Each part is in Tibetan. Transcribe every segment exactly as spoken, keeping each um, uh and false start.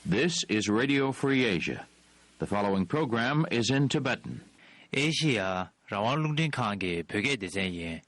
This is Radio Free Asia. The following program is in Tibetan. ཨེ་ཤི་ཡ་རང་དབང་རླུང་འཕྲིན་ཁང་གི་བོད་སྐད་སྡེ་ཚན་ཡིན།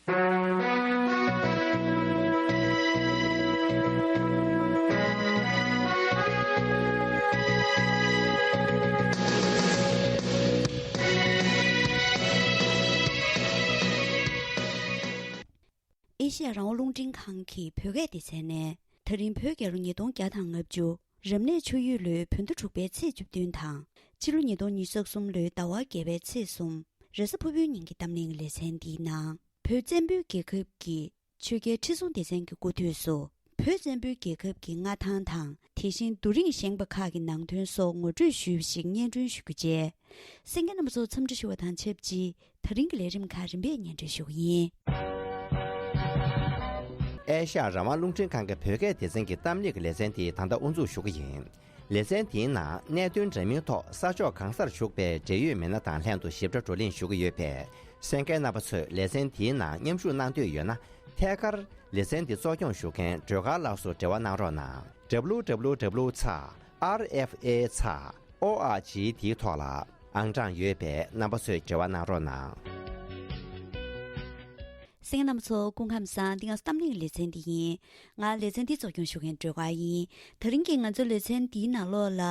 ཨེ་ཤི་ཡ་རང་དབང་རླུང་འཕྲིན་ཁང་གི་བོད་སྐད་སྡེ་ཚན་ནས། ད་རིང་བོད་རྒྱལ་ལོ་ཉིས་སྟོང་བརྒྱ་དང་ལྔ་བཅུ། རབ་གནས་ཆུ་ཡོས་ལོའི་བོད་ཟླ་དྲུག་པའི་ཚེས་བཅུ་བདུན་དང་། ཕྱི་ལོ་ཉིས་སྟོང་ཉི་ཤུ་རྩ་གསུམ་ལོའི་ཟླ་བ་བརྒྱད་པའི་ཚེས་གསུམ། རེས་གཟའ་ཕུར་བུའི་ཉིན་གྱི་གཏམ་གླེང་ལེ་ཚན་འདིའི་ནང་། བོད་བཙན་པོའི་རྒྱལ་ཁབ་ཀྱི་ཆོས་རྒྱལ་ཁྲི་སྲོང་ལྡེ་བཙན་གྱི་སྐུ་དུས་སུ། བོད་བཙན་པོའི་རྒྱལ་ཁབ་ཀྱི་མངའ་ཐང་དང་། དེ་བཞིན་རྡོ་རིང་བཞེངས་པ་ཁག་གི་ནང་དོན་སོགས་ངོ་སྤྲོད་ཞུས་པ་ཞིག་སྙན་སྒྲོན་ཞུ་རྒྱུ་བཅས། གསན་མཁན་རྣམ་པ་ཚོ་འཚམས་འདྲི་ཞུ་བ་དང་ཆབས་ཅིག་ད་རིང་གི་ལས་རིམ་ཁག་རིམ་པས་སྙན་སྒྲོན་ཞུ་གི་ཡིན། ཨེ་ཤ་ཡ་རང་དབང་རླུང་འཕྲིན་ཁང་གི་བོད་སྐད་སྡེ་ཚན་གྱི་གཏམ་གླེང་གི་ལེ་ཚན་དེ་ད་ལྟ་དབུ་འཛུགས་ཞུ་གི་ཡིན། ལེ་ཚན་དེའི་ནང་གནད་དོན་འདྲ་མིན་ཐོག་ས་ཕྱོགས་གང་སར་བཞུགས་པའི་འབྲེལ་ཡོད་མི་སྣ་དང་ལྷན་དུ་ཞིབ་ཕྲ་བགྲོ་གླེང་ཞུ་གི་ཡོད་པས། གསན་མཁན་རྣམ་པ་ཚོས་ལེ་ཚན་དེའི་ནང་མཉམ་ཞུགས་གནང་འདོད་ཡོད་ན། ཐད་ཀར་ལེ་ཚན་འདི་གཙོ་སྐྱོང་ཞུ་མཁན་སྒྲོལ་དཀར་ལགས་སུ་འབྲེལ་བ་གནང་རོགས་གནང་། W W W ཚ་R F A ཚ་O R G དེའི་ཐོག་ལ་ཨང་གྲངས་ཡོད་པས་རྣམ་པ་ཚོས་འབྲེལ་བ་གནང་རོགས་གནང་། གསན་མཁན་རྣམ་པ་ཚོ་སྐུ་ཁམས་བཟང་། འདི་ང་གཏམ་གླེང་ལེ་ཚན་འདི་ཡིན། ང་ལེ་ཚན་འདི་གཙོ་སྐྱོང་ཞུ་མཁན་སྒྲོལ་དཀར་ཡིན། ད་རིང་གི་ང་ཚོའི་ལེ་ཚན་འདིའི་ནང་ལོགས་ལ་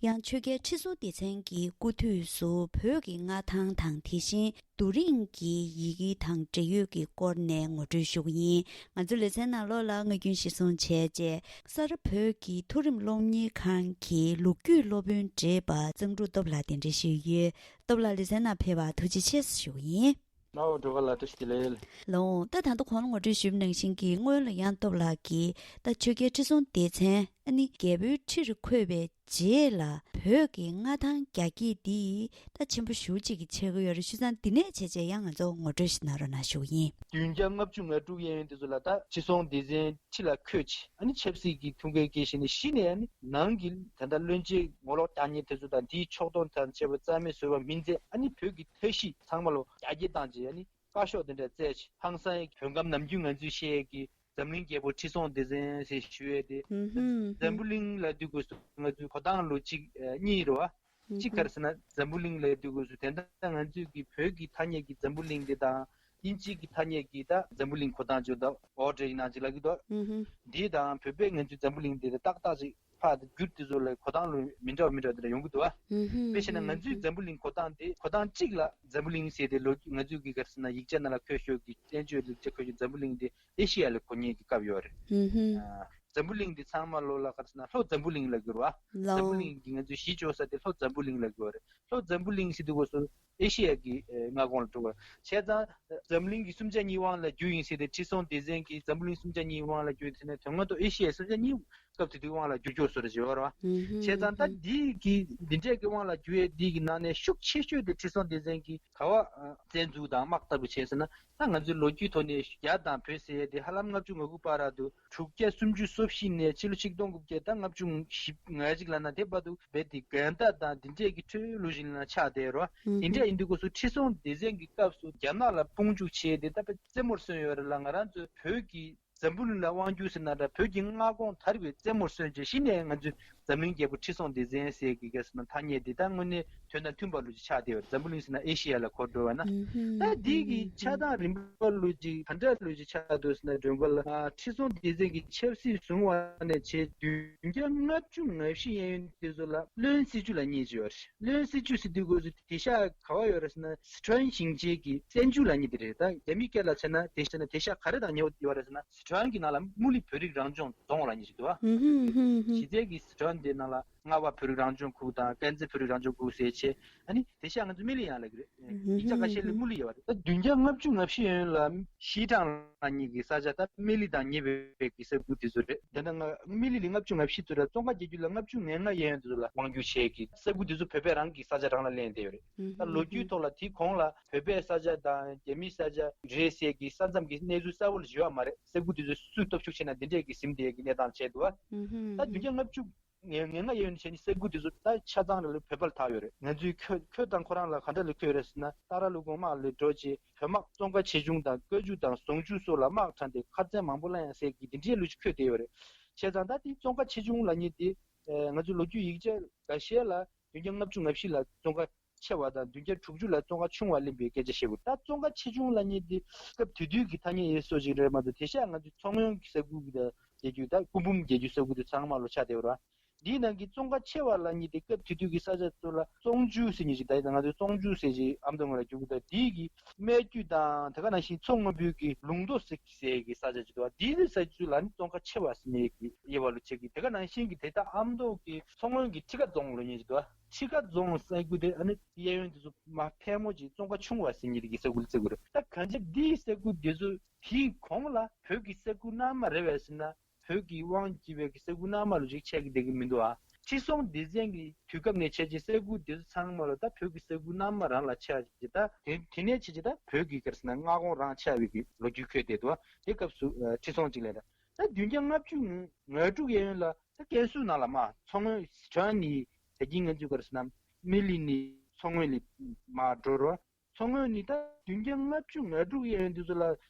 ཡང་ཆོས་རྒྱལ་ཁྲི་སྲོང་ལྡེ་བཙན་གྱི་སྐུ་དུས་སུ་བོད་ཀྱི་མངའ་ཐང་དང་དེ་བཞིན་རྡོ་རིང་གི་ཡི་གེ་དང་འབྲེལ་ཡོད་ཀྱི་སྐོར་ནས་ངོ་སྤྲོད་ཞུ་གི་ཡིན། ང་ཚོའི་ལེ་ཚན་ནང་ལོགས་ལ་ངག་རྒྱུན་གཞིར་བཟུང་བྱས་རྗེས་ས་རཱ་བོད་ཀྱི་མཐོ་རིམ་སློབ་གཉེར་ཁང་གི་ལོ་རྒྱུས་སློབ་དཔོན་བགྲེས་པ་གཙང་ཕྲུག་སྟོབས་ལགས་གདན་འདྲེན་ཞུས་ཡོད། སྟོབས་ལགས་ལེ་ཚན་ནང་ཕེབས་པར་ཐུགས་རྗེ་ཆེ་ཞུ་གི་ཡིན། ལའོ་འགྲོ་ག་ལ་བཀྲ་ཤིས་བདེ་ལེགས། ལའོ། ད་ད་ལྟ་གོང་ལ་ངོ་སྤྲོད་ཞུས་པ་ནང་བཞིན་གྱི་སྔོན་ལ་ཡང་སྟོབས་ལགས་ཀྱིས་ད་ཆོས་རྒྱལ་ཁྲི་སྲོང་ལྡེ་བཙན་ཨ་ནི་རྒྱལ་པོའི་ཁྲིར་འཁོད་པའི་རྗེས་ལ་བོད་ཀྱི་མངའ་ཐང་རྒྱ་སྐྱེད་འདི་ད་ཆེན་པོ་ཞེ་པོ་ཅིག་གི་ཆགས་ཀྱི་ཡོད་རེད། བྱས་ཙང་འདི་ནས་བྱས་རྗེས་ཡང་ང་ཚོ་ངོ་སྤྲོད་ཞིག་གནང་རོགས་གནང་ཞུ་གི་ཡིན། བདུན་བརྒྱ་ལྔ་བཅུ་ང་དྲུག་གཡས་གཡོན་དེ་ཚོ་ལ་ད་ཁྲི་སྲོང་ལྡེ་བཙན་ཁྲི་ལ་འཁོད་ཅིག་ཨ་ནི་ཆབ་སྲིད་ཀྱི་ཐུགས་འགན་འཁྱེར་བཞིན་ནས་གཞི་ནས་ཨ་ནི་ནང་གི་ད་ལྟ་བློན་ཆེན་ངོ་ལོག་རྒྱག་མཁན་དེ་ཚོ་དང་དེའི་ཕྱོགས་གཏོགས་དང་བཅས་པ་རྩ་མེད་བཟོས་པ་མིན་ཚེ། ཨ་ནི་བོད་ཀྱི་མཐའ་བཞི་ཚང་མ་ལོ་རྒྱ་སྐྱེད་བཏང་རྗེས་ཨ་ནི་བཀའ་ཤོག་དེ་འདྲ་བསྩལ་ཅིག་ཧང་སང་བོད་ཁམས་ནམ་རྒྱུན་ང་ཚོས་བཤད་ཀྱི་འཛམ་གླིང་རྒྱལ་པོ་ཁྲི་སྲོང་ལྡེ་བཙན་ཞེས་ཞུ་ཡས་དེ། ཨུ་ཧུམ། འཛམ་བུ་གླིང་ལབ་དུས་སྐབས་སུ་ང་ཚོའི་གོ་སྟངས་ལོ་གཅིག་གཉིས་རེད་བ། གཅིག་ག་རེ་ཟེར་ན་འཛམ་བུ་གླིང་ལབ་དུས་སྐབས་སུ་དེ་འདྲ་ང་ཚོས་ཀྱི་བོད་ཀྱི་ཐ་སྙད་ཀྱི་འཛམ་བུ་གླིང་དེ་དང་། དབྱིན་ཇི་གི་ཐ་སྙད་ཀྱི་ད་འཛམ་བུ་གླིང་གོ་སྟངས་བརྗོད་ད་ཨོ་འདྲ་ཡིན་ནང་ཅིག་ལབ་ཀྱི་འདུག་ཨུ་ཧུམ། འདི་དང་བོད་པས་ང་ཚོའི་འཛམ་བུ་གླིང་འདི་ཏག་ཏག་ཅིག་ཕར་བསྒྱུར་དེ་ཚོ་ལ་གོ་སྟངས་ལ་མི་འདྲ་བ་མི་འདྲ་བ་དེ་འདྲ་ཡོང་གི་འདུག་བ། ཨུ་ཧུམ། དཔེ་བྱས་ན་ང་ཚོའི་འཛམ་བུ་གླིང་གོ་སྟངས་དེ་གོ་སྟངས་གཅིག་ལ་འཛམ་བུ་གླིང་ཟེར་ཏེ་ལོ་ང་ཚོའི་གི་ག་རེ་ཟེར་ན་ཡིག་ཆ་ནང་ལ་འཁོད་ཤོག་གི་བསྟན་བཅོས་ལེགས་ཆ་འཁོད་ཤོག་འཛམ་བུ་གླིང་དེ་ཨེ་ཤི་ཡ་ལ་གོ་མཁན་གྱི་སྐབས་ཡོད་རེད། ཨུ་ཧུམ། ཨ། འཛམ་བུ་གླིང་འདི་ཚང་མ་ལོ་ལ་ག་རེ་ཟེར་ན་ལྷོ་འཛམ་བུ་གླིང་ལབ་ཀྱི་རེད་བ། ལྷོ་འཛམ་བུ་གླིང་གི་ང་ཚོའི་གཞིས་ཆགས་ས་དེ་ལྷོ་འཛམ་བུ་གླིང་ལབ་ཀྱི་ཡོད་རེད། ལྷོ་འཛམ་བུ་གླིང་ཟེར་དུས་སྐབས་སུ་ཨེ་ཤི་ཡ་གི་ཨེ་མངའ་ཁོངས་ལ་འགྲོ་བ། བྱས་ཙང་འཛམ་གླིང་གི་སུམ་ཆ་གཉིས་དབང་ལ་རྒྱུ་ཡིན་ཟེར་ཏེ་ཁྲི་སྲོང་ལྡེ་བཙན་གྱིས་འཛམ་བུ་གླིང་སུམ་ཆ་གཉིས་དབང་ལ་བསྒྱུར་ཟེར་ནས་དོན་ངོ་ཐོག་ཨེ་ཤི་ཡའི་སུམ་ཆ་གཉིས་སྐབས་དེ་དུས་དབང་ལ་བསྒྱུར་ཆོག་བཟོ་འདྲ་ཅིག་ཡོད་རེད་བ། ཨུ་ཧུམ། བྱས་ཙང་ད་འདི་གི་འདི་འདྲས་ཀྱི་དབང་ལ་བསྒྱུར་ཡས་འདི་གི་ནང་ནས་ཤུགས་ཆེ་ཤོས་དེ་ཁྲི་སྲོང་ལྡེ་བཙན་གྱིས་ག་བ་བཙན་འཛུལ་དང་དམག་ལྟ་བུ་བྱས་ཟེར་ན། ད་ང་ཚོའི་ལོ་རྒྱུས་ཐོག་ནས་རྒྱ་དང་བོད་ཟེར་ཡས་དེ་ཧ་ལམ་ལྔ་བཅུ་ང་དགུ་བར་དུ་དྲུག་བརྒྱ་སུམ་ཅུ་སོ་བཞི་ནས་ཕྱི་ལོ་ཆིག་སྟོང་དགུ་བརྒྱ་ད་ལྔ་བཅུ་ང་བཞི་ང་གཅིག་ལབ་ན་དེ་བར་དུ་རྦད་དེ་འགལ་ཟླ་དང་འདི་འདྲས་ཀྱི་ཁྲོད་ལུས་ཤིག་ལ་ཆགས་བསྡད་རོ། ཨུ་དེ་འདྲས་ཡིན་དུས་སྐབས་སུ་ཁྲི་སྲོང་ལྡེ་བཙན་གྱི་སྐབས་སུ་རྒྱ་ནག་ལ་དཔུང་འཇུག་བྱས་ཏེ་ད་དཔེ་རྩེད་མོར་སོན་ཡོད་རེད་ལ། ང་རང་ཚོའི་བོད་ཀྱི་འཛམ་བུ་གླིང་ལ་དབང་བསྒྱུར་ཟེར་ན་འདྲ། བོད་ཀྱི་མངའ་ཁོངས་དར་བའི་རྩེད་མོར་སོན་རྗེས་གཞི་ནས་ང་ཚོས་འཛམ་གླིང་རྒྱལ་པོ་ཁྲི་སྲོང་ལྡེ་བཙན་ཟེར་གྱི་ག་རེ་ཟེར་ན་ཐ་སྙད་འདི་ད་དངོས་གནས་དོན་དང་མཐུན་པ་ལོ་ཅིག་ཆགས་བསྡད་ཡོད་རེད། འཛམ་བུ་གླིང་ཟེར་ན་ཨེ་ཤི་ཡ་ལ་གོ་འགྲོ་བ་ན། ཨུ་ཧུམ། ད་འདི་གི་ཆགས་སྟངས་རིམ་པ་ལོ་ཅིག་ག་འདྲ་ལོ་ཅིག་ཆགས་འདུག་ཟེར་ན། སྒྲོལ་དཀར་ལགས། ཨ། ཁྲི་སྲོང་ལྡེ་བཙན་གྱིས་ཆབ་སྲིད་བཟུང་བ་ནས་བྱས་བདུན་བརྒྱ་ལྔ་བཅུ་ང་བཞི་གཡས་གཡོན་དེ་ཚོ་ལ་བློན་སེ་ཅུ་ལབ་མཁན་ཅིག་ཡོད་རེད། བློན་སེ་ཅུ་ཟེར་དུས་སྐབས་སུ་དེ་ཤག་ག་བ་ཡོད་རེད་ཟེར་ན། སི་ཁྲོན་ཞིང་ཆེན་གྱི་བཙན་ཆུ་ལབ་མཁན་དེ་རེད། ད་རྒྱ་མིའི་སྐད་ལ་བྱས་ན་དེ་བྱས་ན་དེ་ཤག་ག་རེ་དང་ཉེ་བོ་ཡོད་རེད་ཟེར་ན། སི་ཁྲོན་གྱི་ནང་ལ་དམུ་ལི་བོད་རིགས་རང་སྐྱོང་རྫོང་ལབ་མཁན་ཞིག་འདུག་བ། ཧུམ་ཧུམ་ཧུམ་ཧུམ། གཞི་རྩའི་གི་སི་ཁྲོན་དེ་ནང་ལ་རྔ་བ་བོད་རིགས་རང་སྐྱོང་ཁུལ་དང་དཀར་མཛེས་བོད་རིགས་རང་སྐྱོང་ཁུལ་ཟེར་བྱས། ཨ་ནི་དེ་ཤག་ང་ཚོ་སྨན་གླིང་ཡང་ལབ་ཀྱི་རེད། ཡིག་ཆ་ཁ་ཤས་ལ་དམུ་ལི་ཡོད་པ་རེད། ད་བདུན་བརྒྱ་ལྔ་བཅུ་ང་བཞི་གཡས་གཡོན་ལ་ཤིས་ཀྲང་ལབ་མཁན་གྱི་ས་ཆ། ད་སྨན་གླིང་དང་ཉེ་བའི་གི་ས་ཁུལ་དེ་ཚོ་རེད། དེ་ནས་ང་སྨན་གླིང་ལ་ལྔ་བཅུ་ང་བཞི་ཚོ་རེད། ཙོང་ཁ་རྒྱལ་རྒྱུད་ལ་ལྔ་བཅུ་ང་ལྔ་གཡས་གཡོན་དེ་ཚོ་ལ་དབང་བསྒྱུར་བྱས་ཀྱི་ས་ཁུལ་དེ་ཚོ་བོད་པས་རང་གི་ས་ཆ་རང་ལ་ལེན་བསྡད་ཡོད་རེད། ད་ལོ་རྒྱུས་ཐོག་ལ་དེའི་གོང་ལ་བོད་པའི་ས་ཆ་དང་རྒྱ་མིའི་ས་ཆ་རེད་ཟེར་གྱི་ས་མཚམས་ཀྱི་གནས་ཚུལ་གསལ་བོ་ལ་བཞེས་པ་མ་རེད། ས་ཁུལ་དེ་ཚོ་སུས་སྟོབས་ཤུགས་ཆེ་ན་དེ་འདྲས་ཀྱི་ཟིན་བསྡད་ཀྱི་གནས་སྟངས་བྱས་འདུག་བ། ད་བདུན་བརྒྱ་ལྔ་བཅུ་ང་ལྔ་གཡས་གཡོན་བྱས་ནས་ས་ཁུལ་དེ་ཚོ་ད་ཆ་ཚང་རེ་ལ་བོད་པ་ལ་བཏགས་ཡོད་རེད། ང་ཚོའི་ཁོད་ཁོད་དང་ཁོ་རང་ལ་ག་འདྲ་ལ་ཁོད་རེད་ཟེར་ན། ཏཱ་ར་ཀླུ་ཁོང་དམག་ལ་འགྲོ་རྗེས་བོད་དམག་ཙོང་ཁ་ཆེ་ཆུང་དང་བཀའ་བརྒྱུད་དང་ཟུང་ཆུ་སོགས་ལ་དམག་དྲངས་ཏེ་ཁ་ཚན་མང་པོ་བླངས་ཡ་ཟེར་གྱི་འདི་འདྲའི་ལོ་རྒྱུས་ཁོད་བསྡད་ཡོད་རེད། བྱས་ཙང་ད་དེ་ཙོང་ཁ་ཆེ་ཆུང་ལབ་མཁན་དེ་ ཨ་ང་ཚོའི་ལོ་རྒྱུས་ཡིག་ཆ་འགའ་ཤས་ལ་བདུན་བརྒྱ་ལྔ་བཅུ་ང་བཞི་ལ་ཙོང་ཁ་ཆེ་བ་དང་བདུན་བརྒྱ་དྲུག་ཅུ་ལ་ཙོང་ཁ་ཆུང་བ་གླེང་བའི་སྐད་ཆ་བཤད་དགོས། ད་ཙོང་ཁ་ཆེ་ཆུང་ལབ་མཁན་དེ་སྐབས་དེ་དུས་ཀྱི་ཐ་སྙད་ཡོད་སོགས་ཅིག་རེད་མ་གཏོགས། དེང་སང་ང་ཚོའི་མཚོ་སྔོན་གྱི་ས་ཁུལ་གྱི་ད་རྒྱལ་རྒྱུད། ད་སྐུ་འབུམ་རྒྱལ་རྒྱུད་ས་ཁུལ་དེ་ཚང་མ་ལོ་ཆགས་བསྡད་ཡོད་རེད་བ། འདིའི་ནང་གི་ཙོང་ཁ་ཆེ་བ་ལབ་མཁན་དེ་སྐབས་དེ་དུས་ཀྱི་ས་ཆ་ཚོ་ལ་ཙོང་ཆུ་ཟེར་མཁན་ཞིག་ད་ང་ཚོས་ཙོང་ཆུ་ཟེར་ཅིག་ཨ་མདོ་ངོས་ལ་རྒྱུག་གི། ད་འདི་གི་སྨད་རྒྱུད་དང་དེ་ག་ནང་བཞིན་མཚོ་སྔོན་པོའི་གི་ལུང་མདོ་ཟེར་གི་ས་ཆ་ཅིག་འདུག་བ། འདི་ནི་ས་ཆ་ཚོ་ལ་ནི་ཙོང་ཁ་ཆེ་བ་ཟེར་མཁན་གྱི་དབྱེ་བ་ལོ་ཕྱེ་གི། དེ་ག་ནང་བཞིན་གྱི་དེ་ད་ཨ་མདོ་གི་མཚོ་སྔོན་གྱི་ཁྲི་ཀ་རྫོང་ལབ་མཁན་ཅིག་འདུག་བ། ཁྲི་ཀ་རྫོང་ས་ཁུལ་དེ་ཨ་ནི་གཡས་གཡོན་དེ་ཚོ་མ་ཕལ་མོ་ཅིག་ཙོང་ཁ་ཆུང་བ་ཟེར་མཁན་གྱི་ས་ཁུལ་བརྩི་གི་རེད། ད་གང་ཅི་འདིའི་ས་ཁུལ་དེ་ཚོ་དེའི་གོང་ལ་བོད་ཀྱི་ས་ཁུལ་རྣལ་མ་རེད་པས་ཟེར་ན། བོད་ཀྱི་དབང་བྱེད་པའི་ས་ཁུལ་རྣལ་མ་ལོ་ཅིག་ཆགས་ཀྱི་བསྡད་ཀྱི་མི་འདུག་ཨ། ཁྲི་སྲོང་ལྡེ་བཙན་གྱི་དུས་སྐབས་ནས་བྱས་རྗེས་ས་ཁུལ་དེ་ཚོ་ཚང་མ་ལོ་ད་བོད་ཀྱི་ས་ཁུལ་རྣལ་མ་རང་ལ་ཆགས་རྗེས། ད་དེ་དེ་ནས་བྱས་རྗེས་ད་བོད་ཀྱི་ག་རེ་ཟེར་ན་མངའ་ཁོངས་རང་ཆགས་པའི་གི་ལོ་རྒྱུས་འཁོད་བསྡད་འདུག་ཨ། དེ་སྐབས་སུ་ཨ་ཁྲི་སྲོང་ཅིག་ལས་ད་ད་བདུན་བརྒྱ་ལྔ་བཅུ་ང་དྲུག་གཡས་གཡོན་ལ་ད་ཀན་སུའི་ནང་ལ་མར་མཚོ་སྔོན། སི་ཁྲོན་ནས་ད་གིན་ང་ཚོས་ག་རེ་ཟེར་ན་སྨན་གླིང་ནས་མཚོ་སྔོན་ལ་མར་འགྲོ་རོགས། མཚོ་སྔོན་ནི་ད་བདུན་བརྒྱ་ལྔ་བཅུ་ང་དྲུག་གཡས་གཡོན་དེ་ཚོ་ལ་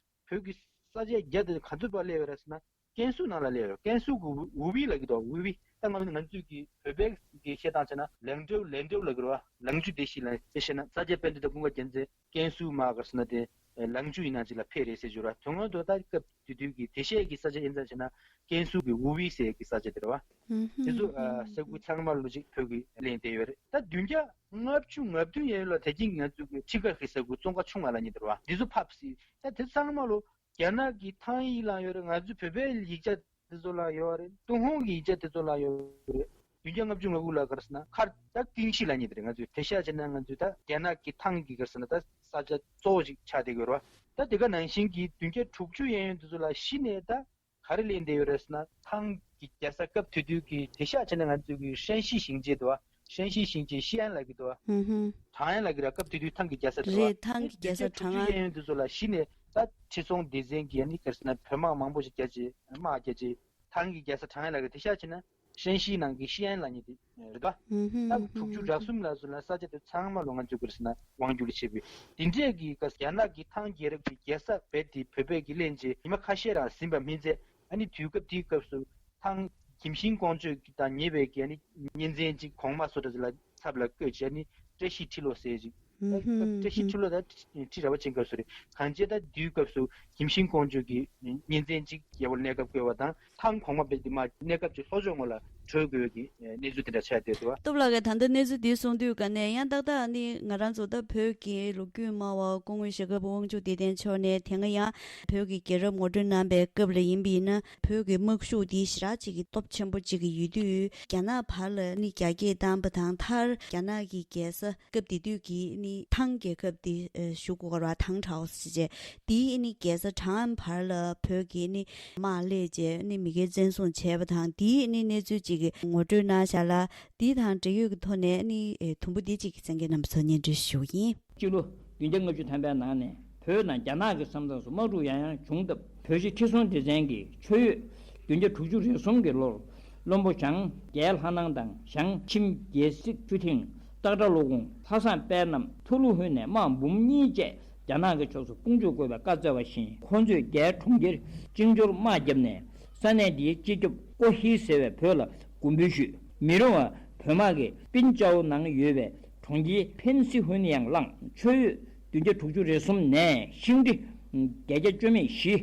བོད་ཀྱི་ས་ཆ་རྒྱ་དེ་ག་ཚོད་བར་སླེབས་ཡོད་རེད་ཟེར་ན། ཀན་སུའུ་ནང་ལ་སླེབས་ཡོད། ཀན་སུའུ་གི་ཝུ་ཝུ་ཝི་ལབ་ཀྱི་འདུག་ཝུ་ཝི། ད་ང་ང་ཚོས་ཀྱི་བོད་པའི་གི་བཤད་སྟངས་བྱས་ན་ལེང་ཀྲོའུ། ལེང་ཀྲོའུ་ལབ་ཀྱི་རེད་བ། ལེང་ཅུ་དེ་ཞིག་ལ་དཔེ་བཤད་ན་ས་སྐྱ་པཎྜི་ཏ་ཀུན་དགའ་རྒྱལ་མཚན་ཀན་སུའུ་མར་ག་རེ་ཟེར་ན་དེ་ལེང་ཅུ་ཡིན་ན་ཅིག་ལ་ཕེབས་རེད་ཟེར་གྱི་ཡོད་རེད་བ། དོན་དངོས་ཐོག་ད་སྐབས་དེ་དུས་ཀྱི་དེ་ཤེད་ཀྱི་ས་ཆ་ཡིན་ཙང་བྱས་ན་ཀན་སུའུ་གི་ཝུ་ཝི་ཟེར་གྱི་ས་ཆ་དེ་རེད་བ། དེ་ཚོ་ཨ་ས་ཁུལ་ཚང་མ་ལོ་ཅིག་བོད་ཀྱིས་ལེན་བསྡད་ཡོད་རེད། ད་བདུན་བརྒྱ་ལྔ་བཅུ་ང་བདུན་ཡན་ལ་ད་གིན་ང་ཚོ་གི་ཁྲི་ཀ་གི་ས་ཁུལ་ཙོང་ཁ་ཆུང་བ་ལབ་མཁན་དེ་རེད་བ། འདི་ཚོ་ཕབ་སྲིད། ད་དེ་ཚང་མ་ལོ་རྒྱ་ནག་གི་ཐང་ཡིག་ལའང་ཡོད་རེད། ང་ཚོའི་བོད་པའི་ཡིག་ཆ་དེ་ཚོ་ལའང་ཡོད་རེད། ཏུན་ཧོང་གི་ཡིག་ཆ་དེ་ཚོ་ལའང་ཡོད་རེད། བདུན་བརྒྱ་ལྔ་བཅུ་ང་དགུ་ལ་ག་རེ་ཟེར་ན་མཁར་ད་ཀིང་ཤི་ལབ་མཁན་དེ་རེད། ང་ཚོས་དེང་སང་བྱས་ན་ང་ཚོས་ད་རྒྱ་ནག་གི་ཐང་གི་ག་རེ་ཟེར་ན་ད་ས་ཆ་གཙོ་བོ་ཞིག་ཆགས་བསྡད་ཀྱི་ཡོད་རེད་བ། ད་དེ་ག་ནང་བཞིན་གྱི་བདུན་བརྒྱ་དྲུག་ཅུ་གཡས་གཡོན་དེ་ཚོ་ལ་གཞི་ནས་ད་ག་རེ་ལེན་བསྡད་ཡོད་རེད་ཟེར་ན། ཐང་གི་རྒྱལ་ས། སྐབས་དེ་དུས་ཀྱི་དེང་སང་བྱས་ན་ང་ཚོས་ཀྱི་ཧྲན་ཞི་ཞིང་ཆེན་འདུག་བ། ཧྲན་ཞི་ཞིང་ཆེན་ཞི་ཨན་ལབ་ཀྱི་འདུག་བ། ཧུམ་ཧུམ། ཁྲང་ཨན་ལབ་ཀྱི་རེད། སྐབས་དེ་དུས་ཐང་གི་རྒྱལ་ས་འདུག་བ། རེད། ཐང་གི་རྒྱལ་ས་ཁྲང་ཨན། དེ་ཚོ་ལ་གཞི་ནས་ད་ཁྲི་སྲོང་ལྡེ་བཙན་གྱིས་ཨ་ནི་ག་རེ་ཟེར་ན་བོད་དམག་མང་པོ་ཞིག་རྒྱག་བྱས། དམག་རྒྱག་བྱས་ཐང་གི་རྒྱལ་ས་ཁྲང་ཨན་ལབ་ཀྱི། དེང་སང་བྱས་ན་ཧྲན་ཞི་ནང་གི་ཞི་ཨན་ལབ་མཁན་དེ་རེད་པ། ཧུམ་ཧུམ། ད་ཧུམ་དྲུག་ཅུ་ཧུམ། གྱ་གསུམ་ལ་སོང་ན་ས་ཆ་དེ་ཚང་མ་ལོ་ང་ཚོས་ག་རེ་ཟེར་ན་དབང་སྒྱུར་བྱས་པའི་དེ་འདྲས་ཀྱི་སྐབས་རྒྱ་ནག་གི་ཐང་རྒྱལ་རབས་ཀྱི་རྒྱལ་ས་རྦད་དེ་བོད་པས་ཀྱིས་ལེན་བྱས་ཉི་མ་ཁ་ཤས་རང་ཟིན་པ་མིན་ཚེ། ཨ་ནི་དུས་སྐབས་དེའི་སྐབས་སུ་ཐང་གིམ་ཤིང་ཀོང་ཇོ་དང་ཉེ་བའི་གི་ཨ་ནི་གཉེན་ཚན་གཅིག་གོང་མ་བཟོ་འདྲ་ཅིག་ལ་ཚབ་ལ་བསྐོས་བྱས། ཨ་ནི་བཀྲ་ཤིས་ཁྲི་ལོ་ཟེར་ཅིག་ཧུམ་ཧུམ། བཀྲ་ཤིས་ཧུམ། ཁྲི་ལོ་ད་ཁྲི་རལ་པ་ཅན་སྐབས་སུ་རེད། གང་བྱས་ད་དུས་སྐབས་སུ་གིམ་ཤིང་ཀོང་ཇོ་གི་གཉེན་ཚན་གཅིག་རྒྱལ་པོར་གནས་སྐབས་བསྐོས་པ་དང་། ཐང་གོང་མ་རྦད་དེ་མར་གནས་སྐབས་ཀྱི་ལྷོ་ཕྱོགས་ངོས་ལ་བྲོས་དགོས་ཀྱི་གནས་ཚུལ་དེ་འདྲ་ཆགས་བསྡད་འདུག་བ། སྟོབས་ལགས་ཀྱིས་ད་ལྟ་གནས་ཚུལ་འདི་གསུངས་དུས་ཀ་ནས་ཡང་ཏག་ཏག་ནི་ང་རང་ཚོ་ད་བོད་ཀྱི་ལོ་རྒྱུས་སྨྲ་བ་སྐུ་ངོ་ཞྭ་སྒབ་དབང་ཕྱུག་བདེ་ལྡན་མཆོག་ནས་དེ་སྔ་ཡང་བོད་ཀྱི་རྒྱལ་རབས་ངོ་སྤྲོད་གནང་པའི་སྐབས་ལ་ཡིན་པ་ཡིན་ན། བོད་ཀྱི་དམག་ཤུགས་འདི་ཞེ་དྲག་ཅིག་གི་སྟོབས་ཆེན་པོ་ཅིག་གི་ཡོད་དུས། རྒྱ་ནག་བར་ལ་ནི་རྒྱ་སྐྱེད་བཏང་པ་དང་། མཐར་རྒྱ་ནག་གི་རྒྱལ་ས་སྐབས་དེ་དུས་ཀྱི་ནི་ཐང་རྒྱལ་ཁབ་དེ་ཨ་ཞུ་དགོས་པ་རེད་བ། ཐང་ཁྲའོ་ཞེས་བྱས། དེའི་ནི་རྒྱལ་ས་ཁྲང་ཨན་བར་ལ་བོད་ཀྱི་ནི་དམག་སླེབས་བྱས་ནི་མེས་རྒྱལ་བཙན་བཟུང་བྱས་པ་དང་། དེའི་ནི་གནས་ཚུལ་ཅིག་གི་ངོ་སྤྲོད་གནང་བཞག་ལ། དེ་དང་འབྲེལ་ཡོད་ཀྱི་ཐོག་ནས་ནི་ཨེ་དུམ་བུ་འདི་གཅིག་གསན་མཁན་རྣམ་པ་ཚོར་སྙན་སྒྲོན་ཞུ་གི་ཡིན། སྤྱི་ལོ་བདུན་བརྒྱ་ལྔ་བཅུ་ཐམ་པའི་ནང་ནས་བོད་ནང་རྒྱ་ནག་གི་ས་མཚམས་སུ་དམག་འཁྲུག་ཡང་ཡང་བྱུང་སྟབས། བོད་རྗེ་ཁྲི་སྲོང་ལྡེ་བཙན་གྱིས་ཆུ་ཡོས་བདུན་བརྒྱ་དྲུག་ཅུ་རེ་གསུམ་གྱི་ལོར་བློན་པོ་བྱང་རྒྱལ་ལྷ་ནང་དང་། བྱང་ཁྱིམ་རྒྱལ་སྲིད་ཆུ་ཐེངས་སྟག་བྲག་བློ་གུང་ལྷ་བཟང་དཔལ་རྣམས་ཐུ་ལུ་ཧུ་ནས་དམག་འབུམ་གཉིས་བཅས་རྒྱ་ནག་གི་ཕྱོགས་སུ་དཔུང་འཇུག་དགོས་པའི་བཀའ་སྩལ་བ་བཞིན། ཁོ་ཚོས་རྒྱའི་གྲོང་ཁྱེར་ཅིང་ཇོར་དམག་བརྒྱབ་ནས་ས་གནས་འདིའི་སྤྱི་ཁྱབ་ཀོ་ཧི་ཟེར་བའི་བུ་ལ་མགོན་འབུལ་ཞུས། མི་རིང་བར་བོད་དམག་གིས་པིན་ཅའོ་ནང་ཡོད་པའི་གྲོང་ཁྱེར་ཕན་སི་ཧུན་ཡང་བླངས། ཆུ་ཡོས་བདུན་བརྒྱ་དྲུག་ཅུ་རེ་གསུམ་ནས་ཤིང་ཁྲི་བརྒྱད་བརྒྱ་བཅུ་མེད་བཞི་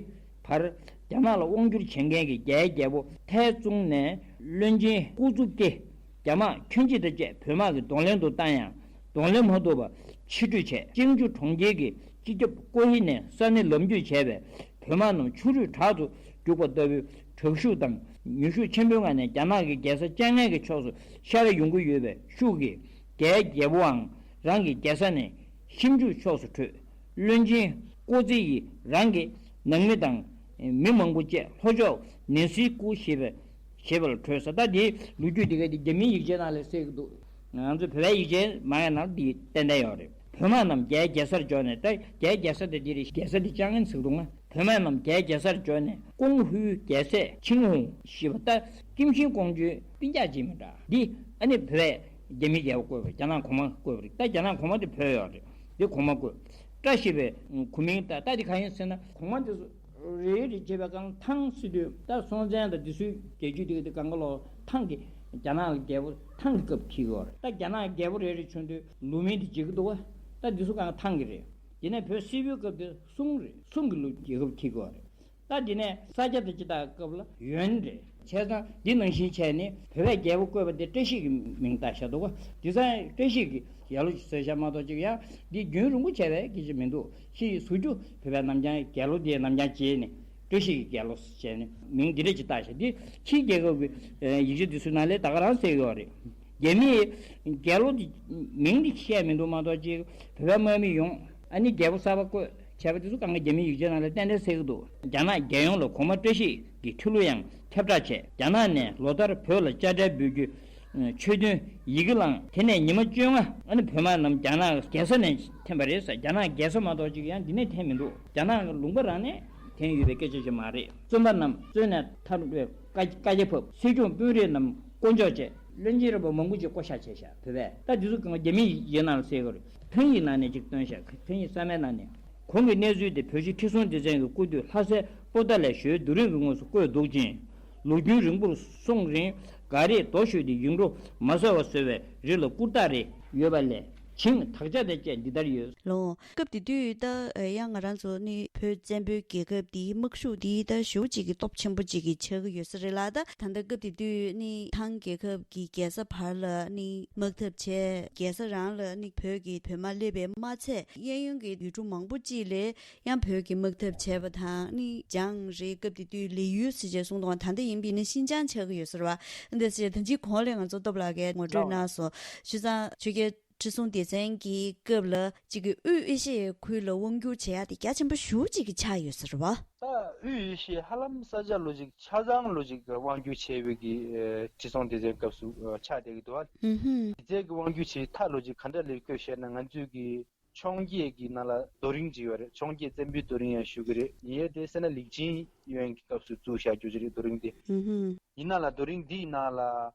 བར་རྒྱ་ནག་ལ་དབང་བསྒྱུར་བྱེད་མཁན་གྱི་རྒྱའི་རྒྱལ་པོ་ཐའེ་ཙུང་ནས་བློན་ཆེན་ཀུ་ཙུ་ཀེ། རྒྱ་དམག་ཁྱོན་ཆེ་དང་བཅས་བོད་དམག་གི་གདོང་ལེན་དུ་བཏང་ཡང་གདོང་ལེན་མ་ཐུབ་པར་ཕྱིར་སྤྲོད་བྱས། ཅིང་ཇུ་གྲོང་ཁྱེར་གྱི་སྤྱི་ཁྱབ་ཀོ་ཧི་ནས་ས་གནས་ལམ་བརྒྱུད་བྱས་པའི་བོད་དམག་རྣམས་ཕྱོགས་རིས་དྲག་ཏུ་རྒྱུག་པ་ལྟ་བུའི་དྲག་ཤུགས་དང་མྱུར་ཤུགས་ཆེན་པོའི་ངང་ནས་རྒྱ་ནག་གི་རྒྱལ་ས་བཅོ་ལྔའི་ཕྱོགས་སུ་ཤར་ཡོང་གི་ཡོད་པའི་ཤུགས་ཀྱིས། རྒྱའི་རྒྱལ་པོའང་རང་གི་རྒྱལ་ས་ནས་ཤིན་ཅུའི་ཕྱོགས་སུ་བྲོས། བློན་ཆེན་ཀོ་ཙི་ཡིས་རང་གི་ནང་མི་དང་མི་མང་པོ་བཅས་ལྷོ་ཕྱོགས་ནན་སི་ཀུ་ཞེས་པའི་ཞེས་པར་བྲོས་ས། ད་འདིའི་ལོ་རྒྱུས་འདི་ག་དེ་རྒྱ་མིའི་ཡིག་ཆའི་ནང་ལ་གསལ་གྱི་འདུག་ང་ཚོ་བོད་པའི་ཡིག་ཆའི་མང་བའི་ནང་འདི་ཏན་ཏན་ཡོད་རེད། བོད་དམག་རྣམས་རྒྱའི་རྒྱལ་སར་འབྱོར་ནས། ད་རྒྱའི་རྒྱལ་ས་དེ་འདི་རེད། རྒྱལ་ས་འདི་ཅང་ཨན་ཟེར་འདུག་ང་། བོད་དམག་རྣམས་རྒྱའི་རྒྱལ་སར་འབྱོར་ནས་ཀོང་ཧུའི་རྒྱལ་སྲས་ཆིང་ཧུང་ཞེས་པ། ད་ཀིམ་ཤིང་ཀོང་ཇོའི་སྤུན་ཀྱག་ཅིག་མི་འདྲ་འདི། ཨ་ནི་བོད་པས་རྒྱ་མིའི་རྒྱལ་པོ་བསྐོས་པ་རེད། རྒྱ་ནག་གོང་མ་བསྐོས་པ་རེད། ད་རྒྱ་ནག་གོང་མ་དེ་བོད་ཡོད་རེད། འདི་གོང་མ་བསྐོས། བཀྲ་ཤིས་པའི་གོ་མིང་ད་ལྟ་འདི་གང་ཡིན་ཟེར་ན། གོང་མ་འདི་ཚོ་རེ་རེ་བྱས་པའི་སྒང་ཐང་སྲིད་དུས། ད་སྲོང་བཙན་དང་འདི་ཚོའི་རྒྱལ་རྒྱུད་འདི་ག་དེ་སྒང་ག་ལོ་ཐང་གི་ རྒྱ་ནག་གི་རྒྱལ་པོ་ཐང་གི་སྐབས་འཁེལ་གྱི་ཡོད་རེད། ད་རྒྱ་ནག་གི་རྒྱལ་པོ་རེ་རེ་བྱུང་དུས་ལུགས་མིང་དེ་བརྗེ་གི་འདུག་བ། ད་འདི་ཚོ་གང་ཐང་གི་རེད། དེ་ནས་བོད་སིལ་བུའི་སྐབས་དེ་སུང་རེད། སུང་གི་ལུགས་རྒྱལ་ཁབ་འཁེལ་གྱི་ཡོད་རེད། ད་དེ་ནས་ས་སྐྱ་དང་སྤྱི་དང་སྐབས་ལ་ཡོན་རེད། བྱས་ཙང་འདི་ནང་བཞིན་བྱས་ནས་བོད་པའི་རྒྱལ་པོ་བསྐོས་པ་དེ་བཀྲ་ཤིས་ཀྱི་མིང་བཏགས་བཞག་འདུག་ག། དེང་སང་བཀྲ་ཤིས་ཀྱི་རྒྱལ་ལོ་ཞིག་བཟོས་བཞག་མ་གཏོགས་ཅིག་ཡང་འདི་རྒྱུན་རིང་པོ་བྱས་པའི་སྐད་ཆ་མི་འདུག། ཕྱིས་ཟུར་དུ་བོད་པའི་རྣམ་རྒྱལ་རྒྱལ་ལོ་དེ་རྣམ་རྒྱལ་བྱས་ནས་བཀྲ་ཤིས་ཀྱི་རྒྱལ་ལོ་བྱས་ནས་མིང་འདི་འདྲ་ཅིག་བཏགས་བཞག། འདི་ཕྱིའི་རྒྱལ་ཁབ་ཀྱི་ཡིག་ཆ་འདི་ཚོའི་ནང་ལ་ད་ག་རང་གསལ་གྱི་ཡོད་རེད། རྒྱ་མིས་རྒྱལ་ལོ་འདི་མིང་འདི་བཤད་མི་འདུག་མ་གཏོགས་ཅིག་བོད་པའི་དམག་མི་ཡོང་ཨ་ནི་རྒྱལ་པོ་གསར་པ་བསྐོས་བྱས་པ་དེ་ཚོ་གང་ག་རྒྱ་མིའི་ཡིག་ཆའི་ནང་ལ་ཏན་ཏན་གསལ་གྱི་འདུག། རྒྱ་ནག་རྒྱལ་ཡོངས་ལ་གོང་མ་བཀྲ་ཤིས་ཀྱི་ཁྲི་ལོ་ཡང་ཁྱབ་བསྒྲགས་བྱས། རྒྱ་ནག་ནས་ལོ་ལྟར་བོད་ལ་དཔྱ་ཁྲལ་འབུལ་རྒྱུ། ཆོས་མཐུན་ཡི་གེ་བླངས། དེ་ནས་ཉི་མ་བཅོ་ལྔ་ཨ་ནི་བོད་དམག་རྣམས་རྒྱ་ནག་རྒྱལ་ས་ནས་འཐེན་པ་རེད་ཟེར། རྒྱ་ནག་རྒྱལ་ས་མ་གཏོགས་ཅིག་ཡང་འདི་ནས་འཐེན་མི་འདུག། རྒྱ་ནག་གི་ལུང་པ་རང་ནས་འཐེན་ཡོད་པའི་སྐད་ཆ་ཞིག་མ་རེད། བཙོན་པ་རྣམས་བཙོན་ནས་ཐར་བའི་བཀའ་བཀའ་རྒྱ་ཕབ། སྲིད་སྐྱོང་དཔོན་རིགས་རྣམས་བསྐོ་འཇོག་བྱས། བློན་ཆེན་རིམ་པ་མང་པོ་ཅིག་བསྐོ་བཞག་བྱས་བཞག་བོད་པས། ད་འདི་ཚོ་གང་རྒྱ་མིའི་ཡིག་ཆའི་ནང་ལ་གསལ་གྱི་རེད། ཐང་ཡིག་ནང་ནས་ཅིག་བཏོན་བཞག། ཐང་ཡིག་གསར་མའི་ནང་ནས། གོང་གི་གནས་ཚུལ་དེ་བོད་ཕྱི་ཁྲི་སྲོང་ལྡེ་བཙན་གྱི་སྐུ་དུས་ལྷ་སའི་པོ་ཏཱ་ལའི་ཞོལ་རྡོ་རིང་གི་ངོས་སུ་བརྐོས་འདུག་ཅིང་། ལོ་རྒྱུན་རིང་པོར་སོང་རིང་ག་རེ་རྡོ་ཞོ་དེ་ཡིག་འབྲུ་མ་གསལ་བ་བཟོ་བའི་རིགས་ལ་སྐུར་རྟགས་རེ་ཡོད་པ་ལས་བྱིངས་དག་ཆ་དང་བཅས་འདི་ལྟར་ཡོད། ལོ། སྐབས་དེ་དུས་ད་ཡང་ང་རང་ཚོ་ནི་བོད་བཙན་པོའི་རྒྱལ་ཁབ་འདིའི་དམག་ཤུགས་འདི་ད་ཞེ་པོ་ཅིག་གི་སྟོབས་ཆེན་པོ་ཅིག་གི་ཆགས་ཀྱི་ཡོད་ས་རེད་ལ། ད་ད་ལྟ་སྐབས་དེ་དུས་ནི་ཐང་རྒྱལ་ཁབ་ཀྱི་རྒྱལ་ས་བར་ལ་ནི་དམག་འཐབ་བྱས། རྒྱལ་ས་རང་ལ་ནི་བོད་ཀྱི་བོད་དམག་སླེབས་པས་མ་ཚད། གཡས་གཡོན་གྱི་ཡུལ་གྲུ་མང་པོ་ཅིག་ལས་ཡང་བོད་ཀྱི་དམག་འཐབ་བྱས་པ་དང་ནི་སྦྱངས་རེད། སྐབས་དེ་དུས་ལི་ཡུལ་ཟེར་བྱས་གསུངས་འདུག། ད་ལྟ་ཡིན་པས་ནི་ཤིན་ཅང་ཆགས་ཀྱི་ཡོད་ས་རེད་བ། འདི་ཟེར་ད་ཅི་གོང་ལས་ང་ཚོ་སྟོབས་ལགས་ཀྱིས་ངོ་སྤྲོད་གནང་སོང་། བྱས་ཙང་ཆོས་རྒྱལ་ཁྲི་སྲོང་ལྡེ་བཙན་གྱི་སྐབས་ལ་གཅིག་གི་དབུས་ཨེ་ཤི་ཡའི་ཁུལ་ལ་དབང་བསྒྱུར་བྱེད་ཡག་དེ་རྒྱ་ཆེན་པོ་ཞེ་པོ་ཅིག་གི་ཆགས་ཡོད་ས་རེད་བ། ད་དབུས་ཨེ་ཤི་ཡ་ཧ་ལམ་ས་ཆ་ལོ་ཅིག་ཆ་ཚང་ལོ་ཅིག་དབང་བསྒྱུར་བྱས་པའི་གི་ཨེ་ཁྲི་སྲོང་ལྡེ་བཙན་སྐབས་སུ་ཨེ་ཆགས་བསྡད་ཀྱི་འདུག་བ། ཧུམ་ཧུམ། ལྡེ་བཙན་གྱི་དབང་བསྒྱུར་བྱེད་ཐབས་ལོ་ཅིག་ག་འདྲ་ལས་བཀོད་བཤད་ན། ང་ཚོས་གི་འཕྱོངས་རྒྱས་ཀྱི་ནང་ལ་རྡོ་རིང་ཅིག་ཡོད་རེད། འཕྱོངས་རྒྱས་བཙན་པོའི་རྡོ་རིང་ཡང་ཞུ་གི་རེད། ཡིན་ཡས་དེ་སེ་ན་ལིག་ཆིན་ཡོན་གྱི་སྐབས་སུ་བཙུགས་བཞག་རྒྱུ་ཅིག་རེད། རྡོ་རིང་དེ། ཧུམ་ཧུམ། ཡིན་ན་ལ་རྡོ་རིང་འདིའི་ནང་ལ་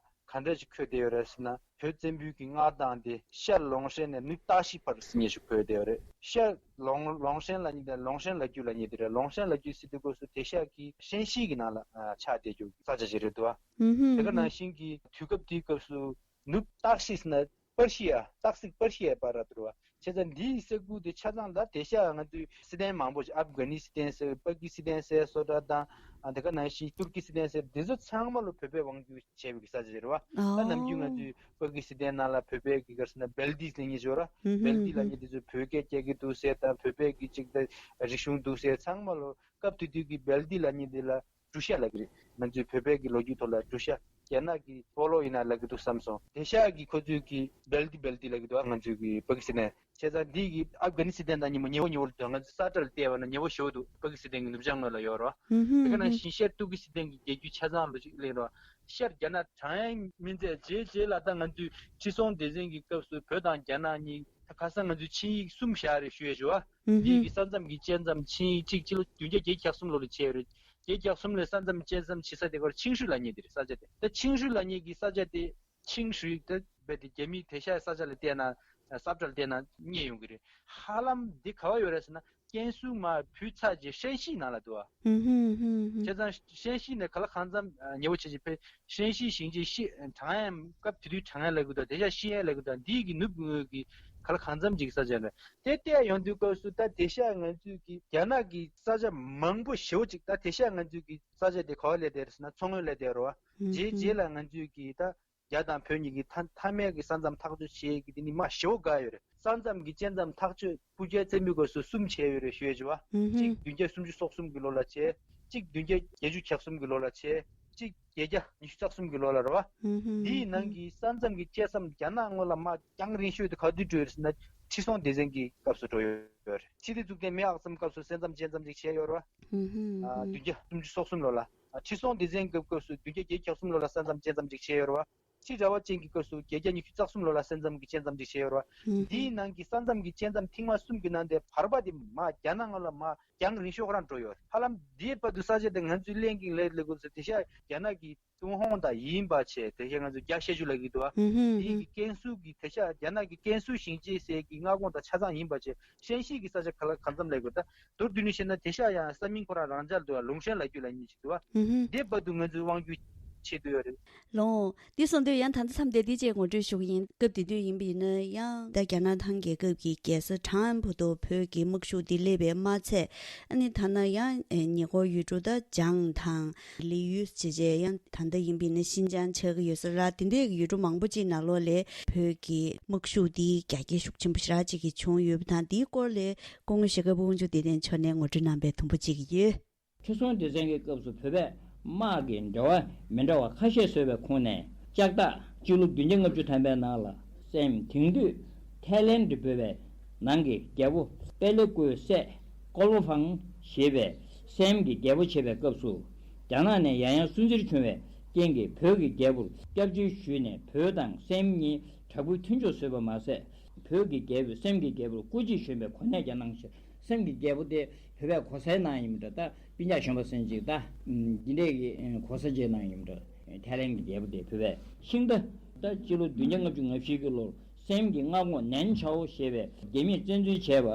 ག་འདྲ་ཞིག་འཁོད་བསྡད་ཡོད་རེད་ཟེར་ན། བོད་བཙན་པོའི་གི་མངའ་ཐང་དེ་ཤར་ལུང་ཧྲན་ནས་ནུབ་སྟག་ཤི་བར་ཟེར་མཁན་ཞིག་འཁོད་བསྡད་ཡོད་རེད། ཤར་ལུང་ལུང་ཧྲན་ལབ་མཁན་དེ། ལུང་ཧྲན་ལབ་རྒྱུ་ལབ་མཁན་དེ་རེད། ལུང་ཧྲན་ལབ་རྒྱུ་ཟེར་དུས་སྐབས་སུ་དེང་སང་གི་ཧྲན་ཞི་གི་ནང་ལ་ཨ་ཆགས་བསྡད་རྒྱུ་ས་ཆ་ཞིག་རེད་འདུག་བ། ཧུམ་ཧུམ། དེ་ག་ནང་བཞིན་གྱི་དུས་སྐབས་དེའི་སྐབས་སུ་ནུབ་སྟག་ཤི་ཟེར་ན་པར་ཤི་ཡ། སྟག་གཟིག་པར་ཤི་ཡའི་བར་ར་འདུག་བ། བྱས་ཙང་འདིའི་ས་ཁུལ་དེ་ཆ་ཚང་ད་དེང་སང་ང་ཚོའི་སི་ཐན་མང་པོ་ཞིག། ཨབ་གྷ་ནི་སི་ཐན་ཟེར། པ་ཀི་སི་ཐན་ཟེར། སོ་ཊ་དང་། ཨ་དེ་ག་ནང་བཞིན་ཏུར་ཀི་སི་ཐན་ཟེར། དེ་ཚོ་ཚང་མ་ལོ་བོད་པས་དབང་བསྒྱུར་བྱས་པའི་ས་ཆ་རེད་བ། ད་ནམ་རྒྱུན་ང་ཨོ། ཚོའི་པ་ཀི་སི་ཐན་ནང་ལ་བོད་པའི་གི་ག་རེ་ཟེར་ན་བལ་ཏི་ཟེར་མཁན་ཅིག་ཡོད་ར། ཧུམ་ཧུམ་བལ་ཏི་ལབ་མཁན་དེ་ཚོ་བོད་སྐད་སྐྱེལ་གྱི་འདུག་ཟེར་དང་། བོད་པའི་གི་ཅིག་ད་རིག་གཞུང་འདུག་ཟེར། ཚང་མ་ལོ་སྐབས་དེ་དུས་ཀྱི་བལ་ཏི་ལབ་མཁན་དེ་ལ་བྲུ་ཤ་ལབ་ཀྱི་རེད། ང་ཚོའི་བོད་པའི་གི་ལོ་རྒྱུས་ཐོག་ལ་བྲུ་ཤ། རྒྱ་ནག་གི་པོ་ལོ་ཡིན་ན་ལབ་ཀྱི་འདུག་བསམ་སོང་། དེང་སང་གི་ཁོ་ཚོའི་གི་བལ་ཏི་བལ་ཏི་ལབ་ཀྱི་འདུག་ཨ། ང་ཚོའི་གི་པ་ཀི་སི་ཐན། བྱས་ཙང་འདི་གི་ཨབ་གྷ་ནི་སི་ཐན་དང་ཉེ་མོ་ཉེ་བོ་ཉེ་བོ་འདུག། ང་ཚོ་ས་ཁྲ་ལ་བལྟས་པ་ན་ཉེ་བོ་ཞེ་པོ་འདུག། པ་ཀི་སི་ཐན་གི་ནུབ་བྱང་ངོས་ལ་ཡོད་རེད་བ། ཧུམ་ཧུམ་དེ་ག་ནང་ཧུམ་ཧུམ། བཞིན་ཤར་ཏུར་ཀི་སི་ཐན་གི་རྒྱལ་རྒྱུད་ཆ་ཚང་ལོ་ཅིག་སླེབས་རེད་བ། ཤར་རྒྱ་ནག་དྲང་ཡང་མིན་ཚད། རྗེས་རྗེས་ལ་ད་ང་ཚོའི་ཁྲི་སྲོང་ལྡེ་བཙན་གྱི་སྐབས་སུ་བོད་དང་རྒྱ་ནག་གཉིས། ད་ཁ་སང་ང་ཚོའི་ཆིངས་ཡིག་གསུམ་བཞག་རེད་ཞུ་ཡས་ཞུ་བ། ཧུམ་འདི་ཧུམ། གི་ས་མཚམས་ཀྱི་བཅད་མཚམས་ཆིངས་ཡིག་གཅིག་སྤྱི་ལོ་བདུན་བརྒྱ་བརྒྱད་ཅུ་གྱ་གསུམ་ལོ་ལ་བྱས་ཡོད་རེད། བརྒྱད་ཅུ་གྱ་གསུམ་ལོའི་ས་མཚམས་བཅད་མཚམས་ཕྱེ་ས་དེ་གར་ཆིང་ཧྲུའེ་ལབ་མཁན་དེ་རེད། ས་ཆ་དེ། ད་ཆིང་ཧྲུའེ་ལབ་མཁན་གྱི་ས་ཆ་དེ། ཆིང་ཧྲུའེ་དེ་རྦད་དེ་རྒྱ་མིའི་དེང་སང་ས་ཆ་ལ་བལྟས་ན། ས་ཁྲ་ལ་བལྟས་ན་རྙེད་ཡོང་གི་རེད། ཧ་ལམ་འདི་ག་པར་ཡོད་རེད་ཟེར་ན། ཀན་སུའུ་མར་བུད་ཚར་རྗེས་ཧྲན་ཞི་ནང་ལ་འདུག་བ། ཧུམ་ཧུམ་ཧུམ་ཧུམ། བྱས་ཙང་ཧྲན་ཞི་ནས་ག་ལ་གང་འཚམ་ཉེ་བོ་བྱས་ཅིག་ཕེབས། ཧྲན་ཞི་ཞིང་ཆེན་ཤི། ཁྲང་ཨན། སྐབས་དེ་དུས་ཁྲང་ཨན་ལབ་ཀྱི་འདུག། དེང་སང་ཤི་ཨན་ལབ་ཀྱི་འདུག། འདིའི་གི་ནུབ་ངོས་ཀྱི་ག་ལ་གང་འཚམ་ཅིག་ས་ཆ་རེད། དེ་བལྟས་ཡོང་དུས་སྐབས་སུ་ད་དེང་སང་ང་ཚོའི་གི་རྒྱ་ནག་གི་ས་ཆ་མང་པོ་ཞེ་པོ་ཅིག། ད་དེང་སང་ང་ཚོའི་གི་ས་ཆ་དེ་ག་པར་སླེབས་བསྡད་རེད་ཟེར་ན་མཚོ་སྔོན་སླེབས་བསྡད་རེད་བ། ཧུམ་རྗེས་ཧུམ། རྗེས་ལ་ང་ཚོའི་གི་ད་རྒྱ་དང་བོད་གཉིས་ཀྱི་མཐའ་མཐའ་མའི་གི་ས་མཚམས་ཐག་གཅོད་བྱེད་ཀྱི་དེ་ནི་མ་ཞེ་པོ་དགའ་ཡོད་རེད། ས་མཚམས་ཀྱི་བཅད་མཚམས་ཐག་གཅོད་སྤུ་རྒྱལ་བཙན་པོའི་སྐབས་སུ་གསུམ་བྱས་ཡོད་རེད་ཞུ་ཡས་ཅིག་བ། ཧུམ་ཧུམ། གཅིག་བདུན་བརྒྱ་སུམ་ཅུ་སོ་གསུམ་གྱི་ལོ་ལ་བྱས། གཅིག་བདུན་བརྒྱ་བརྒྱད་ཅུ་གྱ་གསུམ་གྱི་ལོ་ལ་བྱས། གཅིག་བརྒྱད་བརྒྱ་ཉི་ཤུ་རྩ་གསུམ་གྱི་ལོ་ལ་རེད་བ། ཧུམ་ཧུམ། འདིའི་ནང་གི་ས་མཚམས་ཀྱི་བཅད་མཚམས་རྒྱ་ནག་སྔོན་ལ་མ་རྒྱང་རིང་ཤོས་དེ་ག་དུས་གྲོལ་ཡོད་རེད་ཟེར་ན། ཁྲི་སྲོང་ལྡེ་བཙན་གྱི་སྐབས་སུ་གྲོལ་ཡོད་རེད། ཁྲི་ལྡེ་གཙུག་བརྟན་མེས་ཨག་ཚོམ་སྐབས་སུ་ས་མཚམས་བཅད་མཚམས་ཅིག་བྱས་ཡོད་རེད་བ། ཧུམ་ཧུམ། ཨ་ཧུམ། བདུན་བརྒྱ་སུམ་ཅུ་སོ་གསུམ་ལོ་ལ། ཨ་ཁྲི་སྲོང་ལྡེ་བཙན་གྱི་སྐབས་སུ་བདུན་བརྒྱ་བརྒྱད་ཅུ་གྱ་གསུམ་ལོ་ལ་ས་མཚམས་བཅད་མཚམས་ཅིག་བྱས་ཡོད་རེད་བ། ཁྲི་རལ་པ་ཅན་གྱི་སྐབས་སུ་བརྒྱད་བརྒྱ་ཉི་ཤུ་རྩ་གསུམ་ལོ་ལ་ས་མཚམས་ཀྱི་བཅད་མཚམས་ཅིག་བྱས་ཡོད་རེད་བ། ཧུམ་ཧུམ། འདིའི་ནང་གི་ས་མཚམས་ཀྱི་བཅད་མཚམས་ཐེངས་མ་གསུམ་གྱི་ནང་དེ་བར་པ་དེ་མ་རྒྱ་ནག་སྔོན་ལ་མ་རྒྱང་རིང་ཤོས་ཁོ་རང་འགྲོ་ཡོད། ཧ་ལམ་འདིའི་བར་དུ་ས་ཆ་དེ་ང་ཚོའི་གླེང་གིན་ལས་ལས་དགོས་ཚེ་དེང་སང་རྒྱ་ནག་གི་ཏུན་ཧོང་དང་ཡིན་པ་བྱས། དེང་སང་ང་ཚོ་རྒྱ་བཤད་རྒྱུད་ལབ་ཀྱི་འདུག་བ། ཧུམ་ཧུམ་དེ་ཧུམ། གི་ཀན་སུའུ་གི་དེང་སང་རྒྱ་ནག་གི་ཀན་སུའུ་ཞིང་ཆེན་ཟེར་གི་མངའ་ཁོངས་དང་ཆ་ཚང་ཡིན་པ་བྱས། ཧྲན་ཞི་གི་ས་ཆ་ག་ལ་གང་འཚམ་ལབ་དགོས། ད་མདོར་བསྡུས་ནས་བཤད་ན་དེང་སང་ཡང་ས་མིང་ཁོ་རང་རང་འཇགས་འདུག་བ། ལུང་ཧྲན་ལབ་རྒྱུ་ལབ་མཁན་ཞིག་འདུག་བ། ཧུམ་ཧུམ། དེ་བར་དུ་ང་ཚོའི་དབང་སྒྱུར་ བྱེད་འདོད་ཡོད་རེད། ལོ། འདི་སོང་དུས་ཡང་ད་ལྟ་མཚམས་དེ་འདི་བཅས་ངོ་སྤྲོད་ཞུ་གི་ཡིན། སྐབས་དེ་དུས་ཡིན་པ་ཡིན་ན་ཡང་ད་རྒྱ་ནག་ཐང་རྒྱལ་ཁབ་ཀྱི་རྒྱལ་ས་ཁྲང་ཨན་བུ་དུ་བོད་ཀྱི་དམག་ཤུགས་འདི་སླེབས་པའི་མ་ཚད། ཨ་ནི་ཐ་ན་ཡང་ཉེ་འཁོར་ཡུལ་གྲུ་ད་འཇང་དང་ལི་ཡུལ་བྱེད་བྱས་ཡང་ད་ལྟ་ཡིན་པ་ཡིན་ན་ཤིན་ཅང་ཆགས་ཀྱི་ཡོད་ས་ར། དེ་འདྲའི་ཡུལ་གྲུ་མང་པོ་ཅིག་ནང་ལོགས་ལས་བོད་ཀྱི་དམག་ཤུགས་འདི་རྒྱ་སྐྱེད་ཤུགས་ཆེན་པོ་ཞེ་དྲག་ཅིག་གི་བྱུང་ཡོད་པ་དང་། འདིའི་སྐོར་ལས་སྐུ་ངོ་ཞྭ་སྒབ་དབང་ཕྱུག་བདེ་ལྡན་མཆོག་ནས་ངོ་སྤྲོད་གནང་པའི་དུམ་བུ་ཅིག་ཡོད། ཁྲི་སྲོང་ལྡེ་བཙན་གྱི་སྐབས་སུ་བོད་པས་དམག་གི་འབྲེལ་བ་མི་འདྲ་བ་ཁ་ཤས་བཟོས་པའི་ཁོངས་ནས། ལྕགས་སྟག་སྤྱི་ལོ་བདུན་བརྒྱ་ལྔ་བཅུ་ཐམ་པའི་ནང་ལ་སེམ། དེང་དུས་ཐའི་ལེན་ཌི་བོད་པའི་ནང་གི་རྒྱལ་པོ་པེ་ལེ་ཀོའི་སྲས་ཀོ་ལོ་ཧྥང་ཞེས་པའི་སེམ་གྱི་རྒྱལ་པོ་བྱེད་པའི་སྐབས་སུ། རྒྱ་ནག་ནས་ཡང་ཡང་སུན་གཙེར་བྱུང་བའི་རྐྱེན་གྱིས་བོད་ཀྱི་རྒྱལ་པོར་སྐྱབས་བཅོལ་ཞུས་ནས། བོད་དང་སེམ་གཉིས་དྲག་པོའི་མཐུན་ཕྱོགས་བཟོས་པ་མ་ཟད། བོད་ཀྱི་རྒྱལ་པོས་སེམ་གྱི་རྒྱལ་པོར་སྐུ་རྗེས་བཞེངས་པའི་གོ་གནས་ཀྱང་གནང་ཞིང་། སེམ་གྱི་རྒྱལ་པོ་དེ་བོད་པས་གོ་སར་གནང་ཡིན་པ་འདྲ། ད་སྤུན་ཀྱག་གཞོན་པ་སེམས་ཅིག་ད་འདི་འདྲས་ཀྱི་གོ་ས་ཅིག་གནང་ཡིན་པ་འདྲ། ཐའི་ལེན་གྱི་རྒྱལ་པོ་དེ་བོད་པས་ཤིང་རྟ། ད་སྤྱི་ལོ་བདུན་བརྒྱ་ལྔ་བཅུ་ང་བཞི་གི་ལོར་སེམ་གྱི་མངའ་ཁོངས་ནན་ཆའོ་ཞེས་པའི་རྒྱ་མིས་བཙན་འཛུལ་བྱས་པ།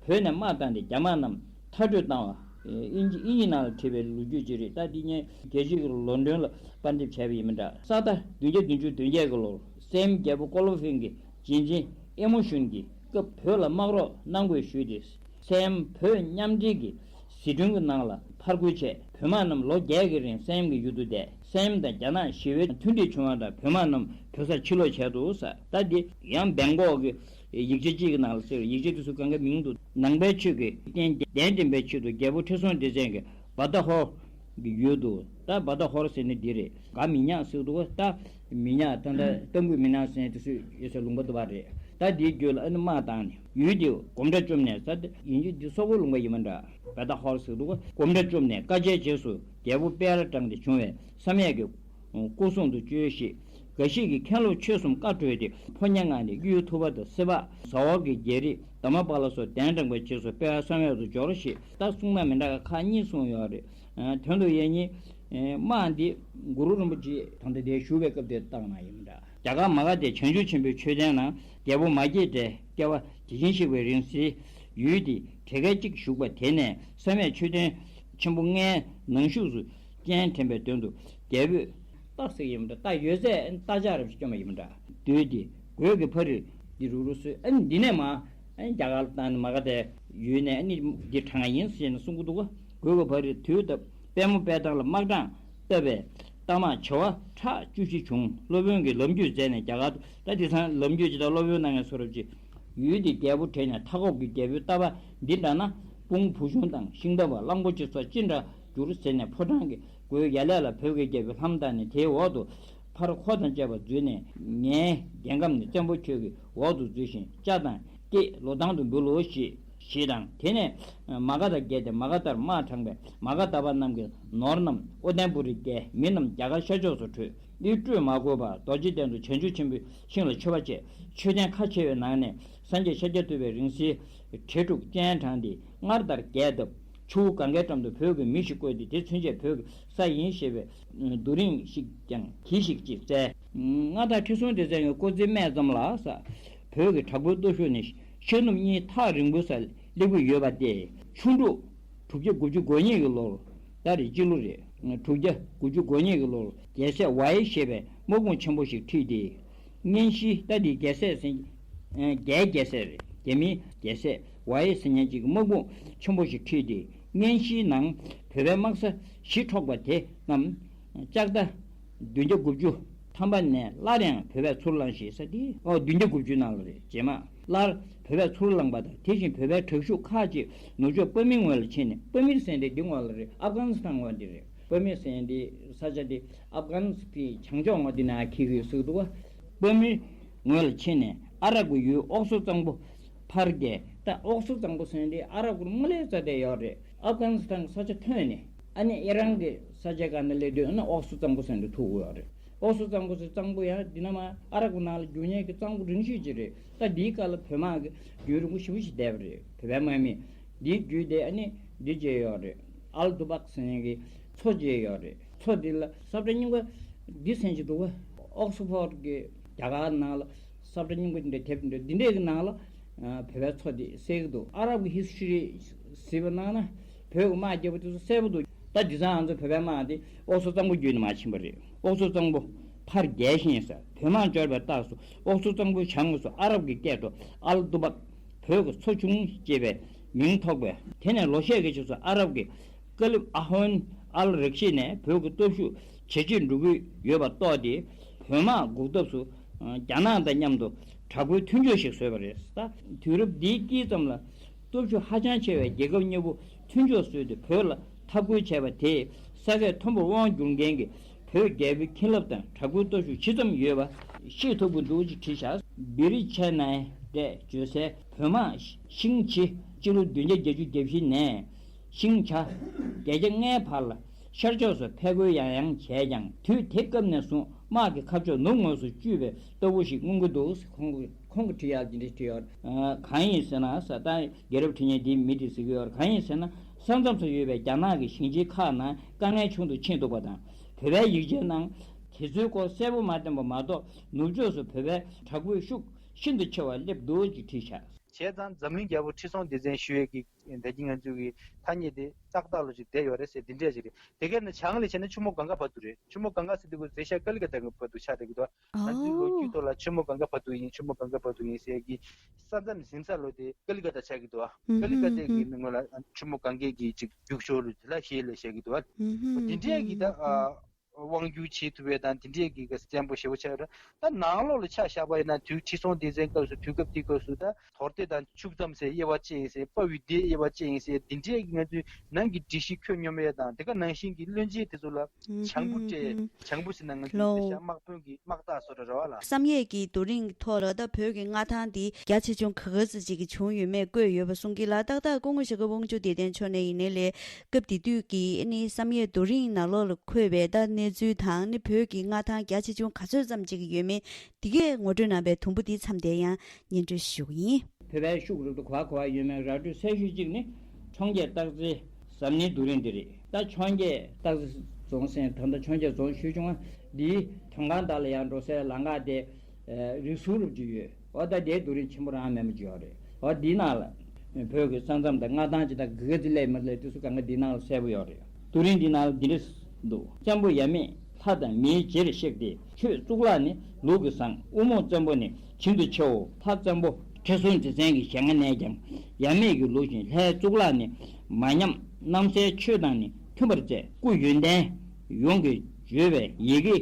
བོད་ནས་དམག་བཏང་སྟེ་རྒྱ་དམག་རྣམས་མཐར་སྐྲོད་བཏང་བ། དབྱིན་ཇི་དབྱིན་ཇི་ནང་ལ་བྲིས་པའི་ལོ་རྒྱུས་ཅིག་རེད། ད་འདི་ངས་རྒྱལ་སྤྱིའི་ལོ་ལོན་ལ་པར་འདེབས་བྱས་པ་ཡིན་མིན་འདྲ། ས་ད་བདུན་བརྒྱ་བདུན་ཅུ་དོན་བརྒྱད་ཀྱི་ལོར་སེམ་རྒྱལ་པོ་ཀོ་ལོ་ཧྥིང་གི་རྗེས་འཛིན་ཨེ་མོ་ཤུན་གྱིས་སྐབས་བོད་ལ་དམག་རོགས་གནང་དགོས་ཞུས་ཏེ། སེམ་བོད་མཉམ་འབྲེལ་གྱི་ཟི་ཁྲོན་གྱི་ནང་ལ་ཕར་རྒོལ་བྱས། བོད་དམག་རྣམས་ལོ་བརྒྱད་ཀྱི་རིང་སེམ་གྱི་ཡུལ་དུ་བསྡད། སེམ་དང་རྒྱ་ནག་ཞི་བའི་མཐུན་འགྲིག་བྱུང་བ་དང་། བོད་དམག་རྣམས་བོད་སར་ཕྱིར་ལོག་བྱས་འདུག་ཟེར། ད་འདི་ཡང་སྦེང་ཀོག་གི་ཡིག་ཆ་གཅིག་གི་ནང་ལ་གསལ་བའི་ཡིག་ཆ་དེ་ཚོ་གང་ག་མིང་འདུག་ནང་པའི་ཆོས་ཀྱི་རྟེན་གདན་འདྲེན་པའི་ཆེད་དུ་རྒྱལ་པོ་ཁྲི་སྲོང་ལྡེ་བཙན་གྱིས་བ་ད་ཧོར་གྱི་ཡུལ་དུ། ད་བ་ད་ཧོར་ཟེར་ནི་འདི་རེད། ག་མི་ཉག་ཟེར་འདུག་ད་མི་ཉག་ད་ད་ཏམ་ཀུའི་མི་ཉག་ཟེར་ནི་དེ་ཚོ་ཡོད་སའི་ལུང་པ་འདུག་པ་རེད། ད་འདིའི་རྒྱུད་ལ་ཨ་ནི་དམག་བཏང་ནས་ཡུལ་དེ་གོམ་སྒྲ་བཅོམ་ནས། ས་དེ་ཡིན་རྒྱུ་འདི་སོག་པོའི་ལུང་པ་ཡིན་པ་འདྲ། བ་ད་ཧོར་ཟེར་འདུག་གོམ་སྒྲ་བཅོམ་ནས་བཀའ་ཆད་རྗེས་སུ་རྒྱལ་པོ་དཔལ་དྲངས་ཏེ་བྱུང་བའི་བསམ་ཡས་ཀྱི་སྐུ་གསུང་དུ་བཅོལ་ཞིང་། འགའ་ཞིག་གིས་མཁན་སློབ་ཆོས་གསུམ་བཀའ་གྲོལ་ཏེ། ཕོ་ཉ་མངགས་ནས་དབྱུག་ཐུབ་པ་དང་སྲིད་པ། ཟ་འོག་གི་རྒྱལ་རིགས་དྷརྨ་པཱ་ལ་སོགས་གདན་དྲངས་པའི་རྗེས་སུ་དཔལ་བསམ་ཡས་སུ་འབྱོར་ཞེས། ད་གསུང་ན་མི་འདྲ་ཁག་གཉིས་གསུངས་ཡོད་རེད། དོན་དུ་ཡང་ནི་དམག་འདི་གུ་རུ་རིན་པོ་ཆེ་ད་ལྟ་དེ་བཞུགས་པའི་སྐབས་དེར་བཏང་ན་ཡིན་འདྲ། རྒྱ་གར་མ་ག་དྷའི་བྱང་ཆུབ་ཆེན་པོའི་མཆོད་རྟེན་ནང་རྒྱལ་པོ་མ་སྐྱེས་དགྲའི་སྐྱེ་བ་དེ་བཞིན་གཤེགས་པའི་རིང་བསྲེལ་ཡུལ་དེ་གྲལ་ཁལ་གཅིག་བཞུགས་པ་དེ་ནས་བསམ་ཡས་མཆོད་རྟེན་ཆེན་པོ་ལྔའི་ནང་ཤུགས་སུ་སྤྱན་འདྲེན་པའི་དོན་དུ་རྒྱལ་པོས་རྟགས་ཟེར་གྱི་ཡིན་པ་འདྲ། རྟགས་ཡོད་ཚད་རྟ་ལྕག་རབ་ཅིག་བསྐྱོན་པ་ཡིན་པ་འདྲ། བདུད་དེ་གོས་ཀྱི་ཕ་རིར་འདི་རུག་རུག་གསོལ། ཨ་ནི་འདི་ནས་མ་ཨ་ནི་རྒྱ་གར་དང་མ་ག་དྷའི་ཡུལ་ནས་ཨ་ནི་འདི་དྲངས་ཡིན་ཟེར་ནས་གསུང་གི་འདུག་ག་གོས་ཀྱི་ཕ་རིར་དུས་བཏབ། པདྨོ་དཔལ་ཐང་ལ་དམག་དྲངས་བཏབ་པས་རྟ་དམག་བྱེ་བ་ཁྲག་བཅུ་བཞི་བྱུང་། སློབ་དཔོན་གྱིས་ལམ་རྒྱུད་མཛད་ནས་རྒྱ་གར་དུ། ད་དེང་སང་ལམ་རྒྱུད་ཇི་ལྟར་སློབ་དཔོན་གནང་མཁན་བཟོ་འདྲ་ཅིག་ཡུལ་དེའི་རྒྱལ་པོ་བྲོས་ནས་མཐའ་འཁོབ་ཀྱི་རྒྱལ་པོའི་རྟ་པ་འདི་འདྲ་ན། དཔུང་བུ་ཆུང་དང་ཤིང་རྟ་བ་གླང་པོ་ཆེ་སོགས་ཅི་འདྲ་འགྱུར་ཟེར་ནས། ཕོ་བྲང་གི་སྒོའི་ཡ་ལས་ལ་བོད་ཀྱི་རྒྱལ་པོའི་ལྷམ་བཏགས་ནས་དེའི་འོག་ཏུ་ཕར་འཁོར་དང་བཅས་པ་འཛུལ་ནས། ངའི་རྒྱལ་ཁམས་ནི་བཙན་པོ་ཁྱོད་ཀྱི་འོག་ཏུ་འཛུལ་ཞིང་ལྕགས་དང་སྐེད་ལོ་ཐང་དུ་འབུལ་ལོ་ཞེས། ཞེས་དང་། དེ་ནས་མ་ག་དྷ་བརྒལ་ཏེ་མ་ག་དྷར་དམག་དྲངས་པས། མ་ག་དྷ་པ་རྣམས་ཀྱི་ནོར་རྣམས་ཨོ་དན་པུ་རིར་བསྐྱལ། མི་རྣམས་རྒྱ་གར་ཤར་ཕྱོགས་སུ་བྲོས། ཨི་སྤྲོས་མ་གོས་པར་རྡོ་རྗེ་གདན་དུ་བྱང་ཆུབ་ཆེན་པོའི་ཞིང་ལ་མཆོད་པ་བྱས། མཆོད་རྟེན་ཁ་ཕྱེ་བའི་ནང་ནས་སངས་རྒྱས་ཤཱཀྱ་ཐུབ་པའི་རིང་བསྲེལ་གྲལ་དྲུག་སྤྱན་དྲངས་ཏེ། སྔར་ལྟར་རྒྱས་བཏབ། ཆུ་བོ་གངྒཱའི་འགྲམ་དུ་བོད་ཀྱི་མི་ཞིག་བཀོད་དེ། དེ་ཚུན་ཆད་བོད་ཀྱི་ས་ཡིན་ཞེས་པའི་རྡོ་རིང་ཞིག་ཀྱང་གྱིས་ཤིག་ཅེས་བསྩལ། མངའ་བདག་ཁྲི་སྲོང་ལྡེ་བཙན་གྱི་སྐུ་ཚེའི་སྨད་ཙམ་ལ་ས་བོད་ཀྱི་དྲག་པོའི་སྟོབས་ཤུགས་ནི་ཤར་ནུབ་གཉིས་ཐག་རིང་པོའི་སར་སླེབས་ཀྱི་ཡོད་པ་སྟེ། ཆུ་འབྲུག་དྲུག་བརྒྱ་དགུ་བཅུ་གོ་གཉིས་ཀྱི་ལོར། ད་རེས་སྤྱི་ལོ་རེད། དྲུག་བརྒྱ་དགུ་བཅུ་གོ་གཉིས་ཀྱི་ལོར་རྒྱལ་སྲས་ཝའི་ཞེས་པའི་དམག་དཔུང་ཆེན་པོ་ཞིག་ཁྲིད་དེ། གཉན་གཤིས། ད་དེ་རྒྱལ་སྲས་ཟེར། རྒྱལ་རྒྱལ་སྲས་རེད། རྒྱ་མིའི་རྒྱལ་སྲས་ཝའི་ཟེར་མཁན་ཅིག་གིས་དམག་དཔུང་ཆེན་པོ་ཞིག་ཁྲིད་དེ། གཉན་གཤིས་ནང་བོད་པའི་དམག་ས་གཞི་འཕྲོག་པ་དེ་རྣམས་ལྕགས་རྟ་བདུན་བརྒྱ་དགུ་བཅུ་ཐམ་པ་ནས་སླར་ཡང་བོད་པས་ཚུར་བླངས་ཤིང་ས་དེ། ཨོ། བདུན་བརྒྱ་དགུ་བཅུ་ནང་ལ་རེད། རྗེས་མ་སླར་བོད་པས་ཚུར་བླངས་པ་དང་། དེ་བཞིན་བོད་པའི་དྲག་ཤུགས་ཁག་ཅིག་ནུབ་ཕྱོགས་དཔའ་མི་ངོས་ལ་ཕྱིན་ནས། དཔའ་མི་ཟེར་འདི་འདི་ངོས་ལ་རེད། ཨབ་གྷ་ནི་སི་ཐན་ངོས་འདི་རེད། དཔའ་མི་ཟེར་འདི་ས་ཆ་འདི་ཨབ་གྷ་ནི་སི་ཐན་བྱང་ཕྱོགས་ངོས་འདི་ནང་འཁེལ་གྱི་ཡོད་ཟེར་གྱི་འདུག་ག་དཔའ་མི་ངོས་ལ་ཕྱིན་ནས་ཨ་རབ་ཀྱི་ཡུལ་ཨོག་སུ་གཙང་པོ་ཕར་བརྒལ། ད་ཨོག་སུ་གཙང་པོ་ཟེར་འདི་ཨ་རབ་ཀྱི་དམག་ལས་རྩ་དེ་ཡོད་རེད། ཨབ་གྷ་ནི་སི་ཐན་གྱི་ས་ཆ་ཐོན་ནས། ཨ་ནི་ཨི་རན་གྱི་ས་ཆ་སྒང་ནས་སླེབས་དུས། ཨ་ནི་ཨོག་སུ་གཙང་པོ་ཟེར་འདི་ཐུག་གི་ཡོད་རེད། ཨོག་སུ་གཙང་པོ་ཟེར། གཙང་པོ་ཡང་འདི་ན་མ་ཨ་རབ་ཀྱི་ནང་ལ་རྒྱུག་མཁན་གྱི་གཙང་པོ་རིང་ཤོས་ཅིག་རེད། ད་འདིའི་སྐབས་ལ་བོད་དམག་གི་རྒྱུན་རིང་པོ་ཞེ་པོ་ཞིག་བསྡད་པ་རེད། བོད་པའི་དམག་མི་འདི་བརྒྱུད་དེ་ཨ་ནི་འདི་བྱས་ཡོད་རེད། ཨལ་དུ་བག་ཟེར་མཁན་གྱི་མཚོ་བྱས་ཡོད་རེད། མཚོ་འདི་ལ་ས་བཀྲ་སྙིང་པོ་འདི་ཟེར་གྱི་འདུག་ག་ཨོག་སི་ཕོར་གྱི་རྒྱ་གར་ནང་ལ་ས་བཀྲ་སྙིང་པོ་འདི་འདྲ་དེབ་འདི་འདྲ་འདི་འདྲའི་གི་ནང་ལ་བོད་པའི་མཚོ་འདི་གསལ་གྱི་འདུག་ཨ་རབ་ཀྱི་ཧི་སི་ཊོ་རི་གཟིགས་པ་གནང་ན་བོད་ཀྱི་དམག་རྒྱལ་པོ་དེ་ཚོ་གསལ་པོ་འདུག་ད་དེང་སང་ང་ཚོ་བོད་པའི་དམག་དེ་ཨོག་ཚོ་གཙང་པོ་བརྒྱུད་ནས་མར་ཕྱིན་པ་རེད། ཨོག་ཚོ་གཙང་པོ་ཕར་རྒྱལ་ཞིང་ཟེར། བོད་དམག་འབྱོར་བའི་རྟགས་སུ་ཨོག་ཚོ་གཙང་པོའི་བྱང་ངོས་སུ་ཨ་རབ་ཀྱི་སྐད་དུ་ཨལ་ཏུ་པག་བོད་ཀྱི་མཚོ་ཆུང་ཅེས་པའི་མིང་ཐོགས་པས། དེ་ནས་ལོ་ཤས་ཀྱི་རྗེས་སུ་ཨ་རབ་ཀྱི་ཀ་ལིབ་ཨ་ཧོན་ཨལ་རེག་ཤི་ནས་བོད་ཀྱི་སྟོབས་ཤུགས་ཇེ་ཆེར་འགྲོ་གི་ཡོད་པ་རྟོགས་ཏེ། བོད་དམག་འགུག་ཐབས་སུ་རྒྱ་ནག་དང་མཉམ་དུ་དྲག་པོའི་མཐུན་ཕྱོགས་ཤིག་བཟོས་པ་རེད། ད་དུས་རབས་འདིའི་དཀྱིལ་ཙམ་ལ་སྟོབས་ཤུགས་ཧ་ཅང་ཆེ་བའི་རྒྱལ་ཁབ་གཉིས་པོ་མཐུན་ཕྱོགས་བཟོས་ཏེ། བོད་ལ་འཐབ་རྒོལ་བྱས་པ་དེས་ས་ཁད་མཐོན་པོར་དབང་བསྒྱུར་མཁན་གྱི་བོད་རྒྱལ་པོའི་ཁྱིམ་རླབས་དང་དྲག་པོའི་སྟོབས་ཤུགས་ཇི་ཙམ་ཡོད་པ་ཤེས་ཐུབ་ཀྱི་འདུག་ཅེས་བྲིས་བཞག་བི་རི་ཆེ་ནའི་ཏྲས་བརྗོད་སའི་བོད་དམག་ཤིང་བྱི་སྤྱི་ལོ་བདུན་བརྒྱ་བརྒྱད་ཅུ་གྱ་བཞི་ནས་ཤིང་བྱ་བརྒྱད་བརྒྱ་ལྔའི་བར་ལ་ཤར་ཕྱོགས་སུ་ཕེབས་རྒོལ་ཡང་ཡང་བྱས་ཀྱང་། དུས་དེ་སྐབས་ནས་བཟུང་དམག་གི་ཁ་ཕྱོགས་ནུབ་ངོས་སུ་བསྐྱུར་བའི་ལྟ་བུ་ཞིག་མངོན་གྱི་འདུག་ཁོང་གིས་ཁོང་གིས་བྲིས་ཡག་འདི་འདྲ་བྲིས་ཡོད། གང་ཡིན་ཟེར་ན་ཟེར། ད་རྒྱལ་རབས་བྲིས་མཁན་འདིའི་མི་དེས་ཟེར་གྱི་ཡོད། གང་ཡིན་ཟེར་ན། ས་མཚམས་སུ་ཡོད་པའི་རྒྱ་ནག་གི་ཞིང་ཆེན་ཁག་ནང་དཀའ་ངལ་ཆུང་དུ་ཕྱིན་འདུག་པ་དང་། བོད་པའི་ཡིག་ཆའི་ནང་དེ་ཚོའི་སྐོར་གསལ་པོ་མ་བཏོན་པ་མ་གཏོགས། ནུབ་ཕྱོགས་སུ་བོད་པའི་དྲག་པོའི་ཤུགས་ཤིན་ཏུ་ཆེ་བ་སླེབས་འདུག་ཅེས་བྲིས་བཞག་བྱས་ཙང་འཛམ་གླིང་རྒྱལ་པོ་ཁྲི་སྲོང་ལྡེ་བཙན་ཞུ་ཡས་ཀྱི་ད་གིན་ང་ཚོའི་གི་ཐ་སྙད་དེ་ཏག་ཏག་ལོ་ཞིག་བསྡད་ཡོད་རེད་ཟེར། འདི་འདྲས་ཞིག་རེད། དེ་ག་ནས་བྱང་ལ་བྱས་ན་ཆུ་མོ་གངྒཱ་བར་དུ་རེད། ཆུ་མོ་གངྒཱ་ཟེར་དུས་རེ་ཤ་ཀ་ལི་ཀ་ཏ་བར་དུ་ཆགས་བསྡད་ཀྱི་འདུག་ང་ཚོའི་ལོ་རྒྱུས་ཐོག་ལ་ཆུ་མོ་གངྒཱ་བར་དུ་ཡིན། ཆུ་མོ་གངྒཱ་བར་དུ་ཡིན་ཟེར་གྱི་ས་མཚམས་ཟིན་ས་ལོ་དེ་ཀ་ལི་ཀ་ཏ་ཆགས་ཀྱི་འདུག་ཀ་ལི་ཀ་ཏའི་གི་ནང་ལ་ཆུ་མོ་གངྒཱའི་གི་ཅིག་རྒྱུག་ཤོར་དེ་ལ་ཞེས་ལ་བཤད་ཀྱི་འདུག་འདི་འདྲས་ཀྱི་ད་དབང་སྒྱུར་བྱེད་ཐུབ་པའི་དང་འདི་འདྲས་ཀྱི་གི་བཙན་པོ་ཞེ་པོ་ཆགས་ཡོད་རེད། ད་ནང་ལོགས་ལ་ཆ་བཞག་པ་ཡིན་ན་དུས་ཁྲི་སྲོང་ལྡེ་བཙན་སྐབས་སུ་དུས་སྐབས་དེའི་སྐབས་སུ་ད་དོར་ཏེ་དང་ཕྱུགས་རྩམ་ཟེར་དབྱེ་བ་ཕྱེ་ཡིན་ཟེར། དཔའ་བོའི་སྡེ་དབྱེ་བ་ཕྱེ་ཡིན་ཟེར། འདི་འདྲས་ཀྱི་ང་ཚོའི་ནང་གི་སྒྲིག་གཞི་ཁྱོན་སྙོམས་ཡས་དང་དེ་ག་ནང་བཞིན་གྱི་བློན་ཆེན་དེ་ཚོ་ལ་བྱང་བུ་སྤྲད། བྱང་བུ་ཟེར་ན་ང་ཚོའི་དེ་ཤ་དམག་དཔོན་གྱི་དམག་རྟགས་བཟོ་འདྲ་རེད་བ་ལ། བསམ་ཡས་ཀྱི་རྡོ་རིང་གི་ཐོག་ལ་ད་བོད་ཀྱི་མངའ་ཐང་འདི་རྒྱ་ཆེ་ཆུང་ག་ག་ཙམ་ཅིག་གི་བྱུང་ཡོད་མེད་བཀོད་ཡོད་པ་གསུང་གི་ལ། ཏག་ཏག་སྐུ་ངོ་ཞྭ་སྒབ་དབང་ཕྱུག་བདེ་ལྡན་མཆོག་ནས་ཡིན་ནའི་ལས་སྐབས་དེ་དུས་ཀྱི་ཨ་ནི་བསམ་ཡས་རྡོ་རིང་ནང་ལོགས་ལ་འཁོད་པའི་ད་གནས་ཚུལ་དང་ནི་བོད་ཀྱི་མངའ་ཐང་རྒྱ་ཆེ་ཆུང་ག་ཚོད་ཙམ་ཅིག་ཡོད་མེད་འདི་གས་ངོ་སྤྲོད་གནང་བའི་དུམ་བུ་འདི་མཚམས་དེ་ཡང་སྙན་སྒྲོན་ཞུ་གི་ཡིན། བོད་པའི་ཤུགས་རབ་ཏུ་ག་པར་ག་པར་ཡོད་མེད་ར་སྤྲོད་གསལ་ཤོས་གཅིག་ནི་འཕྱོངས་རྒྱས་སྟག་རྩེའི་ཟམ་སྣེའི་རྡོ་རིང་འདི་རེད། ད་འཕྱོངས་རྒྱས་སྟག་རྩེ་རྫོང་ཟེར། ད་ལྟ་འཕྱོངས་རྒྱས་རྫོང་ཞུས་བྱུང་བ་འདིའི་མཐོང་སྒང་དག་ལ་ཡང་འགྲོ་སའི་ལམ་ཁ་དེ་རིགས་ཟུང་རབ་ཅིག་ཡོད། འོ་ད་དེའི་རྡོ་རིང་ཆེན་པོ་རང་མེད་མ་ཅིག་ཡོད་རེད། འོ་འདིའི་ནང་ལ་བོད་ཀྱི་ས་མཚམས་དང་མངའ་ཐང་ཅི་དང་ག་ག་ཚོད་སླེབས་མ་སླེབས་དེ་ཚོ་གང་ག་འདིའི་ནང་ལ་གསལ་པོ་ཡོད་རེད། རྡོ་རིང་འདིའི་ནང་ལ་འདི་འདྲ་འདུག་བཙན་པོ་ཡབ་མེས་ལྷ་དང་མིའི་རྗེར་གཤེགས་ཏེ། ཆོས་གཙུག་ལག་ནི་ལུགས་ཀྱི་བཟང་། དབུ་རྨོག་བཙན་པོ་ནི་བྱིང་དུ་ཆེའོ། ལྷ་བཙན་པོ་ཁྲི་སྲོང་ལྡེ་བཙན་གྱི་ཞལ་སྔ་ནས་ཀྱང་། ཡབ་མེས་ཀྱི་ལུགས་བཞིན་ལྷའི་གཙུག་ལག་ནི། མ་ཉམས་རྣམ་གསལ་ཆོས་དང་ནི་མཐུན་པར་མཛད། སྐུ་ཡོན་ཏན་ཡོངས་ཀྱི་བརྗོད་པའི་ཡི་གེ་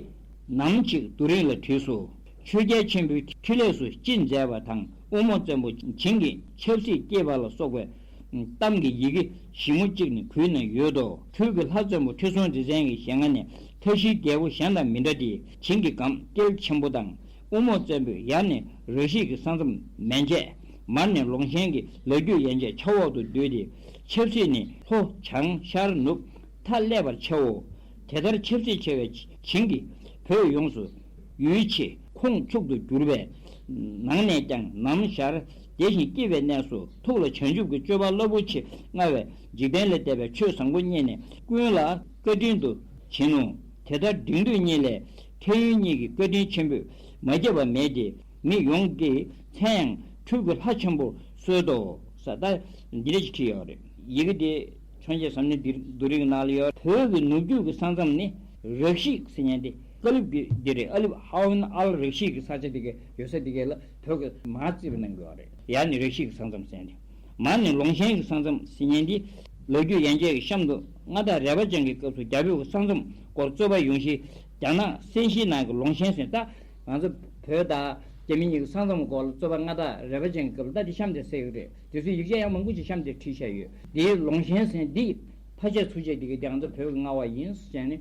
ནམ་ཞིག་རྡོ་རིང་ལ་བྲིས་སོ། ཆོས་རྒྱལ་ཆེན་པོའི་ཁྲི་ལས་སུ་ཅི་མཛད་པ་དང་། དབུ་རྨོག་བཙན་པོ་བྱིངས་ཀྱི་ཆབ་སྲིད་བསྐྱེད་པ་ལ་སོགས་པའི་གཏམ་གྱི་ཡི་གེ་ཞིབ་མོ་གཅིག་ནི་གུས་ན་ཡོད་དོ། འཕྲུལ་གྱི་ལྷ་བཙན་པོ་ཁྲི་སྲོང་ལྡེ་བཙན་གྱི་ཞལ་སྔ་ནས་མཐའ་བཞིའི་རྒྱལ་པོ་གཞན་དང་མི་འདྲ་སྟེ། བྱིངས་ཀྱི་སྒམ་དཀྱེལ་ཆེན་པོ་དང་། དབུ་རྨོག་བཙན་པོས་ཡར་ནས་ར་ཤི་ཀའི་ས་མཚམས་མན་ཆད། མར་ནས་ལོང་ཤན་གྱི་ལ་རྒྱུད་ཡན་ཆད་ཆབ་འོག་ཏུ་བསྡུས་ཏེ། ཆབ་སྲིད་ནི་ལྷོ་བྱང་ཤར་ནུབ་མཐའ་ཀླས་པར་ཕྱེའོ། དེ་ལྟར་ཆབ་སྲིད་ཕྱེ་བའི་བྱིངས་ཀྱིས་བོད་ཡོངས་སུ་ཡུལ་ཆེ་ཁོངས་ཕྱུག་ཏུ་གྱུར་པའི་ནང་ནས་ཀྱང་ནམ་ཞར་བདེ་ཞིང་སྐྱིད་པའི་གནས་སུ་ཐུགས་ལ་བྱང་ཆུབ་ཀྱི་སྤྱོད་པ་རླབས་པོ་ཆེ་མངའ་བའི་འཇིག་རྟེན་ལས་འདས་པའི་ཆོས་བཟང་པོ་བརྙེས་ནས་ཀུན་ལ་བཀའ་དྲིན་དུ་བྱིན་ནོ། དེ་ལྟར་འབྲིང་བསྡུས་གཉིས་ལས་ཕན་ཡོན་གཉིས་ཀྱི་བཀའ་དྲིན་ཆེན་པོས་མ་ཁྱབ་པ་མེད་དེ། མི་ཡོངས་ཀྱི་མཚན་ཡང་འཕྲུལ་གྱི་ལྷ་ཆེན་པོར་གསོལ་ཏོ། ཟེར་ད་འདི་འདྲ་ཞིག་བྲིས་ཡོད་རེད། ཡི་གེ་དེ་འཕྱོངས་རྒྱས་ཟམ་སྣེའི་རྡོ་རིང་ནང་ལ་ཡོད། བོད་ཀྱི་ནུབ་རྒྱུད་ཀྱི་ས་མཚམས་ནི་རབ་ཤིག་ཟེར་མཁན་དེ་ཀ་ལིབ་ཀྱི་འདི་རེད། ཨ་ལིབ་ཧ་ཝུན་ཨལ་རབ་ཤིག་གི་ས་ཆ་དེ་གའི་ཡོད་ས་དེ་གའི་ལ་བོད་ཀྱི་མར་རྩིས་པ་གནང་གི་ཡོད་རེད། ཡར་ནི་རབ་ཤིག་གི་ས་མཚམས་ཟེར་མཁན་དེ། མར་ནི་ལོང་ཤན་གྱི་ས་མཚམས་ཟེར་མཁན་དེ་ལོ་རྒྱུས་ཡན་ཆད་ཀྱི་གཤམ་དུ་མངའ་བདག་རལ་པ་ཅན་གྱི་སྐབས་སུ་རྒྱ་བོད་ཀྱི་ས་མཚམས་སྐོར་རྩོད་པ་ཡོང་གཞི་རྒྱ་ནག་སན་ཤིའི་ནང་གི་ལོང་ཤན་ཟེར། ད་ང་ཚོ་བོད་དང་རྒྱ་མི་གཉིས་ཀྱི་ས་མཚམས་སྐོར་ལ་རྩོད་པ་མངའ་བདག་རལ་པ་ཅན་གྱི་སྐབས་ལ་ད་དེ་གཤམ་དེ་གསལ་གྱི་རེད། དེ་ཚོའི་ཡིག་ཆ་ཡང་མང་པོ་ཅིག་གཤམ་དེར་བྲིས་བཞག་ཡོད། དེའི་ལོང་ཤན་ཟེར་འདི་ཕལ་ཆེར་ཚུར་བྱས་དེ་གའི་དེ་ང་ཚོ་བོད་ཀྱི་མངའ་དབང་ཡིན་ཟེར་ནས་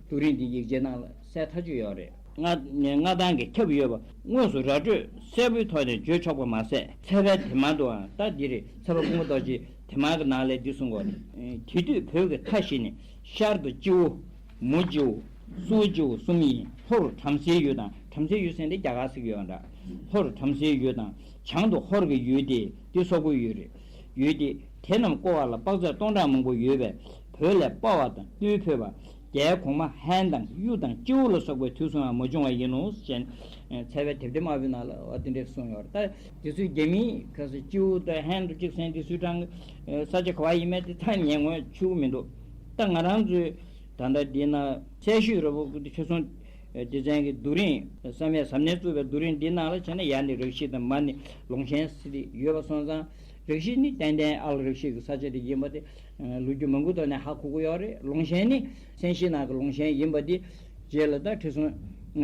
རྡོ་རིང་འདི་ཡིག་ཆའི་ནང་ལ་གསལ་ཐག་ཆོད་ཡོད་རེད། མངའ་མངའ་ཐང་གི་ཁྱབ་ཡོད་པ་དངོས་སུ་ར་སྤྲོད་གསལ་པོའི་ཐོག་ནས་བརྗོད་ཆོག་པ་མ་ཟད། ཚལ་པའི་དེབ་དམངས་དུའང་ད་འདི་རེད། ཚལ་པ་ཀུན་དགའ་རྡོ་རྗེའི་དེབ་དམངས་ཀྱི་ནང་ལ་འདི་གསུང་གི་ཡོད་རེད། དེ་དུས་བོད་ཀྱི་མཐའ་བཞི་ནི་ཤར་དུ་སྤྱི་བོ། མུ་སྤྱི་བོ། སུའུ་སྤྱི་བོ་གསུམ་ཡིན། ལྷོ་རུ་བྲམ་ཟེའི་ཡུལ་དང་། བྲམ་ཟེའི་ཡུལ་ཟེར་འདི་རྒྱ་གར་ཟེར་གྱི་ཡོད་འདྲ། ལྷོ་རུ་བྲམ་ཟེའི་ཡུལ་དང་། བྱང་དུ་ཧོར་གྱི་ཡུལ་ཏེ། འདི་སོག་པོའི་ཡུལ་རེད། ཡུལ་ཏེ། དེ་རྣམས་བསྐོར་བ་ལ་དཔག་ཚད་སྟོང་ཕྲག་མང་པོ་ཡོད་པས། བོད་ལས་དཔའ་བ་དང་རྟུལ་ཕོད་པ། རྒྱལ་གོང་མ་ཧན་དང་གཡུ་དང་སྤྱི་བོ་ལ་སོགས་པའི་དུས་སུའང་མ་བྱུང་བ་ཡིན་ནོ། ཞེས་ཚལ་པའི་དེབ་དེ་དམར་པོའི་ནང་ལ་འོ་དེ་འདྲས་གསུངས་ཡོད་རེད། ད་དེ་ཚོའི་རྒྱ་མིའི་ཁ་སང་སྤྱི་བོ་དང་ཧན་དུ་གཅིག་ཟེར་དེ་ཚོའི་གྲངས་ས་ཆ་ག་བ་ཡིན་མིན་དེ་ད་ངས་ངོས་ཆུ་མི་འདུག་ད་ང་རང་ཚོའི་ད་ལྟ་འདི་ན་གསལ་ཤོས་རེད་པོ། ཁྲི་སྲོང་ལྡེ་བཙན་གྱི་རྡོ་རིང་བསམ་ཡས་ཟབ་གནད་བཙུགས་པའི་རྡོ་རིང་འདི་ནང་ལ་བྱས་ན་ཡར་ནས་རག་ཤི་དང་མར་ནས་ལུང་ཆེན་ཟེར་དེ་ཡོད་པ་སོང་ཙང་། རག་ཤི་ནི་ཏན་ཏན་ཨ་ལགས་རག་ཤི་གི་ས་ཆ་དེ་ཡིན་པ་དེ་ལོ་རྒྱུས་མང་པོ་ཐོག་ནས་ཧ་གོ་གི་ཡོད་རེད། ལུང་ཆེན་ནི་སེམས་ཤེས་ནང་གི་ལུང་ཆེན་ཡིན་པ་དེ་རྗེས་ལ་ད་ཁྲི་སྲོང་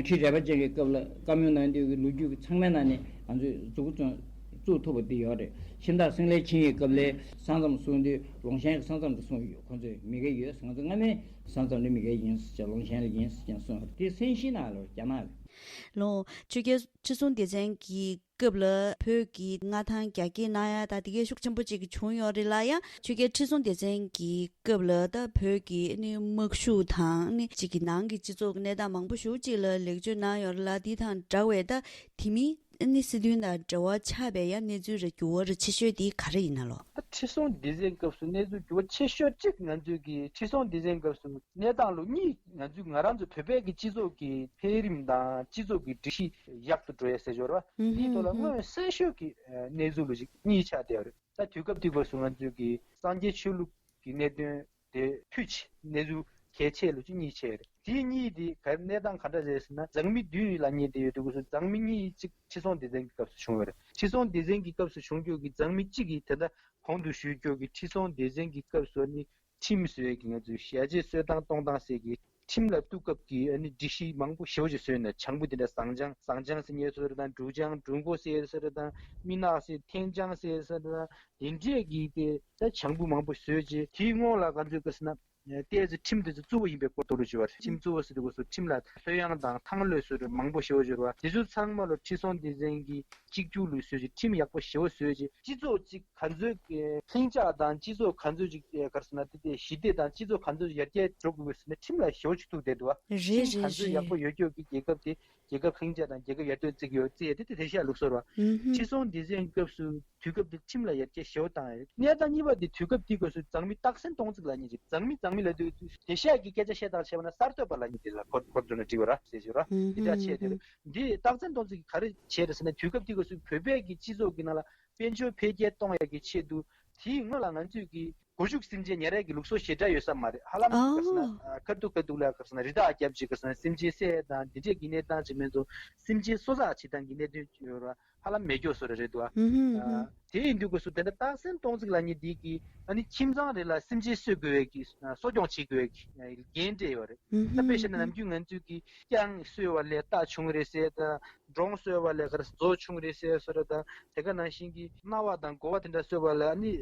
ཁྲི་རལ་པ་ཅན་གྱི་སྐབས་ལ་བཀའ་མོལ་གནང་དུས་ཀྱི་ལོ་རྒྱུས་ཀྱི་ཚང་མའི་ནང་ནས་ང་ཚོས་མཛུབ་གུ་བཙུགས་ཐུབ་པ་དེ་ཡོད་རེད། ཁྱིམ་བདག་སེང་ལེ་ཆིང་ཡི་སྐབས་ལའི་ས་མཚམས་སྲུང་དུས་ལུང་ཆེན་གྱི་ས་མཚམས་དེ་སྲུང་ཡོད། ཁོ་ཚོས་མི་སྒེར་ཡོད་ཟེར། ང་ཚོ་སྔ་མའི་ས་མཚམས་ནི་མི་སྒེར་ཡིན་ཟེར་བྱས། ལུང་ཆེན་ལ་ཡིན་ཟེར་བྱས་སྲུང་ཡོད། དེ་སེམས་ཤེས་ནང་ལ་རྒྱ་ནག་གི། ལོ། ཆོས་རྒྱལ་ཁྲི་སྲོང་ལྡེ་བཙན་གྱི་སྐབས་ལ་བོད་ཀྱི་མངའ་ཐང་རྒྱ་སྐྱེད་གནང་ཡ་ད་དེ་གའི་ཤུགས་ཆེན་པོ་ཅིག་བྱུང་ཡོད་རེད་ལ། ཡང་ཆོས་རྒྱལ་ཁྲི་སྲོང་ལྡེ་བཙན་གྱི་སྐབས་ལ་ད་བོད་ཀྱི་ནི་དམག་ཤུགས་དང་ནི་ཅིག་གི་ནང་གི་སྤྱི་ཚོགས་ཀྱི་གནས་སྟངས་མང་པོ་ཞེ་པོ་ཅིག་ལ་ལེགས་བཅོས་གནང་ཡོད་རེད་ལ། དེ་དང་འདྲ་བའི་ད་དེ་མིན་ནི་སྲིད་དོན་དང་འབྲེལ་བ་ཆགས་པའི་ཡང་གནས་ཚུལ་རེ་འགྱུར་བ་རེ་ཆེ་ཤོས་དེ་ག་རེ་ཡིན་ན་ལོ། ཁྲི་སྲོང་ལྡེ་བཙན་སྐབས་སུ་གནས་ཚུལ་འགྱུར་བ་ཆེ་ཤོས་གཅིག་ང་ཚོའི་གི་ཁྲི་སྲོང་ལྡེ་བཙན་སྐབས་སུ་གནས་སྟངས་ལུགས་གཉིས། ང་ཚོའི་ང་རང་ཚོ་བོད་པའི་གི་སྤྱི་ཚོགས་ཀྱི་འཕེལ་རིམ་དང་སྤྱི་ཚོགས་ཀྱི་སྒྲིག་གཞི་ཡག་ཏུ་འགྲོ་ཡ་ཟེར་ཞོར་བ་འདིའི་ཐོག་ལ་མངོན་གསལ་ཤོས་ཀྱི་གནས་ཚུལ་ལུགས་ཤིག་གཉིས་ཆགས་བསྡད་ཡོད་རེད། ད་དུས་སྐབས་དེ་སྐབས་སུ་ང་ཚོའི་གི་སངས་རྒྱས་ཆོས་ལུགས་ཀྱི་གནད་དོན་དེ་ཕུད་ཆེ་གནས་ཚུལ་གལ་ཆེ་ལུགས་ཅིག་གཉིས་ཆགས་ཡོད་རེད། དེ་གཉིས་དེ་ག་གནས་སྟངས་ག་འདྲ་རེད་ཟེར་ན། མཛངས་མི་བདུན་ལབ་མཁན་དེ་ཡོད་དུས་སྐབས་སུ་མཛངས་མི་གཉིས་གཅིག་ཁྲི་སྲོང་ལྡེ་བཙན་གྱི་སྐབས་སུ་བྱུང་ཡོད་རེད། ཁྲི་སྲོང་ལྡེ་བཙན་གྱི་སྐབས་སུ་བྱུང་རྒྱུ་གི་མཛངས་མི་གཅིག་གིས་དེ་འདྲ་གོང་དུ་ཞུས་རྒྱུ་གི་ཁྲི་སྲོང་ལྡེ་བཙན་གྱི་སྐབས་སུ་ནི་ཁྲིམས་བཟོ་ཡས་ཀྱི་ང་ཚོའི་ཞལ་འབྱེད་གསོལ་སྟངས་གཏོང་སྟངས་ཟེར་གྱི་ཁྲིམས་ལ་གཏུག་སྐབས་ཀྱི་ཨ་ནི་སྒྲིག་གཞི་མང་པོ་ཞེ་པོ་ཅིག་བཟོས་ནས། བྱང་བུ་དེ་འདྲ་ཟངས་བྱང་། ཟངས་བྱང་ཟེར་མཁན་བཟོ་རེད་དང་། འབྲུག་བྱང་། འབྲུག་མགོ་ཟེར་བཟོ་རེད་དང་། མི་ནག་ཟེར། ཐེན་བྱང་ཟེར་བཟོ་རེད་དང་། དེ་འདྲས་ཀྱི་དེ་ད་བྱང་བུ་མང་པོ་བཟོས་རྗེས་དེའི་སྔོན་ལ་ག་ཚོད་ག་ཟེར་ན། ཏོག་ཙམ་ཁྲིམས་དེ་ཚོ་གཙོ་བོ་ཡིན་པའི་སྐོར་དུ་རུ་བྱེད་པ་རེད། ཁྲིམས་གཙོ་བོ་ཟེར་དུས་སྐབས་སུ་ཁྲིམས་ལ་ལྷོད་ཡངས་དང་ཐང་ལྷོད་བཟོ་རེད། མང་པོ་ཞེ་པོ་བཟོས་པ་དེ་ཚོ་ཚང་མ་ལ་ཁྲི་སྲོང་ལྡེ་བཙན་གྱིས་གཅིག་གྱུར་ལུགས་བཟོས་རྗེས། ཁྲིམས་ཡག་པོ་ཞེ་པོ་བཟོས་རྗེས། སྤྱི་ཚོགས་གཅིག་ག་ཚོད་ཀྱི་ལྷིང་འཇགས་དང་། སྤྱི་ཚོགས་ག་ཚོད་ཅིག་ག་རེ་ཟེར་ན། དེ་དེ་ཞི་བདེ་དང་། སྤྱི་ཚོགས་ག་ཚོད་ཡར་རྒྱས་འགྲོ་དགོས་ཟེར་ན། ཁྲིམས་ལ་ཞེ་པོ་ཅིག་ཐུག་བསྡད་འདུག་བ། རེད་ཁྲིམས་ག་ཚོད་རེད་ཡག་པོ་རེད། ཡོད་རྒྱུ་གི་རྒྱལ་ཁབ་དེ་རྒྱལ་ཁབ་ལྷིང་འཇགས་དང་རྒྱལ་ཁབ་ཡར་ཐོན་བརྩི་གི་ཡོད་བརྩི་ཡས་དེ་དེ་དེ་ཤ་ལུགས་སྲོལ་བ། ཨུ་ཧུམ། ཁྲི་སྲོང་ལྡེ་བཙན་སྐབས་སུ། དུས་སྐབས་དེ་ཁྲིམས་ལ་ཡར་རྒྱས་ཞེ་པོ་བཏང་ཡོད། གནས་སྟངས་གཉིས་པ་དེ་དུས་སྐབས་དེའི་སྐབས་སུ་མཛངས་མི་སྟག་སེང་སྟོང་བརྩེགས་ལབ་མཁན་ཅིག་མཛངས་མི་མཛངས་མི་ལབ་དུས་དེང་སང་གི་སྐད་ཆ་བཤད་སྟངས་བྱས་པ་ན་གསར་གཏོད་པ་ལབ་མཁན་དེ་ལ་གོ་གོ་བརྗོད་ན་འགྲིག་པ་ར་ཟེར་ཞུ་ར། ཨུ་དེ་འདྲ་ཧུམ་བྱས་ཏེ། ཧུམ། འདི་སྟག་སེང་སྟོང་བརྩེགས་ཀྱིས་ག་རེ་བྱས་རེད་ཟེར་ན། དུས་སྐབས་དེའི་སྐབས་སུ་བོད་པའི་གི་སྤྱི་ཚོགས་ཀྱི་ནང་ལ་དཔལ་འབྱོར་འཕེལ་རྒྱས་གཏོང་ཡག་གི་ཆེད་དུ། དེའི་སྔོན་ལ་ང་ཚོས་ཀྱི་སྒོ་ཕྱུགས་སེམས་ཅན་ཉར་ཡག་གི་ལུགས་སྲོལ་ཞེ་དྲག་ཡོད་ས་མ་རེད། ཧ་ལམ་ག་རེ་ཟེར་ན། ཨ། ཁ་ཐུག་ཁ་ཐུག་ལ་ག་རེ་ཟེར་ན། རི་དྭགས་རྒྱབ་ཅིག་ག་རེ་ཟེར་ན། སེམས་ཅན་བསད་དང་འདི་འདྲས་ཀྱི་གནས་སྟངས་ཅིག་མིན་འདུག་སེམས་ཅན་གསོ་ཚགས་བྱེད་སྟངས་ཀྱི་གནད་དོན་ཡོད་ར། ཧ་ལམ་མེད་སྐྱོ་བཟོ་འདྲ་རེད་འདུག་ཨ། ཨུ་ཧུམ། ཨུ་ཧུམ། དེ་ཡིན་དུས་སྐབས་སུ་དེ་འདྲ་སྟག་སེང་སྟོང་བརྩེགས་ལབ་མཁན་འདི་གིས་ཨ་ནི་ཁྱིམ་ཚང་རེ་ལ་སེམས་ཅན་གསོ་དགོས་པའི་གི་གསོ་སྐྱོང་བྱེད་དགོས་པའི་གི་འགན་སྤྲད་ཡོད་རེད། ཨུ་ཧུམ། ད་དཔེ་བཞག་ན། ཨུ་ཧུམ། ནམ་རྒྱུན་ང་ཚོས་ཀྱི་རྐྱང་གསོས་པ་ལས་རྟ་བྱུང་རེད་ཟེར་དང་། འབྲོང་གསོས་པ་ལས་ག་རེ་མཛོ་བྱུང་རེད་ཟེར་བཟོ་འདྲ་དང་། དེ་ག་ནང་བཞིན་གྱི་གནའ་བ་དང་གོ་བ་དེ་འདྲ་གསོས་པ་ལས་ཨ་ནི་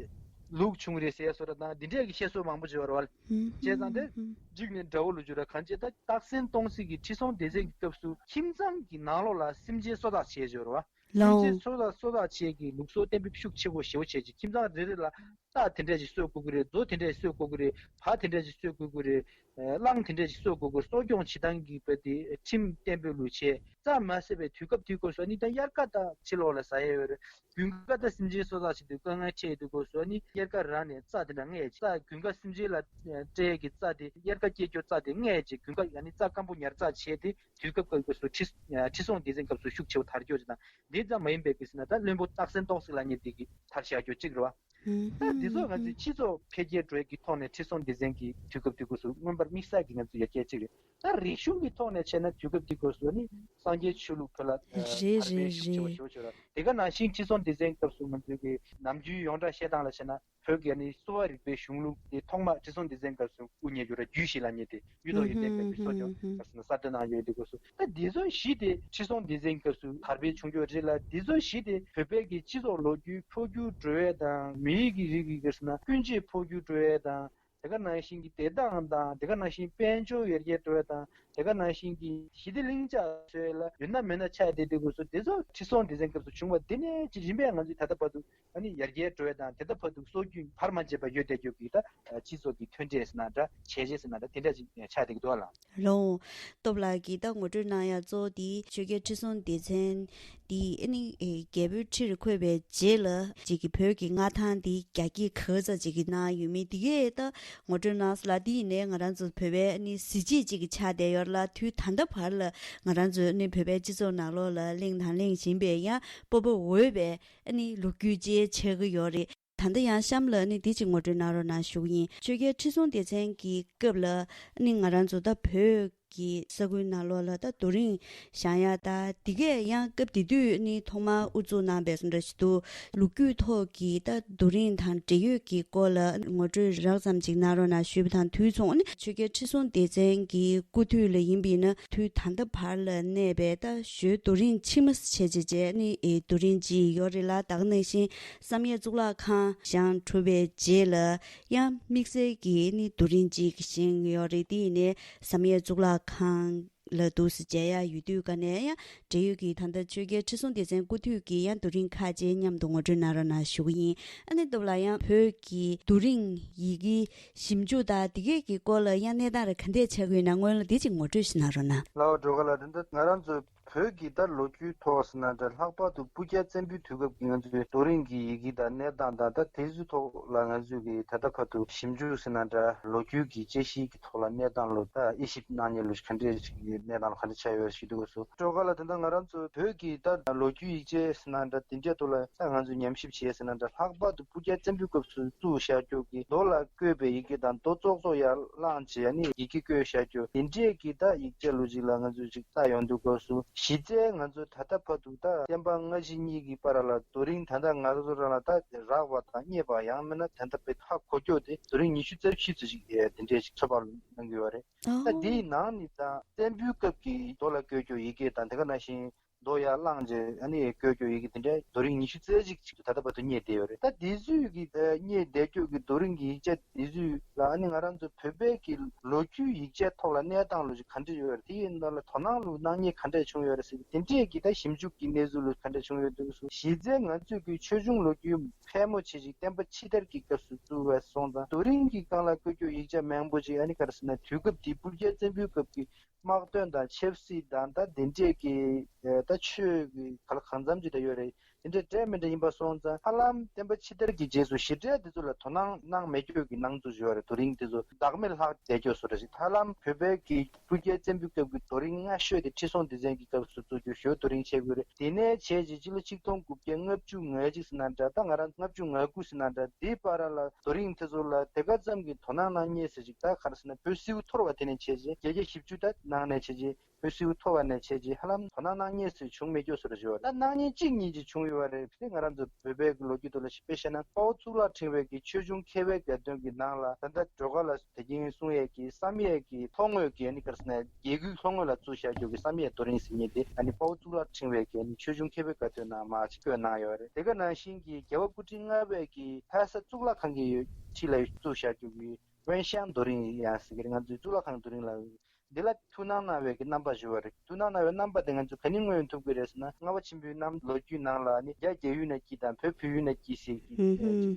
ལུག་བྱུང་རེད་ཟེར་བཟོ་འདྲ་དང་། འདི་འདྲས་ཀྱི་བཤད་སྲོལ་མང་པོ་ཅིག་ཡོད་རེད་བ། ཨུ་ཧུམ། བྱས་ཙང་དེ་ཨུ་ཧུམ། འཇིགས་ནས་འདྲ་བོ་ལོ་རྒྱུས་ར། གང་བྱས་ད་སྟག་སེང་སྟོང་བརྩེགས་ཀྱི་ཁྲི་སྲོང་ལྡེ་བཙན་གྱི་སྐབས་སུ་ཁྱིམ་ཚང་གི་ནང་ལོགས་ལ་སེམས་ཅན་གསོ་ཚགས་བྱས་ཡོད་རེད་བ། ལའོ། སེམས་ཅན་གསོ་ཚགས་གསོ་ཚགས་བྱེད་ཀྱི་ལུགས་སྲོལ་གཏན་འབེབས་ཤུགས་ཆེ་པོ་ཞེ་པོ་བྱས་རྗེས། ཁྱིམ་ཚང་རེ་རེ་ལ་རྟ་དེ་འདྲས་ཅིག་གསོ་དགོས་ཀྱི་རེད། མཛོ་དེ་འདྲས་གསོ་དགོས་ཀྱི་རེད། བ་དེ་འདྲས་ཅིག་གསོ་དགོས་ཀྱི་རེད། ཨ། གླང་དེ་འདྲས་ཅིག་གསོ་དགོས་ཀྱི་རེད། གསོ་སྐྱོང་བྱེད་སྟངས་ཀྱི་བ་དེ་ཁྲིམས་གཏན་འབེབས་ལུགས་བྱས་ཙམ་མ་ཟད་པའི་དུས་སྐབས་དེའི་སྐབས་སུ་ཨ་ནི་ད་དབྱར་ཁ་ད་ཕྱི་ལོགས་ལ་ཟ་ཡས་ཡོད་རེད། དགུན་ཁ་ད་སེམས་ཅན་གསོ་ཚགས་བྱེད་དུས་དཀའ་ངལ་འཕྲད་དུས་སྐབས་སུ་ཨ་ནི་དབྱར་ཁ་རང་ནས་རྩྭ་དེ་འདྲ་བརྔས་ཅིག་རྩྭ་དགུན་ཁ་སེམས་ཅན་ལ་སྤྲད་ཀྱི་རྩྭ་དེ། དབྱར་ཁ་སྐྱེ་རྒྱུ་རྩྭ་དེ་བརྔས་ཅིག་དགུན་ཁ་ཨ་ནི་རྩྭ་སྐམ་པོ་ཉར་ཚགས་བྱས་ཏེ། དུས་སྐབས་སྐབས་སུ་ཁྲི་ཁྲི་སྲོང་ལྡེ་བཙན་སྐབས་སུ་ཤུགས་ཆེ་བོ་དར་ཁྱབ་ཅིག་དང་། འདི་ཙམ་མ་ཡིན་པའི་གི་ཟེར་ན། ད་བློན་པོ་སྟག་སེང་སྟོང་བརྩེགས་ལབ་མཁན་འདི་གིས་དར་བཞག་རྒྱུ་གཅིག་རེད་བ། ད་འདི་ཚོ་ང་ཚོའི་སྤྱི་ཚོགས་འཕེལ་རྒྱས་འགྲོ་ཡས་ཀྱི་ཐོག་ནས་ཁྲི་སྲོང་ལྡེ་བཙན་གྱི་དུས་སྐབས་དུས་སྐབས་སུ་མངོན་པར་དམིགས་བསལ་གྱི་ང་ཚོ་ཡར་རྒྱས་གཅིག་རེད། ད་རིག་གཞུང་གི་ཐོག་ནས་བྱས་ན་དུས་སྐབས་དུས་སྐབས་སུ་ནི་སངས་རྒྱས་ཆོས་ལུགས་བོད་ལ་རེད། དར་རེད། སྤེལ་ཤུགས་ཆེ་བ། རེད། ཞེ་པོ་ཅིག་ཡོད་རེད། དེ་ག་ནང་བཞིན་ཁྲི་སྲོང་ལྡེ་བཙན་སྐབས་སུ་ང་ཚོའི་གི་ནམ་རྒྱུན་ཡོངས་གྲགས་བཤད་སྟངས་ལ་བྱས་ན། བོད་ཀྱི་ཨ་ནི་གསོ་བ་རིག་པའི་གཞུང་ལུགས་དེ་ཐོག་མ་ཁྲི་སྲོང་ལྡེ་བཙན་སྐབས་སུ་དབུ་བརྙེས་ཡོད་ར། རྒྱུད་བཞི་ལབ་མཁན་དེ་གཡུ་ཐོག་གཡུ་ལྡན་སྐབས་ཀྱི་གསོ་སྐྱོང་ག་རེ་ཟེར་ན་གསར་གཏོད་གནང་ཡོད། དེ་སྐབས་སུ་ད་འདི་ཚོ་བཞི་དེ་ཁྲི་སྲོང་ལྡེ་བཙན་སྐབས་སུ་དར་སྤེལ་བྱུང་ཡོད་རེད་ལ། འདི་ཚོ་བཞི་དེ་བོད་པའི་གི་སྤྱི་ཚོགས་ལོ་རྒྱུས་འཕོ་འགྱུར་འགྲོ་ཡས་དང་། མིའི་གི་རིགས་ཀྱི་ག་རེ་ཟེར་ན་ཀུན་སྤྱོད་འཕོ་འགྱུར་འགྲོ་ཡས་དང་། དེ་ག་ནང་བཞིན་གྱི་བདེ་ཐང་དང་། དེ་ག་ནང་བཞིན་དཔལ་འབྱོར་ཡར་རྒྱས་འགྲོ་ཡས་དང་། དེ་ག་ནང་བཞིན་གྱི་ཞི་བདེ་ལྷིང་འཇགས་བཟོ་ཡས་ལ་ཡོད་ན་མེད་ན་ཆགས་བསྡད་དུས་སྐབས་སུ། དེ་ཚོ་ཁྲི་སྲོང་ལྡེ་བཙན་སྐབས་སུ་བྱུང་བ་འདི་ནས་ཅིག་རིམ་པས་ང་ཚོས་ད་ལྟ་བར་དུ་ཨ་ནི་ཡར་རྒྱས་འགྲོ་ཡས་དང་། དེ་ལྟ་བར་དུ་སྲོལ་རྒྱུན་བར་མ་ཆད་པར་ཡོད་བསྡད་རྒྱུ་གི་ད་སྤྱི་ཚོགས་ཀྱི་མཐུན་སྒྲིལ་ཟེར་ན་འདྲ། བྱས་རྗེས་ཟེར་ན་འདྲ། དེ་འདྲ་ཅིག་ཆགས་བསྡད་ཀྱི་འདུག་ལགས། ལོ། སྟོབས་ལགས་ཀྱིས་ད་ངོ་སྤྲོད་གནང་ཡ་གཙོ་བོ་དེ་ཆོས་རྒྱལ་ཁྲི་སྲོང་ལྡེ་བཙན་དེ་ཨ་ནི་རྒྱལ་པོའི་ཁྲིར་འཁོད་པའི་རྗེས་ལ་ཅིག་གི་བོད་ཀྱི་མངའ་ཐང་དེ་རྒྱ་སྐྱེད་ག་ཚོད་ཅིག་གི་གནང་ཡོད་མེད་དེ་གས་ད་ངོ་སྤྲོད་གནང་སོང་ལགས། དེ་ཡིན་ནའི་ང་རང་ཚོ་བོད་པའི་ཨ་ནི་གཟི་བརྗིད་ཅིག་གི་ཆགས་བསྡད་ཡོད་ལགས། དུས་ད་ལྟ་བར་ལ་ང་རང་ཚོའི་ཨ་ནི་བོད་པའི་སྤྱི་ཚོགས་ནང་ལོགས་ལ་གླེང་དང་གླེང་བཞིན་པའི་ཡང་སྤོབས་པ་འོས་པའི་ཨ་ནི་ལོ་རྒྱུས་ཅིག་ཆགས་ཀྱི་ཡོད་རེད། ད་ལྟ་ཡང་གཤམ་ལ་ནི་འདི་གཅིག་ངོ་སྤྲོད་གནང་རོགས་གནང་ཞུ་གི་ཡིན། ཆོས་རྒྱལ་ཁྲི་སྲོང་ལྡེ་བཙན་གྱི་སྐབས་ལ་ནི་ང་རང་ཚོ་ད་བོད་ཀྱི་ས་ཁུལ་ནང་ལོགས་ལ་ད་རྡོ་རིང་བཞེངས་ཡ་ད་འདི་གས་ཡང་སྐབས་དེ་དུས་ནི་ཐོག་མར་དབུ་འཛུགས་གནང་བའི་བཟོ་འདྲ་ཞིག་འདུག་ལོ་རྒྱུས་ཐོག་གི་ད་རྡོ་རིང་དང་འབྲེལ་ཡོད་ཀྱི་སྐོར་ལ་ངོ་སྤྲོད་རགས་ཙམ་ཅིག་གནང་རོགས་གནང་ཞུས་པ་དང་དུས་མཚུངས་ནི་ཆོས་རྒྱལ་ཁྲི་སྲོང་ལྡེ་བཙན་གྱི་སྐུ་དུས་ལ་ཡིན་པས་ན་དུས་ད་ལྟ་བར་ལ་གནས་པའི་ད་ཞོལ་རྡོ་རིང་ཕྱི་མ་བྱས་བྱས་བྱས་ནི་ཨེ་རྡོ་རིང་ཅིག་ཡོད་རེད་ལ། ད་ག་ནང་བཞིན་བསམ་ཡས་གཙུག་ལག་ཁང་བཞེངས་གྲུབ་པའི་རྗེས་ལ་ཡང་དམིགས་བསལ་གྱི་ནི་རྡོ་རིང་ཅིག་བཞེངས་ཡོད་རེད། དེ་ཡིན་ནའི་བསམ་ཡས་གཙུག་ལག་ཁང་ལ་འདུག་སེ་མཇལ་ཡ་ཡོད་དུས་ག་ནས་ཡང་འབྲེལ་ཡོད་ཀྱི་ད་ལྟ་ཆོས་རྒྱལ་ཁྲི་སྲོང་ལྡེ་བཙན་སྐུ་དུས་ཀྱི་ཡང་རྡོ་རིང་ཁག་ཅིག་མཉམ་དུ་ངོ་སྤྲོད་གནང་རོགས་གནང་ཞུ་གི་ཡིན། ཨ་ནི་སྟབས་ལ་ཡང་བོད་ཀྱི་རྡོ་རིང་ཡི་གེ་ཞིབ་འཇུག་དང་དེ་གས་ཀྱི་སྐོར་ལ་ཡང་གནས་སྟངས་རེ་ག་འདྲས་ཆགས་ཀྱི་ཡོད་ན་སྔོན་ལ་དེ་ཅིག་ངོ་སྤྲོད་ཞིག་གནང་རོགས་གནང་། ལའོ་སྒྲོལ་དཀར་ལགས། དེ་འདྲ་ང་རང་ཚོའི་བོད་ཀྱི་ད་ལོ་རྒྱུས་ཐོག་ཟེར་ན་འདྲ། ལྷག་པར་དུ་སྤུ་རྒྱལ་བཙན་པོའི་དུས་སྐབས་ཀྱི་ང་ཚོའི་རྡོ་རིང་གི་ཡི་གེ་དང་གནས་སྟངས་དང་། ད་དེ་ཚོའི་ཐོག་ལ་ང་ཚོས་ཀྱི་ད་ལྟ་བར་དུ་ཞིབ་འཇུག་ཟེར་ན་འདྲ། ལོ་རྒྱུས་ཀྱི་དཔྱད་གཞིའི་གི་ཐོག་ལ་གནས་སྟངས་ལ་ད་དབྱེ་ཞིབ་གནང་མཁན་ལ་ག་འདྲས་ཞིག་གི་གནས་སྟངས་ལ་ག་འདྲས་ཆགས་ཡོད་ཞུ་འདོད་སྐབས་སུ། སྒྲོལ་དཀར་ལགས། དེ་འདྲ་ང་རང་ཚོ་བོད་ཀྱི་ད་ལོ་རྒྱུས་ཡིག་ཆ་ཟེར་ན་འདྲ། དེ་འདྲའི་ཐོག་ལ་ད་ང་ཚོས་ཉམས་ཞིབ་བྱས་ཟེར་ན་འདྲ། ལྷག་པར་དུ་སྤུ་རྒྱལ་བཙན་པོའི་སྐབས་སུ་བཙུགས་བཞག་རྒྱུ་གི་རྡོ་ལ་བརྐོས་པའི་ཡི་གེ་དང་། རྡོ་ཙོག་ཙོག་ཡར་བླངས་བྱས། ཨ་ནི་ཡི་གེ་བརྐོས་བཞག་རྒྱུ་དེ་འདྲས་ཀྱི་ད་ཡིག་ཆ་ལོ་ཅིག་ལ་ང་ཚོས་ཅིག་ལྟ་ཡོང་དུས་སྐབས་སུ། གཞི་རྩའི་ང་ཚོ་ད་ལྟ་བར་དུ་ད་བསྟན་པ་སྔ་ཕྱི་གཉིས་ཀྱི་བར་ལ་རྡོ་རིང་ད་ལྟ་ང་ཚོ་རང་ལ་ད་རག་པ་དང་རྙེད་པ། ཡང་མིན་ན་ད་ལྟ་བའི་ཧ་གོ་རྒྱུ་དེ་རྡོ་རིང་ཉི་ཤུ་རྩ་བཞི་ཙམ་ཞིག་དེ་འདྲས་ཞིག་ཚོད་དཔག་གནང་གི་ཡོད་རེད། ད་འདིའི་ནང་ནས་ད་བཙན་པོའི་སྐབས་ཀྱི་རྡོ་ལ་བརྐོས་རྒྱུ་ཡི་གེ་དང་། དེ་ག་ནང་བཞིན་རྡོ་ཡར་བླངས་རྗེས་ཨ་ནི་བརྐོས་རྒྱུ་ཡི་གེ་དེ་འདྲའི་རྡོ་རིང་ཉི་ཤུ་རྩ་གཅིག་ཅིག་ད་ལྟ་བར་དུ་རྙེད་བསྡད་ཡོད་རེད། ད་དེ་ཚོའི་གི་རྙེད་བསྡད་རྒྱུ་གི་རྡོ་རིང་གི་ཡིག་ཆ་དེ་ཚོའི་ལ་ཨ་ནི་ང་རང་ཚོ་བོད་པའི་གི་ལོ་རྒྱུས་ཡིག་ཆའི་ཐོག་ལ་གནས་སྟངས་ལོ་ཅིག་ག་འདྲ་ཡོད་རེད། དེ་ཡི་ནང་ལ་དོ་སྣང་ལོ་གནང་མཁན་ག་འདྲ་བྱུང་ཡོད་རེད་ཟེར། དེ་འདྲས་ཀྱི་ད་ཞིབ་འཇུག་གི་གནས་ཚུལ་ལོ་ག་འདྲ་བྱུང་ཡོད་འདུག་གསུངས། གཞི་རྩའི་ང་ཚོས་གི་ཆོས་འབྱུང་ལོ་རྒྱུས་ཕལ་མོ་ཆེ་ཅིག་བསྟན་པ་ཕྱི་དར་གྱི་སྐབས་སུ་བཙུགས་པ་སོང་ཙང་། རྡོ་རིང་གི་སྒང་ལ་བརྐོས་རྒྱུ་ཡིག་ཆ་མང་པོ་ཅིག་ཨ་ནི་ག་རེ་ཟེར་ན། དུས་སྐབས་དེ་སྤུ་རྒྱལ་བཙན་པོའི་སྐབས་ཀྱི་དམག་དོན་དང་ཆབ་སྲིད་དང་། ད་དེ་འདྲས་ཀྱི་ད་ཆོས་ཀྱི་ག་ལ་གང་འཚམ་ཅིག་ད་ཡོད་རེད། དེ་འདྲས་འདྲ་མི་འདྲ་ཡིན་པ་སོང་ཙང་། ཧ་ལམ་བསྟན་པ་ཕྱི་དར་གྱི་རྗེས་སུ་ཞིབ་ཕྲ་དེ་ཚོ་ལ་དོ་སྣང་གནང་མེད་རྒྱུ་གི་སྣང་ཚུལ་ཞིག་ཡོད་རེད། རྡོ་རིང་དེ་ཚོ་བདག་མེད་ལྷག་བསྡད་རྒྱུ་བཟོ་འདྲ་ཞིག། ཧ་ལམ་བོད་པའི་གི་སྤུ་རྒྱལ་བཙན་པོའི་སྐབས་ཀྱི་རྡོ་རིང་སྔ་ཤོས་དེ་ཁྲི་སྲོང་ལྡེ་བཙན་གྱི་སྐབས་སུ་བཙུགས་རྒྱུ་ཞོལ་རྡོ་རིང་བྱེད་དགོས་རེད། དེ་ནས་བྱས་རྗེས་སྤྱི་ལོ་ཆིག་སྟོང་དགུ་བརྒྱ་ལྔ་བཅུ་ང་གཅིག་ཟེར་ན་འདྲ། ད་ང་རང་ལྔ་བཅུ་ང་དགུ་ཟེར་ན་འདྲ། དེའི་བར་ལ་རྡོ་རིང་དེ་ཚོ་ལ་དེ་ག་ཙམ་གྱི་དོ་སྣང་གནང་མཁན་ཟེར་ཅིག། ད་ག་རེ་ཟེར་ན། བོད་སིལ་བུ་འཐོར་བ་དེ་ནས་བྱས་རྗེས། བརྒྱད་བརྒྱ་བཞི་བཅུ་ད་ནང་ནས་བྱས་རྗེས། བོད་སིལ་བུ་འཐོར་བ་ནས་བྱས་རྗེས་ཧ་ལམ་དོ་སྣང་གནང་མཁན་ཞིག་བྱུང་མེད་རྒྱུ་བཟོ་འདྲ་ཞིག་ཡོད་རེད། ད་སྣང་མཁན་གཅིག་གཉིས་ཅིག་བྱུང་ཡོད་རེད། དེ་ང་རང་ཚོ་བོད་པའི་གི་ལོ་རྒྱུས་ཐོག་ལ་དཔེ་བཤད་ན། དཔའ་བོ་གཙུག་ལག་ཕྲེང་བའི་གི་ཆོས་འབྱུང་མཁས་པའི་རྒྱལ་དོན་གྱི་ནང་ལ། ད་ལྟ་སྒྲོལ་དཀར་ལགས་དེ་རིང་གསུང་ཡས་ཀྱི་བསམ་ཡས་ཀྱི་ལྷོ་ངོས་ཀྱི་ཨ་ནི་ག་རེ་ཟེར་ན། རྒྱལ་ཁབ་ལྷོ་ངོས་ལ་བཙུགས་བཞག་རྒྱུ་གི་བསམ་ཡས་རྡོ་རིང་ཟེར་མཁན་དེ། ཨ་ནི་དཔའ་བོ་གཙུག་ལག་ཕྲེང་བའི་གི་ཨ་ནི་ཆོས་འབྱུང་མཁས་པའི་རྒྱལ་དོན་ནང་མར་ཅིག་བཀོད་གནང་ཡོད་རེད། དེ་ག་ནང་བཞིན་གྱི་རྒྱལ་བ་སྐུ་ཕྲེང་ལྔ་པའི་གི་ལྷ་ས་གཙུག་ལག་ཁང་གི་འཁྲིས་ལ་བཙུགས་བཞག་རྒྱུ་གི་ཝན་ཤང་རྡོ་རིང་ཡང་ཟེར་གི་རེད། ང་ཚོའི་གཙུག་ལག་ཁང་རྡོ་རིང་ལ། འདི་ལ་ཐུགས་སྣང་གནང་བའི་གི་རྣམ་པ་ཞུ་བ་རེད། ཐུགས་སྣང་གནང་བའི་རྣམ་པ་དེ་ང་ཚོས་ག་ནས་མངོན་ཐུབ་ཀྱི་རེད་ཟེར་ན། ལྔ་པ་ཆེན་པོའི་གནམ་ལོ་རྒྱུས་ནང་ལ་ནི། རྒྱ་རྒྱ་ཡུལ་ན་སྐྱིད་དང་བོད་བོད་ཡུལ་ན་སྐྱིད་ཟེར་གི་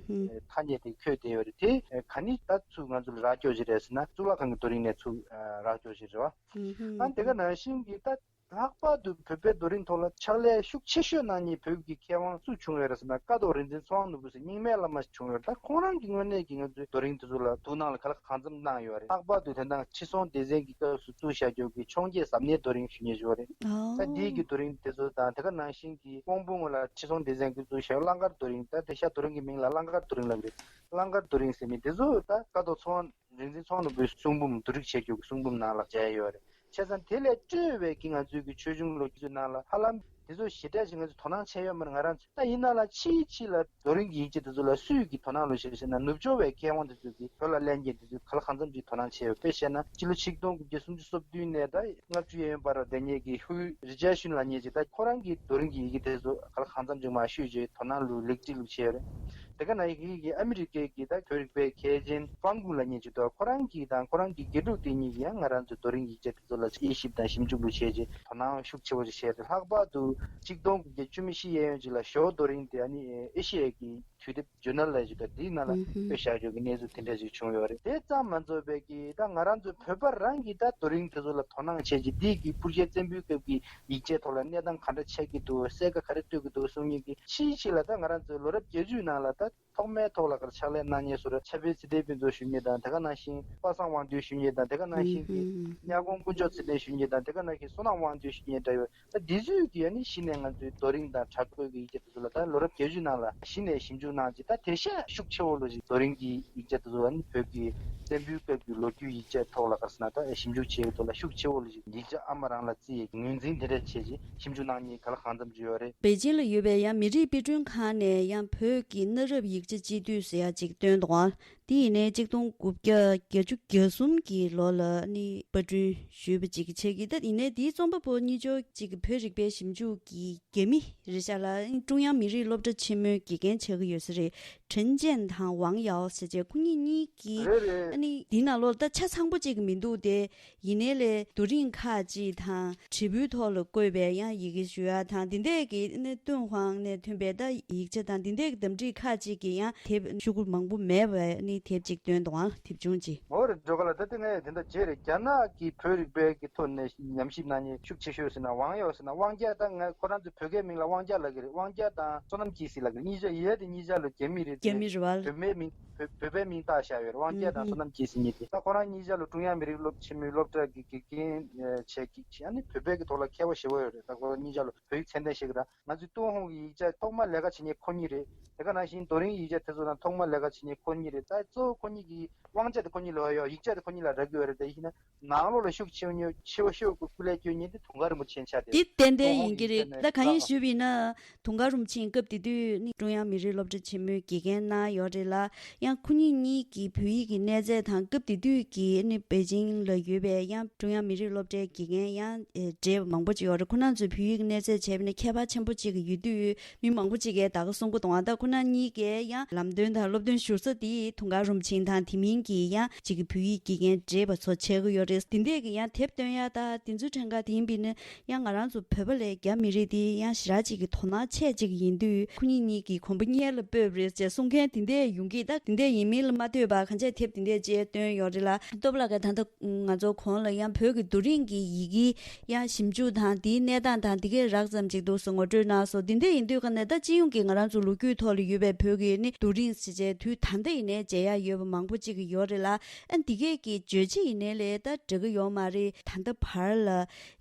ཐ་སྙད་དེ་འཁོད་བསྡད་ཡོད་རེད། དེ་ག་ནས་ད་ཚུར་ང་ཚོ་ལ་རག་ཀྱོག་ཅིག་རེད་ཟེར་ན། གཙུག་ལག་ཁང་གི་རྡོ་རིང་ནས་ཚུར་རག་ཀྱོག་ཅིག་རེད་བ། ཨ་དེ་ག་ནང་བཞིན་གྱི་ད། ལྷག་པར་དུ་བོད་པའི་རྡོ་རིང་ཐོག་ལ་ཕྱག་ལས་ཤུགས་ཆེ་ཤོས་གནང་མཁན་བོད་ཀྱི་མཁས་དབང་སུ་བྱུང་ཡོད་རེད་ཟེར་ན། ཀཿཐོག་རིག་འཛིན་ཚེ་དབང་ནོར་བུ་ཟེར་རྙིང་མའི་བླ་མ་ཞིག་བྱུང་ཡོད་རེད། ད་ཁོང་རང་གིས་དངོས་གནས་ཀྱི་ང་ཚོའི་རྡོ་རིང་དེ་ཚོ་ལ་ཐུགས་སྣང་ལ་ག་ལ་གང་འཚམ་གནང་ཡོད་རེད། ལྷག་པར་དུ་དེ་དང་ཁྲི་སྲོང་ལྡེ་བཙན་གྱི་སྐབས་སུ་བཙུགས་བཞག་རྒྱུ་གི་འཕྱོངས་རྒྱས་ཟབ་གནད་རྡོ་རིང་ཞུ་མཁན་ཞིག་ཡོད་རེད། ད་འདིའི་གི་རྡོ་རིང་དེ་ཚོ་དང་། དེ་ག་ནང་བཞིན་གྱི་དབང་པོ་ངོ་ལ་ཁྲི་སྲོང་ལྡེ་བཙན་གྱིས་བཙུགས་བཞག་གླང་དཀར་རྡོ་རིང་། ད་དེ་ཤ་རྡོ་རིང་གི་མིང་ལ་གླང་དཀར་རྡོ་རིང་ལབ་རེད། གླང་དཀར་རྡོ་རིང་ཟེར་མཁན་དེ་ཚོ་ད་ཀཿཐོག་ཚེ་དབང་རིག་འཛིན་ཚེ་དབང་ནོར་བུའི་གསུང་འབུམ་བསྡུ་སྒྲིག་བྱས་རྒྱུ་གི་གསུང་འབུམ་ནང་ལ་མཇལ་ཡོད་རེད། བྱས་ཙང་དེ་ལས་སྤྲོས་པའི་གི་ང་ཚོའི་གི་ཆོས་འབྱུང་ལོ་རྒྱུས་ཚོའི་ནང་ལ་ཧ་ལམ་དེ་ཚོ་ཞེ་དྲག་ཅིག་ང་ཚོས་དོ་སྣང་བྱས་ཡོད་མ་རེད། ང་རང་ཚོ་ད་ཡིན་ན་ལ་ཕྱིའི་ཕྱི་ལ་རྡོ་རིང་གི་ཡིག་ཆ་དེ་ཚོ་ལ་སུས་ཀྱིས་དོ་སྣང་ལོས་བྱས་ཟེར་ན། ནུབ་ཕྱོགས་པའི་མཁས་དབང་དེ་ཚོས་གི་བོད་ལ་སླེབས་མཁན་དེ་ཚོས་ག་ལ་གང་འཚམ་ཅིག་དོ་སྣང་བྱས་ཡོད། དཔེ་བཤད་ན། སྤྱི་ལོ་ཆིག་སྟོང་དགུ་བརྒྱ་སུམ་ཅུ་སོ་བདུན་ནས་ད་ལྔ་བཅུ་གཡས་གཡོན་བར་ལ་བསྡད་མཁན་གྱི་ཧུའུ་རི་ཅར་ཤུན་ལབ་མཁན་ཅིག། ད་ཁོ་རང་གིས་རྡོ་རིང་གི་ཡི་གེ་དེ་ཚོ་ག་ལ་གང་འཚམ་ཅིག་མར་བཤུས་བྱས་དོ་སྣང་ལོས་ལེགས་སྒྲིག་ལོས་བྱས་ཡོད་རེད། དེ་ག་ནང་བཞིན་གྱི་ཨ་མི་རི་ཀའི་གི་ད་བོད་རིག་པའི་མཁས་ཅན་ཧྥང་ཀུང་ལབ་མཁན་ཅིག་འདུག། ཁོ་རང་གིས་དང་ཁོ་རང་གི་དགེ་ཕྲུག་དེ་གཉིས་ཀྱིས་ཡང་ང་རང་ཚོའི་རྡོ་རིང་ཡིག་ཆ་དེ་ཚོ་ལ་དབྱེ་ཞིབ་དང་ཞིབ་འཇུག་ལོས་བྱས་རྗེས་དོ་སྣང་ཤུགས་ཆེ་བོ་ཞིག་བྱས་ཏེ། ལྷག་པར་དུ་ཆིག་སྟོང་དགུ་བརྒྱ་བཅུ་མེད་བཞི་གཡས་གཡོན་ཅིག་ལ་ཞོལ་རྡོ་རིང་དེ་ཨ་ནི་ཨེ་ཤི་ཡའི་གི་དུས་དེབ་ཇུར་ནལ་ལབ་ཅིག་འདུག། དེའི་ནང་ལ་ཨུ་ཧུམ། སྤེལ་བཞག་རྒྱུ་གི་གནས་ཚུལ་དེ་འདྲ་ཞིག་བྱུང་ཡོད་རེད། དེ་ཙམ་མ་ཚད་པའི་གི་ད་ང་རང་ཚོ་བོད་པ་རང་གིས་ད་རྡོ་རིང་དེ་ཚོ་ལ་དོ་སྣང་བྱས་རྗེས། འདི་གི་སྤུ་རྒྱལ་བཙན་པོའི་སྐབས་ཀྱི་ཡིག་ཆའི་ཐོག་ལ་གནས་སྟངས་ག་འདྲ་ཆགས་ཀྱི་འདུག། གསལ་ཁ་ག་རེ་གཏོད་ཀྱི་འདུག་གསུང་མཁན་གྱི་ཕྱིའི་ཕྱི་ལ་ད་ང་རང་ཚོའི་ལོ་རབས་བརྒྱད་ཅུའི་ནང་ལ་ད་ཐོག་མའི་ཐོག་ལ་གར་ཕྱག་ལས་གནང་མཁན་ཚོ་ར་ཕྱྭ་པའི་ཚེ་བརྟན་ཕུན་ཚོགས་ཞུ་མཁན་དང་། དེ་ག་ནང་བཞིན་པ་སངས་དབང་འདུས་ཞུ་མཁན་དང་། དེ་ག་ནང་བཞིན་གྱི་ཨུ་ཧུམ། གཉའ་གོང་དཀོན་མཆོག་ཚེ་བརྟན་ཞུ་མཁན་དང་། དེ་ག་ནང་བཞིན་བསོད་ནམས་དབང་འདུས་ཞུ་མཁན་འདྲ་ཡོད། ད་འདི་ཚོས་ཀྱིས་ཨ་ནི་ གཞི་ནས་ང་ཚོའི་རྡོ་རིང་དང་བྲག་བརྐོས་ཀྱི་ཡིག་ཆ་དེ་ཚོ་ལ་ད་ལོ་རབས་བརྒྱད་ཅུ་ནང་ལ་གཞི་ནས་ཞིབ་འཇུག་གནང་རྗེས། ད་དེང་སང་ཤུགས་ཆེ་བོ་ལོ་ཞིག་རྡོ་རིང་གི་ཡིག་ཆ་དེ་ཚོ་ལ་ནི་བོད་ཀྱི་བཙན་པོའི་སྐབས་ཀྱི་ལོ་རྒྱུས་ཡིག་ཆ་ཐོག་ལ་ག་རེ་ཟེར་ན་ད་ཞིབ་འཇུག་བྱེད་ཡག་ཐོག་ལ་ཤུགས་ཆེ་བོ་ལོ་ཞིག་ཡིག་ཆ་ཨ་མ་རང་ལ་བརྩི་ཡག་ངོས་འཛིན་དེ་འདྲ་བྱས་རྗེས་ཞིབ་འཇུག་གནང་མཁན་ག་ལ་གང་འཚམ་ཅིག་ཡོད་རེད། པེ་ཅིང་ལ་ཡོད་པའི་ཡང་མི་རིགས་དཔེ་སྐྲུན་ཁང་ནས་ཡང་བོད་ཀྱི་གནའ་རབས་ཡིག་ཆ་སྤྱི་འཐུས་ཟེར་ཡག་ཅིག་བཏོན་འདུག་ཨང་། དེ་ཡིན་ནའི་གཅིག་སྟོང་དགུ་བརྒྱ་བརྒྱད་ཅུ་གྱ་གསུམ་གྱི་ལོ་ལ་ནི་པར་སྐྲུན་ཞུས་པ་ཅིག་ཆགས་ཀྱི། ད་ཡིན་ནའི་དེའི་རྩོམ་པ་པོ་གཉིས་ཆོག་ཅིག་བོད་རིག་པའི་ཞིབ་འཇུག་གི་རྒྱ་མི་རེད་ཤག་ལ། ཀྲུང་དབྱང་མི་རིགས་སློབ་གྲྭ་ཆེན་མོའི་དགེ་རྒན་ཆགས་ཀྱི་ཡོད་ས་རེད། ཁྲེན་ཅན་དང་ཝང་ཡའོ་ཟེར་བྱས་ཁོ་གཉིས་གཉིས་ཀྱིས། རེད་རེད། ཨ་ནི་དེའི་ནང་ལོགས་ད་ཆ་ཚང་པོ་ཅིག་མི་འདུག་སྟེ། ཡིན་ནའི་ལས་རྡོ་རིང་ཁག་ཅིག་དང་། དྲིལ་བུའི་ཐོག་ལ་བརྐོས་པའི་ཡང་ཡི་གེ་ཞུ་ཡག་དང་། འདི་འདྲས་ཀྱི་ནི་ཏུན་ཧོང་ནས་ཐོན་པའི་ད་ཡིག་ཆ་དང་། འདི་འདྲས་ཀྱི་འདམ་རིགས་ཁག་ཅིག་གི་ཡང་དེབ་ཤོག་གུ་མང་པོ་མེད་པའི་ནི་དེབ་ཅིག་བཏོན་འདུག་ཨང་། དེབ་ཆུང་ཅིག་འོ་རེད། སྒྲོལ་དཀར་ལགས། ད་ལྟ་ངས་དེ་འདྲ་བྱས་རེད། རྒྱ་ནག་གི་བོད་རིག་པའི་གི་ཐོག་ནས་ཉམས་ཞིབ་གནང་མཁན་ཤུགས་ཆེ་ཤོས་ཟེར་ན་ཝང་ཡའོ་ཟེར་ན། ཝང་རྒྱལ། ད་ང་ཁོ་རང་ཚོ་བོད་སྐད་མིང་ལ་ཝང་རྒྱལ་ལབ་ཀྱི་རེད། ཝང་རྒྱལ་དང་བསོད་ནམས་སྐྱིད་སྲིད་ལབ་ཀྱི་རེད། གཉིས་ཆ་ཡ་དེ་གཉིས་ཆ་ལོ་རྒྱ་མི་རེད་དེ། རྒྱ་མི་རེད་བ། བོད་པའི་མིང་། བོད་བོད་པའི་མིང་བཏགས་བཞག་ཡོད་རེད། དབང་རྒྱལ་དང་ཨུ་ཧུམ། བསོད་ནམས་སྐྱིད་སྲིད་གཉིས་དེ། ད་ཁོ་རང་གཉིས་ཆ་ལོ་ཀྲུང་དབྱང་མི་རིགས་སློབ་ཆེན་མོའི་སློབ་གྲྭ་གི་དགེ་རྒན་བྱས་ཀྱི་བྱས། ཨ་ནི་བོད་པའི་གི་ཐོག་ལ་མཁས་པ་ཞེ་པོ་ཡོད་རེད། ད་ཁོ་རང་གཉིས་ཆ་ལོ་བོད་ཡིག་ཚད་ལྡན་ཤེས་ཀྱི་རེད། ང་ཚོའི་ཏུན་ཧོང་གི་ཡིག་ཆ་ཐོག་མ་ལས་ཀ་བྱེད་མཁན་ཁོ་གཉིས་རེད། དེ་ག་ནང་བཞིན་རྡོ་རིང་ཡིག་ཆ་དེ་ཚོ་དང་ཐོག་མ་ལས་ཀ་བྱེད་མཁན་ཁོ་གཉིས་རེད། ད་གཙོ་བོ་ཁོ་གཉིས་ཀྱི་དབང་ཆ་དེ་ཁོ་གཉིས་ལ་ཡོད། ཡིག་ཆ་དེ་ཁོ་གཉིས་ལ་རག་གི་ཡོད་རེད། དེ་ཡིན་ན། ནང་ལོགས་ལ་ཤུགས་ཆེ་ཉོ་ཆེ་བ་ཤོས་ཀྱི་སྐུ་ལས་སྐྱོན་མཁན་དེ་དུང་དཀར་རིན་པོ་ཆེ་ཆགས་བསྡད་ཡོད། དེ་ཏན་ཏན་ཡིན་གྱི་རེད། ད་གང་ཡིན་ཞུས་པ་ཡིན་ན། དུང་དཀར་རིན་པོ་ཆེ་སྐབས་དེ་དུས་ནི་ཀྲུང་དབྱང་མི་རིགས་སློབ་གྲྭ་ཆེན་མོའི་དགེ་རྒན་གནང་ཡོད་རེད་ལ། ཡང་ཁོ་གཉིས་གཉིས་ཀྱི་བོད་ཡིག་གི་གནས་ཚད་དང་། སྐབས་དེ་དུས་ཀྱི་ནི་པེ་ཅིང་ལ་ཡོད་པའི་ཡང་ཀྲུང་དབྱང་མི་རིགས་སློབ་གྲྭའི་དགེ་རྒན་ཡང་འདྲེས་པ་མང་པོ་ཅིག་ཡོད་རེད། ཁོ་རང་ཚོའི་བོད་ཡིག་གི་གནས་ཚད་བྱས་པ་ནི་ཁྱད་པར་ཆེན་པོ་ཅིག་ཡོད་དུས། མི་མང་པོ་ཅིག་གིས་ད་ག་གསུང་གི་འདུག་ཨ། ད་ཁོ་རང་གཉིས་ཀས་ཡང་ལམ་སྟོན་དང་སློབ་སྟོན་ཞུ་ས་དེ་དུང་དཀར་རིན་པོ་ཆེ་དང་། དེ་མིན་གྱི་ཡང་ཅིག་གི་བོད་ཡིག་དགེ་རྒན་བགྲེས་པ་ཚོ་བྱེད་ཀྱི་ཡོད་རེད། དེ་འདྲས་ཀྱི་ཡང་དེབ་སྟོན་ཡ་ད་དེ་ཚོའི་གྲངས་ཀ་དེ་ཡིན་པས་ན། ཡང་ང་རང་ཚོ་བོད་པ་ལས་རྒྱ་མི་རིགས་དེ་ཡང་ཞེ་དྲག་ཅིག་གི་དོ་སྣང་ཆེ་ཅིག་ཡིན་དུས། ཁོ་གཉིས་གཉིས་ཀྱི་གོམ་པ་སྔོན་ལ་སྤོས་པ་རེད་ཅེས་གསུང་མཁན་དེ་འདྲས་ཡོང་གི། ད་དེ་འདྲས་ཡིན་མིན་ལ་མ་ལྟོས་པར་གང་ཅི་དེབ་དེ་འདྲས་ཅིག་བཏོན་ཡོད་རེད་ལ། སྟོབས་ལགས་ཀྱིས་ད་ལྟ་ང་ཚོ་གོང་ལ་ཡང་བོད་ཀྱི་རྡོ་རིང་གི་ཡི་གེ་ཡང་ཞིབ་འཇུག་དང་། དེའི་གནས་སྟངས་དང་དེ་གས་རགས་ཙམ་ཅིག་འདུག་སེ་ངོ་སྤྲོད་གནང་སོང་། དེ་འདྲ་ཡིན་དུས་ཀ་ནས་ད་སྤྱི་ཡོངས་ཀྱི་ང་རང་ཚོ་ལོ་རྒྱུས་ཐོག་ལ་ཡོད་པའི་བོད་ཀྱི་ནི་རྡོ་རིང་ཟེར་བྱས་དུས་ད་ལྟ་ཡིན་ནའི་མཇལ་ཡག་ཡོད་པ་མང་པོ་ཅིག་ཡོད་རེད་ལ། ཨ་འདི་གས་ཀྱི་བརྗོད་བྱ་ཡིན་ནའི་ལས་ད་འགྲིག་གི་ཡོད་མ་རེད། ད་ལྟ་བར་ལ་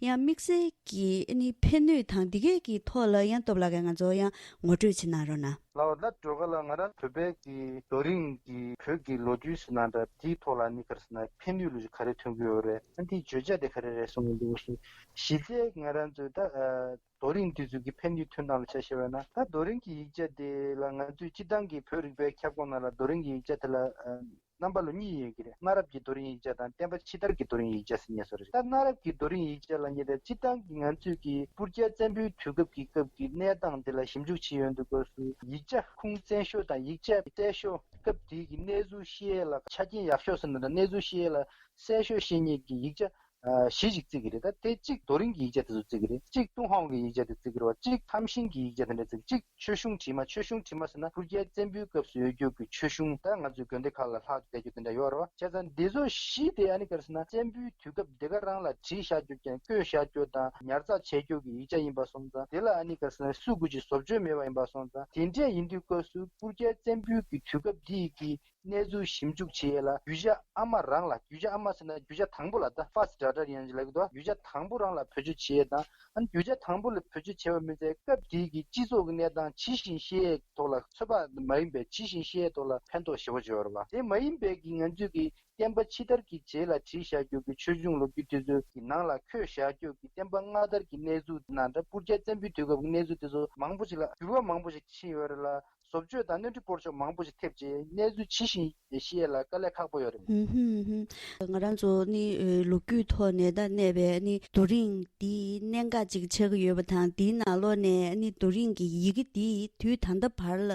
ཡང་དམིགས་བསལ་གྱི་ནི་ཕན་ནུས་དང་འདི་གས་ཀྱི་ཐོག་ལ་ཡང་སྟོབས་ལགས་ཀྱིས་ང་ཚོ་ཡང་ངོ་སྤྲོད་བྱེད་གནང་རོགས་གནང་། ལགས་ལགས། སྒྲོལ་དཀར་ལགས། ང་རང་བོད་པའི་གི་རྡོ་རིང་གི་བོད་ཀྱི་ལོ་རྒྱུས་ཟེར་ན་འདྲ། དེའི་ཐོག་ལ་ནི་ག་རེ་ཟེར་ན་ཕན་ནུས་ལོ་རྒྱུས་ག་རེ་ཐོན་གྱི་ཡོད་རེད། ཨ་འདིའི་བརྗོད་བྱ་དེ་ག་རེ་རེད་གསུང་གི་འདུག་གསུང་། གཞི་རྩའི་ང་རང་ཚོའི་ད་ཨ་རྡོ་རིང་དེ་ཚོ་གི་ཕན་ནུས་ཐོན་སྟངས་ལ་ཆ་བཞག་པ་ན། ད་རྡོ་རིང་གི་ཡིག་ཆ་དེ་ལ་ང་ཚོས་སྤྱིར་བཏང་གི་བོད་རིག་པའི་ཁྱབ་ཁོངས་ནང་ལ་རྡོ་རིང་གི་ཡིག་ཆ་དེ་ལ་ཨ་རྣམ་པ་ལོ་གཉིས་ཡོད་ཀྱི་རེད། གནའ་རབས་ཀྱི་རྡོ་རིང་ཡིག་ཆ་དང་བསྟན་པ་ཕྱི་དར་གྱི་རྡོ་རིང་ཡིག་ཆ་ཟེར་མཁན་སོགས་རེད། ད་གནའ་རབས་ཀྱི་རྡོ་རིང་ཡིག་ཆ་ལབ་མཁན་དེ་སྤྱིར་བཏང་གི་ང་ཚོས་ཀྱི་སྤུར་རྒྱལ་བཙན་པོའི་དུས་སྐབས་ཀྱི་སྐབས་ཀྱི་གནས་སྟངས་དེ་ལ་ཞིབ་འཇུག་བྱེད་ཡོང་དུས་སྐབས་སུ། ཡིག་ཆ་ཁུངས་བཙན་ཤོས་དང་ཡིག་ཆ་གསལ་ཤོས། སྐབས་དེའི་གི་གནས་ཚུལ་ཤེས་ཡས་ལ་ཆ་རྐྱེན་ཡག་ཤོས་ཟེར་ན་འདྲ། གནས་ཚུལ་ཤེས་ཡས་ལ་གསལ་ཤོས་ཤེས་མཁན་གྱི་ཡིག་ཆ་ཨ་བཞི་ཞིག་བརྩི་གི་རེད། ད་དེ་གཅིག་རྡོ་རིང་གི་ཡིག་ཆ་དེ་ཚོ་བརྩི་གི་རེད། གཅིག་ཏུན་ཧོང་གི་ཡིག་ཆ་དེ་བརྩི་གི་རེད་བ། གཅིག་ཐམས་ཤིན་གྱི་ཡིག་ཆ་དེ་འདྲ་བརྩི་གི། གཅིག་ཆོས་གཞུང་བྲིས་མ། ཆོས་གཞུང་བྲིས་མ་ཟེར་ན་སྤུར་རྒྱལ་བཙན་པོའི་སྐབས་སུ་ཡོད་རྒྱུ་གི་ཆོས་གཞུང་། ད་ང་ཚོའི་དགོན་སྡེ་ཁག་ལ་ལྷག་བསྡད་རྒྱུ་དེ་འདྲ་ཡོད་རེད་བ། བྱས་ཙང་འདི་ཚོ་བཞི་དེ་ཨ་ནི་ག་རེ་ཟེར་ན་བཙན་པོའི་དུས་སྐབས་དེ་ག་རང་ལ་བྲིས་བཞག་རྒྱུ་དང་བརྐོས་བཞག་རྒྱུ་དང་ཉར་ཚགས་བྱས་རྒྱུ་གི་ཡིག་ཆ་ཡིན་པ་སོང་ཙང་། དེ་ལ་ཨ་ནི་ག་རེ་ཟེར་ན་སུ་གུ་ཅིག་བཟོ་བཅོས་མེད་པ་ཡིན་པ་སོང་ཙང་། དེ་འདྲས་ཡིན་དུས་སྐབས་སུ་སྤུར་རྒྱལ་བཙན་པོའི་གི་དུས་སྐབས་འདི་ཡི་གི་གནས་ཚུལ་ཞིབ་འཇུག་བྱེད་ཡས་ལ་རྒྱུ་ཆ་ཨ་མ་རང་ལ། རྒྱུ་ཆ་ཨ་མ་ཟེར་ན་རྒྱུ་ཆ་དང་པོ་ལ། ད་ཕར་སི་ཊི་ཌེ་ཊ་ཡིན་ལབ་ཀྱི་འདུག་རྒྱུ་ཆ་དང་པོ་རང་ལ་བེད་སྤྱོད་བྱེད་ཡས་དང་། ཨ་ནི་རྒྱུ་ཆ་དང་པོ་ལ་བེད་སྤྱོད་བྱས་པ་མིན་ཚེ་སྐབས་དེའི་གི་སྤྱི་ཚོགས་ཀྱི་གནས་སྟངས་ཇི་བཞིན་ཤེས་ཡས་ཐོག་ལ། ཚོད་དཔག་མ་ཡིན་པའི་ཇི་བཞིན་ཤེས་ཡས་ཐོག་ལ་ཕན་ཐོགས་ཞེ་པོ་ཅིག་ཡོད་རེད་བ། དེ་མ་ཡིན་པའི་གི་ང་ཚོས་གི་བསྟན་པ་ཕྱི་དར་གྱི་རྗེས་ལ་བྲིས་བཞག་རྒྱུ་གི་ཆོས་གཞུང་ལོ་རྒྱུས་དེ་ཚོའི་གི་ནང་ལ་འཁོད་བཞག་རྒྱུ་གི་བསྟན་པ་སྔ་དར་གྱི་གནས་ཚུལ་ནང་འདྲ། སྤུར་རྒྱལ་བཙན་པོའི་དུས་སྐབས་ཀྱི་གནས་ཚུལ་དེ་ཚོ་མང་པོ་ཞིག་ལ་འགྱུར་བ་མང་པོ་ཞིག་ཕྱིན་ཡོད་རེད་ལ། བཟོ་བཅོས་དང་གནོན་འཕྲི་སྤོར་ཕྱོགས་མང་པོ་ཞིག་ཐེབས་རྗེས་གནས་ཚུལ་ཇི་བཞིན་ཤེས་ཡས་ལ་དཀའ་ལས་ཁག་པོ་ཡོད་རེད། ཧུམ་ཧུམ་ཧུམ། ང་རང་ཚོ་ནི་ལོ་རྒྱུས་ཐོག་ནས་ད་གནས་པའི་ནི་རྡོ་རིང་འདི་གནད་འགག་ཅིག་ཆགས་ཀྱི་ཡོད་པ་དང་། འདིའི་ནང་ལོགས་ནས་ནི་རྡོ་རིང་གི་ཡི་གེ་འདི་དུས་ད་ལྟ་བར་ལ་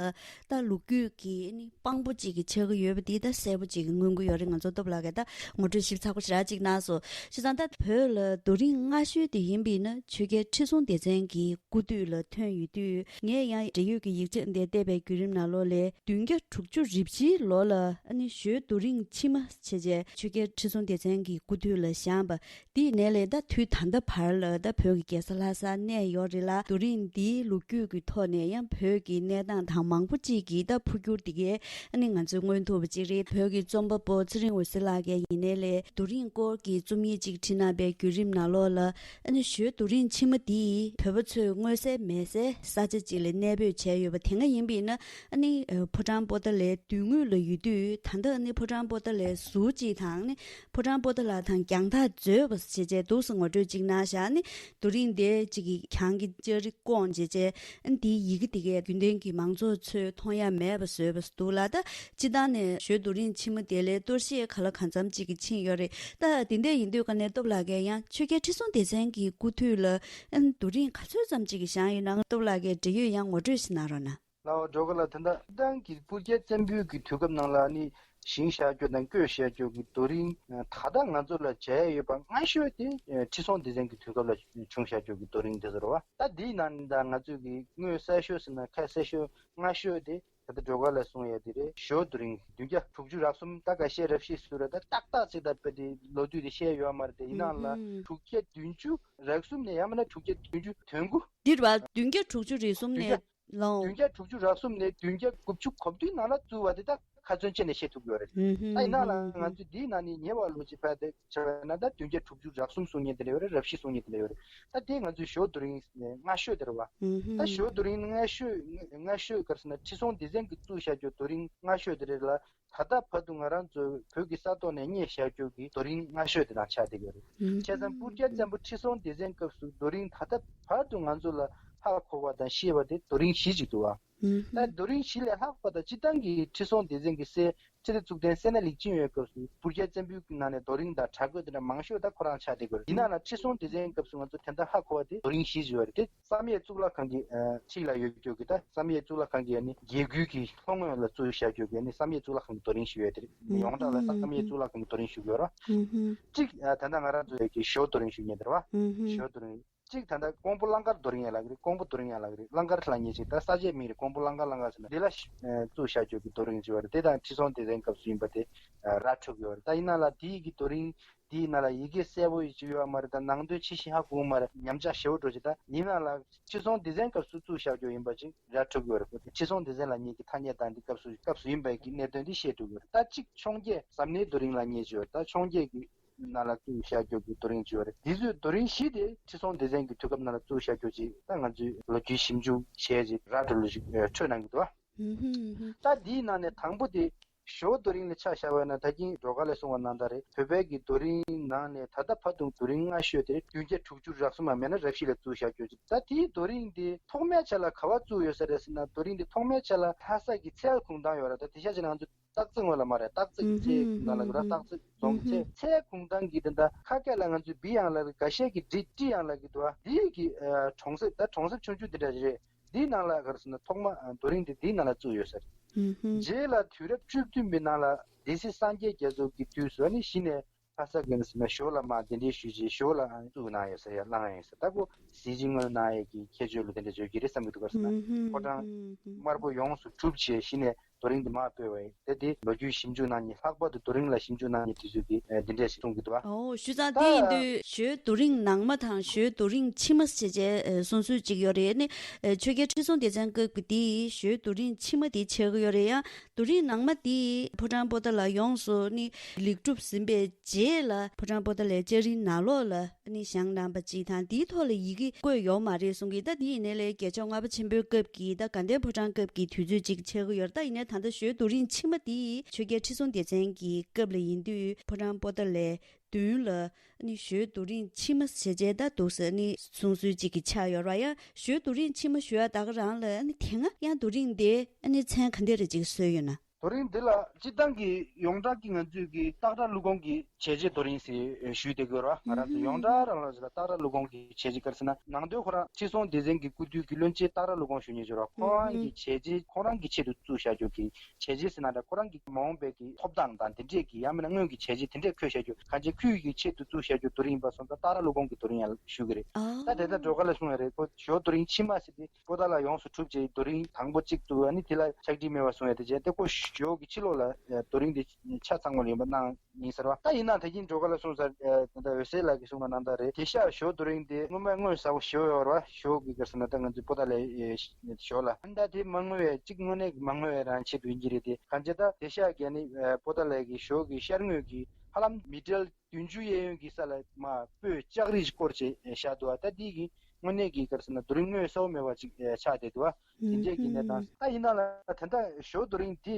ད་ལོ་རྒྱུས་ཀྱི་ནི་དཔང་པོ་ཅིག་གི་ཆགས་ཀྱི་ཡོད་པ་འདི་ད་གསལ་པོ་ཅིག་གི་མངོན་གྱི་ཡོད་རེད། ང་ཚོ་སྟོབས་ལགས་ཀྱིས་ད་ངོ་སྤྲོད་ཞིབ་ཚགས་པོ་ཞེ་དྲག་ཅིག་གནང་སོང་། བྱས་ཙང་ད་བོད་ལ་རྡོ་རིང་སྔ་ཤོས་དེ་ཡིན་པས་ན་ཆོས་རྒྱལ་ཁྲི་སྲོང་ལྡེ་བཙན་གྱི་སྐུ་དུས་ལ་ཐོན་ཡོད་དུས། ངས་ཡང་འབྲེལ་ཡོད་ཀྱི་ཡིག་ཆ་འདི་བལྟས་པའི་ བརྒྱུད་རིམ་ནང་ལོགས་ལས་བདུན་བརྒྱ་དྲུག་ཅུ་རེ་བཞིའི་ལོ་ལ་ཨ་ནི་ཞོལ་རྡོ་རིང་ཕྱི་མ་བྱས་རྗེས་ཆོས་རྒྱལ་ཁྲི་སྲོང་ལྡེ་བཙན་གྱི་སྐུ་དུས་ལ་བཞེངས་པ། དེའི་ནས་ལས་ད་དུས་ད་ལྟ་བར་ལ་ད་བོད་ཀྱི་རྒྱལ་ས་ལྷ་སར་གནས་ཡོད་རེད་ལ། རྡོ་རིང་འདིའི་ལོ་རྒྱུས་ཀྱི་ཐོག་ནས་ཡང་བོད་ཀྱི་གནས་སྟངས་དང་མང་པོ་ཅིག་གི་ད་འཕོ་འགྱུར་འདི་གའི་ཨ་ནི་ང་ཚོས་མངོན་ཐུབ་པ་ཅིག་རེད། བོད་ཀྱི་རྩོམ་པ་པོ་ཚེ་རིང་འོད་ཟེར་ལགས་ཀྱིས་ཡིན་ནའི་ལས་རྡོ་རིང་སྐོར་གྱི་རྩོམ་ཡིག་ཅིག་བྲིས་གནང་པའི་བརྒྱུད་རིམ་ནང་ལོགས་ལ། ཨ་ནི་ཞོལ་རྡོ་རིང་ཕྱི་མ་འདིས་བོད་པ་ཚོས་མངོན་གསལ་མེད་སའི་ས་ཆ་ཅིག་ལ་གནས་སྤོས་བྱས་ཡོད་པ་དེ་སྔ་ཡིན་པ་ཡིན་ན་ཨ་ནི་ཕོ་བྲང་པོ་ཏཱ་ལའི་མདུན་ངོས་ལ་ཡོད་དུས། ད་ལྟ་ཨ་ནི་ཕོ་བྲང་པོ་ཏཱ་ལའི་ཟུར་གཅིག་དང་ཨ་ནི་ཕོ་བྲང་པོ་ཏཱ་ལ་དང་རྒྱང་ཐག་འཛོལ་བ་བྱས་རྗེས་འདུག་སེ་ངོ་སྤྲོད་ཅིག་གནང་བཞག་ཨ་ནི་རྡོ་རིང་དེ་གཅིག་གི་གྱང་གི་ལྕགས་རི་བསྐོངས་བྱས་རྗེས་ཨ་ནི་དེའི་ཡི་གེ་དེ་གས་རྒྱུན་ལྡན་གྱི་མང་ཚོགས་ཚོས་མཐོང་ཡ་མེད་པ་བཟོས་པ་འདུག་ལ། ད་སྤྱིར་བཏང་ནས་ཞོལ་རྡོ་རིང་ཕྱི་མ་དེ་ལས་གཏོར་བཤིག་ག་ལ་གང་འཚམ་ཅིག་གིས་ཕྱིན་ཡོད་རེད། ད་དེ་འདྲ་ཡིན་དུས་ཀ་ནས་སྟོབས་ལགས་ཀྱིས་ཡང་ཆོས་རྒྱལ་ཁྲི་སྲོང་ལྡེ་བཙན་གྱི་སྐུ་དུས་ལ་ཨ་ནི་རྡོ་རིང་ག་ཚོད་ཙམ་ཅིག་གིས་བཞེངས་ཡོད་ན། སྟོབས་ལགས་ཀྱིས་འབྲེལ་ཡོད་ཡང་ངོ་སྤྲོད་ཞིག་གནང་རོགས་གནང་། ལའོ་ཇོ་ཁ་ལགས། ད་ལྟ་སྤྱིར་བཏང་གི་སྤུར་རྒྱལ་བཙན་པོའི་གི་དུས་སྐབས་ནང་ལ་ནི་བཞེངས་བཞག་རྒྱུ་དང་བརྐོས་བཞག་རྒྱུ་གི་རྡོ་རིང་ད་ལྟ་ང་ཚོ་ལ་མཇལ་ཡ་ཡོད་པ་སྔ་ཤོས་དེ་ཁྲི་སྲོང་ལྡེ་བཙན་གྱི་དུས་སྐབས་ལ་བྱུང་བཞག་རྒྱུ་གི་རྡོ་རིང་དེ་ཚོ་རེད་བ། ད་འདིའི་ནང་ནས་ད་ང་ཚོས་གི་དངོས་གསལ་ཤོས་ཟེར་ན་ཁ་གསལ་ཤོས་སྔ་ཤོས་དེ་ད་ལྟ་ཇོ་ཁ་ལགས་གསུངས་ཡ་དེ་རེད། ཞོལ་རྡོ་རིང་བདུན་བརྒྱ་དྲུག་ཅུ་རེ་གསུམ། ད་ཁ་ཤས་རེ་བཞི་ཟེར་ར། ད་ཏག་ཏག་ཅིག་ད་དཔེ་དེ་ལོ་དུས་དེ་བཤད་ཡོད་མ་རེད་དེ། ཡིན་ནའང་ལ་ཨུ་ཧུམ། དྲུག་བརྒྱ་བདུན་ཅུ་རེ་གསུམ་ནས་ཡང་མིན་ན་དྲུག་བརྒྱ་བདུན་ཅུ་དོན་དགུ། འདིར་བ་བདུན་བརྒྱ་དྲུག་ཅུ་རེ་གསུམ་ནས། བདུན་བརྒྱ། ལོང་། བདུན་བརྒྱ་དྲུག་ཅུ་རེ་གསུམ་ནས་བདུན་བརྒྱ་དགུ་བཅུ་གོ་བདུན་ནང་ལ་བཙུགས་པ་དེ་ད་ཁ་ཚོན་བཅད་ནས་བཤད་ཐུབ་ཀྱི་ཡོད་རེད། ཨུ་ཧུམ། ད་ཡིན་ནའང་ལ་ཨུ་ཧུམ། ང་ཚོས་འདིའི་ནང་ནས་ཉེ་བ་ལོ་ཅིག་ཕར་དེ་ཆ་བཞག་ན་ད་བདུན་བརྒྱ་དྲུག་ཅུ་རེ་གསུམ་གསུང་མཁན་དེ་འདྲ་ཡོད་རེད། རེ་བཞི་གསུང་མཁན་དེ་འདྲ་ཡོད་རེད། ད་དེ་ང་ཚོའི་ཞོལ་རྡོ་རིང་སྔ་ཤོས་དེ་རེད་བ། ཨུ་ཧུམ། ད་ཞོལ་རྡོ་རིང་སྔ་ཤོས་སྔ་ཤོས་ག་རེ་ཟེར་ན་ཁྲི་སྲོང་ལྡེ་བཙན་གྱིས་བཙུགས་བཞག་རྒྱུ་རྡོ་རིང་སྔ་ཤོས་དེ་རེད་ལ། ད་ལྟ་བར་དུ་ང་རང་ཚོ་བོད་ཀྱི་ས་ཐོག་ནས་རྙེད་བཞག་རྒྱུ་གི་རྡོ་རིང་སྔ་ཤོས་དེ་དང་ཆགས་བསྡད་ཡོད་རེད། ཨུ་ཧུམ། བྱས་ཙང་སྤུར་རྒྱལ་བཙན་པོ་ཁྲི་སྲོང་ལྡེ་བཙན་སྐབས་སུ་རྡོ་རིང་ད་ལྟ་བར་དུ་ང་ཚོ་ལ་ཧ་གོ་བ་དང་ཤེས་པ་དེ་རྡོ་རིང་བཞི་ཅིག་འདུག་བ། ཨུ་ཧུམ། ད་རྡོ་རིང་བཞི་ལས་ལྷག་པ་དང་སྤྱིར་བཏང་གི་ཁྲི་སྲོང་ལྡེ་བཙན་གྱི་སྲས་ཁྲི་ལྡེ་གཙུག་བརྟན་སད་ན་ལེགས་མཇིང་ཡོད་སྐབས་སུ་སྤུར་རྒྱལ་བཙན་པོའི་ནང་ནས་རྡོ་རིང་དང་བྲག་བརྐོས་དེ་འདྲ་མང་ཤོས་ད་ཁོ་རང་ཆགས་བསྡད་ཡོད་རེད། ཡིན་ནའང་ཁྲི་སྲོང་ལྡེ་བཙན་སྐབས་སུ་ང་ཚོ་དེ་འདྲ་ཧ་གོ་བ་དེ་རྡོ་རིང་བཞི་ཅིག་ཡོད་རེད་དེ། བསམ་ཡས་གཙུག་ལག་ཁང་གི་ཨ་འཁྲིས་ལ་ཡོད་རྒྱུ་གི་ད་བསམ་ཡས་གཙུག་ལག་ཁང་གི་ཨ་ནི་རྒྱལ་སྒོའི་གི་ལྷོ་ངོས་ལ་བཙུགས་བཞག་རྒྱུ་གི་ཨ་ནི་བསམ་ཡས་གཙུག་ལག་ཁང་གི་རྡོ་རིང་ཞིག་ཡོད་དེ་རེད། ཨུ་ཡོངས་གྲགས་ལ་བསམ་ཡས་ཧུམ། གཙུག་ལག་ཁང་གི་རྡོ་རིང་ཞིག་ཡོད་ར། ཨུ་ཧུམ། གཅིག་ཨ་ད་ལྟ་ང་རང་ཚོ་ཡོད་ཀྱི་ཞོལ་རྡོ་རིང་ཞིག་ཡིན་དེ་རེད་བ། ཨུ་ཧུམ། ཞོལ་རྡོ་རིང་། གཅིག་ད་ལྟ་ཀོང་པོ་གླང་དཀར་རྡོ་རིང་ཡ་ལབ་ཀྱི་རེད། ཀོང་པོ་རྡོ་རིང་ཡ་ལབ་ཀྱི་རེད། གླང་དཀར་ལབ་མཁན་ཅིག་ད་ས་ཆའི་མིང་རེད། ཀོང་པོ་གླང་དཀར་གླང་དཀར་ཟེར་ན་འདི་ལ་ཨ་བཙུགས་བཞག་རྒྱུ་གི་རྡོ་རིང་ཅིག་ཡོད་རེད། དེ་དང་ཁྲི་སྲོང་ལྡེ་བཙན་སྐབས་སུ་ཡིན་པ་དེ་ཨ་ར་འཕྲོད་ཀྱི་ཡོད་རེད། ད་ཡིན་ན་ལ་དེའི་གི་རྡོ་རིང་དེའི་ནང་ལ་ཡི་གེ་གསལ་པོ་ཡི་ཅིག་ཡོད་མ་རེད། ད་ནང་དོན་ཆེ་ཞིང་ཧ་གོ་མ་རེད། ཉམས་ཆག་ཞེ་པོ་འགྲོ་ཅིག་ད་ཡིན་ན་ལ་ཁྲི་སྲོང་ལྡེ་བཙན་སྐབས་སུ་བཙུགས་བཞག་རྒྱུ་ཡིན་པ་ཅིག་ར་འཕྲོད་ཀྱི་ཡོད་རེད། ཁྲི་སྲོང་ལྡེ་བཙན་ལབ་མཁན་གྱི་ཐ་སྙད་དང་འདི་སྐབས་སུ་སྐབས་སུ་ཡིན་པའི་གི་གནད་དོན་འདི་བཤད་ཐུབ་ཀྱི་ཡོད་རེད། ད་གཅིག་འཕྱོངས་རྒྱས་ཟམ་སྣེའི་རྡོ་རིང་ལབ་མཁན་ཅིག་ཡོད་རེད། ད་འཕྱོངས་རྒྱས་ཀྱི་ནང་ལ་བཙུགས་བཞག་རྒྱུ་གི་རྡོ་རིང་ཅིག་ཡོད་རེད། འདི་ཚོའི་རྡོ་རིང་བཞི་དེ་ཁྲི་སྲོང་ལྡེ་བཙན་གྱི་དུས་སྐབས་ནང་ལ་བཙུགས་བཞག་རྒྱུ་ཅིག་ད་ང་ཚོས་ལོ་རྒྱུས་ཞིབ་འཇུག་བྱས་ཅིག་ར་འགྲོ་ལུགས་ཤིག་འཕྲོད་གནང་གི་འདུག་བ། ཧུམ་ཧུམ་ཧུམ། ད་འདིའི་ནང་ནས་དང་པོ་དེ་ཞོལ་རྡོ་རིང་ལ་ཆ་བཞག་པ་ཡིན་ན། ད་གིན་ཇོ་ཁ་ལགས་གསུངས་པ་ནང་ལྟར་རེད། བོད་པའི་གི་རྡོ་རིང་ནང་ནས་ད་ལྟ་བར་དུ་རྡོ་རིང་སྔ་ཤོས་དེ་བདུན་བརྒྱ་དྲུག་ཅུ་རེ་གསུམ་མ་མེད་ན་རེ་བཞི་ལ་བཙུགས་བཞག་རྒྱུ་ཅིག་ད་དེའི་རྡོ་རིང་དེ་ཐོག་མའི་ཆ་ལ་ག་པར་བཙུགས་ཡོད་ས་རེད་ཟེར་ན། རྡོ་རིང་དེ་ཐོག་མའི་ཆ་ལ་ལྷ་ས་གི་ཚལ་གུང་ཐང་ཡོད་ར། ད་དེང་སང་ཅིག་ང་ཚོ་སྟག་རྩེ་ངོས་ལ་མ་རེད། སྟག་རྩེ་ཨུ་ཚལ་ཧུམ་ནང་ལ་གི་ར། ཧུམ་སྟག་རྩེ་རྫོང་ཨུ་ཚལ། ཧུམ་ཚལ་གུང་ཐང་གི་དེ་འདྲ་ཁ་སྐད་ལ་ང་ཚོས་བི་ཡང་ལབ་གི། འགའ་ཤས་ཀྱིས་བྲི་ཏི་ཡང་ལབ་གི་འདུག་བ། འདིའི་གི་ཨ་གྲོང་གསེབ། ད་གྲོང་གསེབ་ཆུང་ཆུང་དེ་འདྲ་རེད། འདིའི་ནང་ལ་ག་རེ་ཟེར་ན་ཐོག་མ་ཨ་རྡོ་རིང་དེ་འདིའི་ནང་ལ་བཙུགས་ཡོད་ས་རེད། ཨུ་ཧུམ། རྗེས་ལ་དུས་རབས་བཅུ་བདུན་པའི་ནང་ལ་སྡེ་སྲིད་སངས་རྒྱས་རྒྱ་མཚོ་གི་དུས་སུ་ཨ་ནི་གཞི་ནས་ལྷ་ས་གི་ནས་ཟེར་ན་ཞོལ་ལ་མར་གདན་འདྲེན་ཞུས་རྗེས་ཞོལ་ལ་ཨ་བཙུགས་གནང་ཡོད་ས་ཡ་གནང་ཡོད་ས། ད་ཁོ་གཟི་བརྗིད་མངོན་གནང་ཡས་ཀྱི་ཁྱད་ཆོས་ལ་དེ་འདྲ་བརྗོད་ཀྱི་རེད་བསམ་གྱི་འདུག་ག་རེ་ཟེར་ན། ཨུ་ཧུམ། ཕོ་བྲང་ཨུ་ཧུམ། དམར་པོ་ཡོངས་སུ་གྲུབ་བྱས་གཞི་ནས་རྡོ་རིང་དེ་མར་སྤོས་པ་ཡིན། དེ་དེ་ལོ་རྒྱུས་ཞིབ་འཇུག་གནང་མཁན། ལྷག་པར་དུ་རྡོ་རིང་ལ་ཞིབ་འཇུག་གནང་མཁན་དེ་ཚོས་ཀྱིས་ཨ་དེ་འདྲས་ཞིག་གསུང་གི་འདུག་བ། ཨོ་བྱས་ཙང་ད་དེ་ཡིན་དུས་ཞོལ་རྡོ་རིང་ནང་མ་དང་ཞོལ་རྡོ་རིང་ཕྱི་མ་ཟེར་བྱས་ཨ་གསུང་སྲོལ་ཅིག་ཡོད་རེད། ཨ་ནི་ཨ་ཆོས་རྒྱལ་ཁྲི་སྲོང་ལྡེ་བཙན་སྐབས་ཀྱི་དེའི་ཞོལ་རྡོ་རིང་ཕྱི་མ་དེ་ཆགས་ཀྱི་ཡོད་རེད། ཡང་རྡོ་རིང་ནང་མ་དེ་ཕོ་བྲང་པོ་ཏཱ་ལ་ཡོངས་སུ་ནི་ལེགས་གྲུབ་ཟིན་པའི་རྗེས་ལ་ཕོ་བྲང་པོ་ཏཱ་ལའི་ལྕགས་རིའི་ནང་ལོགས་ལ་ཨ་ནི་བཞེངས་གནང་པ་ཅིག་དང་། དེའི་ཐོག་ལ་ཡི་གེ་བཀོད་ཡོད་མ་རེད་གསུང་གི། ད་དེ་ཡིན་ནའི་ལས་རྒྱལ་མཆོག་ལྔ་པ་ཆེན་པོའི་སྐབས་ཀྱི་ད་དགའ་ལྡན་ཕོ་བྲང་སྐབས་ཀྱི་དུས་ཚོད་ཅིག་ཆགས་ཀྱི་ཡོད་རེད། ད་ཡིན་ནའི་ད་ལྟ་ཞོལ་རྡོ་རིང་ཕྱི་མ་དེ་ཆོས་རྒྱལ་ཁྲི་སྲོང་ལྡེ་བཙན་གྱི་སྐབས་ལ་ཡིན་དུས་ཕོ་བྲང་པོ་ཏཱ་ལའི་མདུན་ལ་ཨ་ནི་ཞོལ་རྡོ་རིང་ཕྱི་མ་ཟེར་བྱས་ད་འདུག་ཟེར་ནི་གསུང་སྲོལ་ཅིག་གི་ཆགས་ཡོད་རེད་བ། ཡང་ཞོལ་རྡོ་རིང་ཕྱི་མ་ཞུ་ཡ་ད་ག་རང་ལ་ཨ་ནི་དེ་སྔ་ཡང་རྡོ་རིང་དེ་ཨ་ནི་མཚན་ག་འདྲ་རེ་ཅིག་གསོལ་ཡོད་ན། རྡོ་རིང་འདི་ལ་སྤྱིར་བཏང་གི་ཡོངས་གྲགས་ཀྱི་ང་ཚོས་ཀྱི་སྟག་བྲག་ཀླུ་གོང་གི་བྱས་རྗེས་རྡོ་རིང་ཟེར་ཞུས་བསྡད་ཀྱི་ཡོད་རེད་བ། ང་རང་ཚོ་ཡོངས་གྲགས་རང་ལ་ཟེར་ལ་སྟག་བྲག་ཀླུ་གོང་གི་བྱས་རྗེས་ག་རེ་ཟེར་ན། ནང་དོན་ཁོ་རང་ཁྲི་སྲོང་ལྡེ་བཙན་གྱི་སྐུ་དུས་ཀྱི་བློན་ཆེན་སྟག་བྲག་ཀླུ་གོང་ཞུ་མཁན་ཅིག་ཡོད་རེད་བ། ཁོ་རང་གི་བྱས་རྗེས་ཁོ་རང་གི་ཆེད་དུ་བཙུགས་བཞག་རྒྱུ་གི་བྱས་རྗེས་ཟེར་ན་འདྲ། ཁོ་རང་གི་མ་འོངས་པའི་གི་ཐོབ་ཐང་དང་དེ་འདྲས་ཀྱི་ཡང་མིན་ན་སྔོན་གྱི་བྱས་རྗེས་དེ་འདྲས་འཁོད་བཞག་རྒྱུ། གང་ཅི་ཁོའི་གི་ཆེད་དུ་བཙུགས་བཞག་རྒྱུ་རྡོ་རིང་ཡིན་པ་སོང་ཙང་སྟག་བྲག་ཀླུ་གོང་གི་རྡོ་རིང་ཡང་ཞུ་གི་རེད། ད་དེ་ལྟར་འགྲོ་ག་ལ་གསུང་ཡ་རེད། ཁོ་ཞོ་རྡོ་རིང་ཕྱི་མ་ཟེར་དེ་པོ་ཏཱ་ལ་ཡོངས་སུ་གྲུབ་རྗེས་རྡོ་རིང་དང་པོ་གཅིག་འདུག་ཨ་ནི་དེ་ལ་ཕྱག་བྲིས་མེད་པ་གསུང་ཡ་དེ་བྱས་ཏེ་ཁོ་ཞོ་གི་ཕྱི་ལོགས་ལ་རྡོ་རིང་དེ་ཆ་ཚང་མ་ལ་ཡིན་པ་གནང་ཡིན་ཟེར་བ། ད་ཡིན་ན་ད་གིན་འགྲོ་ག་ལ་གསུང་ས་ད་འོད་ཟེར་ལགས་ཀྱིས་གསུངས་པ་ནང་ལྟར་རེད། དེ་ཤ་ཞོ་རྡོ་རིང་དེ་སྔོན་མ་དངོས་ཟ་བོ་ཞོ་ཡོད་ར། ཞོ་གི་ག་རེ་ཟེར་ན་ད་ང་ཚོའི་པོ་ཏཱ་ལའི་ཞོ་ལ་ཨ་ནི་ད་དེ་མ་དངོས་པའི་གཅིག་དངོས་གནས་ཀྱི་མ་དངོས་པའི་རང་ཆེད་དུ་ཡིན་གྱི་རེད། དེ་གང་ཅི་ད་དེ་ཤ་གི་ཨ་ནི་པོ་ཏཱ་ལའི་གི་ཞོ་གི་ཤར་ངོས་ཀྱི་ཧ་ལམ་མི་ཊར་བདུན་ཅུ་གཡས་གཡོན་གྱི་ས་ལ་མར་སྤོས་ལྕགས་རིས་བསྐོར་བྱས་བཞག་འདུག་ད་འདི་གི་དངོས་གནས་ཀྱི་ག་རེ་ཟེར་ན་རྡོ་རིང་དངོས་གསལ་བོ་མེད་པ་ཅིག་ཆགས་བསྡད་འདུག་དེ་འདྲས་ཀྱི་གནས་སྟངས། ད་ཡིན་ན་ལ་ད་ལྟ་ཞོ་རྡོ་རིང་དེ་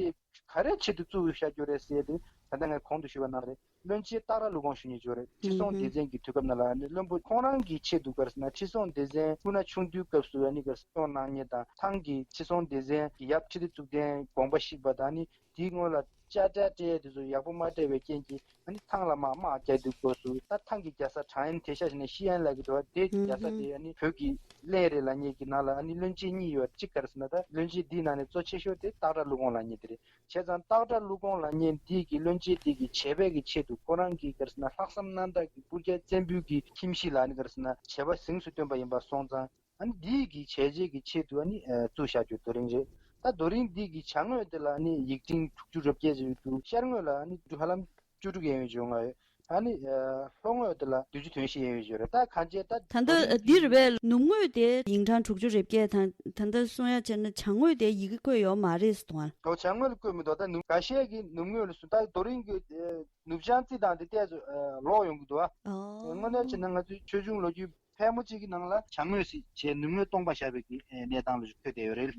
ག་རེ་ཆེད་དུ་བཙུགས་བཞག་རྒྱུ་རེད་ཟེར་དུས་ད་ལྟ་ངས་གོང་དུ་ཞུས་པ་ནང་རེད། བློན་ཆེན་སྟག་བྲག་ཀླུ་གོང་ཞུ་མཁན་ཅིག་ཡོད་རེད། ཁྲི་སྲོང་ལྡེ་བཙན་གྱི་དུས་སྐབས་ནང་ལ་ནི་བློན་པོ་ཁོང་རང་གི་ཆེད་དུ་ག་རེ་ཟེར་ན་ཁྲི་སྲོང་ལྡེ་བཙན་སྐུ་ན་ཆུང་དུས་སྐབས་སུ་ཨ་ནི་ག་རེ་ཟེར་གནང་མཁན་དང་ཐང་གི་ཁྲི་སྲོང་ལྡེ་བཙན་གྱི་ཡབ་ཁྲི་ལྡེ་གཙུག་བརྟན་དགོངས་པ་བཤིག་པ་དང་ནི། དེའི་སྔོན་ལ་དཔྱ་ཁྲལ་སྤྲད་ཡས་དེ་ཚོ་ཡག་པོ་མ་སྤྲད་པའི་རྐྱེན་གྱིས་ཨ་ནི་ཐང་ལ་མར་དམག་རྒྱག་དུས་སྐབས་སུ་ད་ཐང་གི་རྒྱལ་ས་ཁྲང་ཨན་དེ་ཤ་ཞིག་ནས་ཤི་ཨན་ལབ་ཀྱི་འདུག་བ། དེ་རྒྱལ་ས་དེ་ཨ་ནི་བོད་ཀྱི་གླེན་རེད་ལབ་མཁན་གྱི་ནང་ལ་ཨ་ནི་བློན་ཆེན་གཉིས་ཡོད། གཅིག་ག་རེ་ཟེར་ན་ད་བློན་ཆེན་འདིའི་ནང་ནས་གཙོ་ཆེ་ཤོས་དེ་སྟག་བྲག་ཀླུ་གོང་ལབ་མཁན་དེ་རེད། བྱས་ཙང་སྟག་བྲག་ཀླུ་གོང་ལབ་མཁན་འདི་གི་བློན་ཆེན་འདི་གི་བྱས་པའི་གི་ཆེད་དུ་ཁོ་རང་གི་ག་རེ་ཟེར་ན་ལྷག་བསམ་རྣམ་དག་གི་སྤུར་རྒྱལ་བཙན་པོའི་གི་ཁྱིམ་གཞིས་ལ་ནི་ག་རེ་ཟེར་ན་བྱས་པ་གཟེངས་སུ་བསྟོད་པ་ཡིན་པ་སོང་ཙང་། ཨ་ནི་འདི་གི་བྱས་རྗེས་ཀྱི་ཆེད་དུ་ཨ་ནི་བཙུགས་བཞག་རྒྱུ་རྡོ་རིང་རེད། ད་རྡོ་རིང་འདི་གི་བྱང་ངོས་དེ་ལ་ཨ་ནི་ཡིག་ཕྲེང་དྲུག་ཅུ་རེ་བརྒྱད་ཅིག་ཡོད་འདུག་ཤར་ངོས་ལ་ཨ་ནི་ཧ་ལམ་བཅུ་དྲུག་ཡན་ཡོད་བྱུང་ང་ཡོད། ཨ་ནི་ལྷོ་ངོས་དེ་ལ་བདུན་ཅུ་དོན་བཞི་ཡན་ཡོད་བྱུང་རེད། ད་གང་བྱས་ད་ད་རྡོ་ལྟ་རིང་འདི་རེད་པས། ནུབ་ངོས་དེ་ཡིག་ཕྲེང་དྲུག་ཅུ་རེ་བརྒྱད་དང་ད་ལྟ་གསུང་ཡ་བྱས་ན་བྱང་ངོས་དེ་ཡི་གེ་བཀོད་ཡོད་མ་རེད་ཟེར་དང་། ཨོ་བྱང་ངོས་ལ་བཀོད་མི་འདུག་ད་ནུབ་འགའ་ཤས་ཀྱིས་ནུབ་ངོས་ལ་སུ་ད་རྡོ་རིང་གི་ནུབ་བྱང་རྩི་དང་དེ་ཏོག་ཙམ་ལོག་ཡོང་གི་འདུག་ཨ། དངོས་གནས་བྱས་ན་ང་ཚོའི་ཆོས་འབྱུང་ལོ་རྒྱུས་ཕལ་མོ་ཆེ་གི་ནང་ལ་བྱང་ངོས་ཟེར་བྱས་ནུབ་ངོས་སྟོང་པ་བཞག་པའི་གི་གནས་སྟངས་ལ་འཁོད་བསྡད་ཡོད་རེད།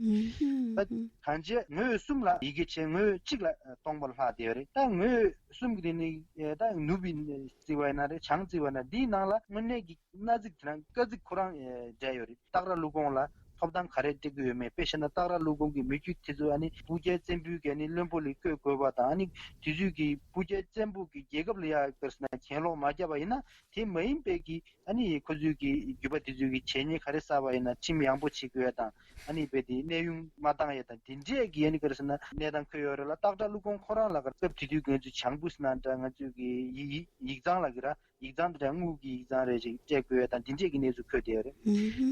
ད་གང་བྱས་ངོས་གསུམ་ལ་ཡི་གེ་བྱས་ངོས་གཅིག་ལ་སྟོང་པ་ལྷག་བསྡད་ཡོད་རེད། ད་ངོས་གསུམ་གི་དེ་ནི་ད་ནུབ་ཡིན་བརྩི་བ་ཡིན་ན་རེད། བྱང་བརྩི་བ་ཡིན་ན་འདིའི་ནང་ལ་དངོས་གནས་ཀྱི་མནའ་ཚིག་དེ་རང་བཀའ་ཚིག་ཁོ་རང་སྦྲེལ་ཡོད་རེད། སྟག་བྲག་ཀླུ་གོང་ལ་ཐོབ་ཐང་ག་རེ་སྤྲད་ཀྱི་ཡོད་མེད། དཔེ་བཤད་ན་སྟག་བྲག་ཀླུ་གོང་གི་མི་རྒྱུད་དེ་ཚོ་ཨ་ནི་སྤུ་རྒྱལ་བཙན་པོའི་གི་ཨ་ནི་བློན་པོ་ལ་བསྐོས་དགོས་པ་དང་ཨ་ནི་དེ་ཚོས་ཀྱི་སྤུ་རྒྱལ་བཙན་པོ་གི་རྒྱལ་ཁབ་ལ་ཡ་ག་རེ་ཟེར་ན་གྱེན་ལོག་མ་བརྒྱབ་པ་ཡིན་ན། དེ་མ་ཡིན་པའི་གི་ཨ་ནི་ཁོ་ཚོས་ཀྱི་རྒྱུད་པ་དེ་ཚོས་ཀྱི་བྱས་ཉེས་ག་རེ་བསགས་པ་ཡིན་ན་ཁྲིམས་ཡངས་པོ་བྱེད་དགོས་ཡ་དང་ཨ་ནི་རྦད་དེ་གནས་དབྱུང་མ་བཏང་ཡ་དང་དེ་འདྲས་ཀྱི་ཨ་ནི་ག་རེ་ཟེར་ན་གནས་སྟངས་འཁོད་ཡོད་རེད་ལ། སྟག་བྲག་ཀླུ་གོང་ཁོ་རང་ལ་ག་རེ་སྐབས་དེ་དུས་ང་ཚོས་བྱང་བུ་ཟེར་ན་འདྲ་ང་ཚོས་ཀྱི་ཡིག་ཡིག་ཡིག་ཚང་ལ་གི་ར། ཡིག་ཚང་དེ་འདྲ་དངུལ་གྱི་ཡིག་ཚང་རེ་ཞིག་སྤྲད་དགོས་དང་དེ་འདྲས་ཀྱི་གནས་ཚུལ་འཁོད་བསྡད་ཡོད་རེད།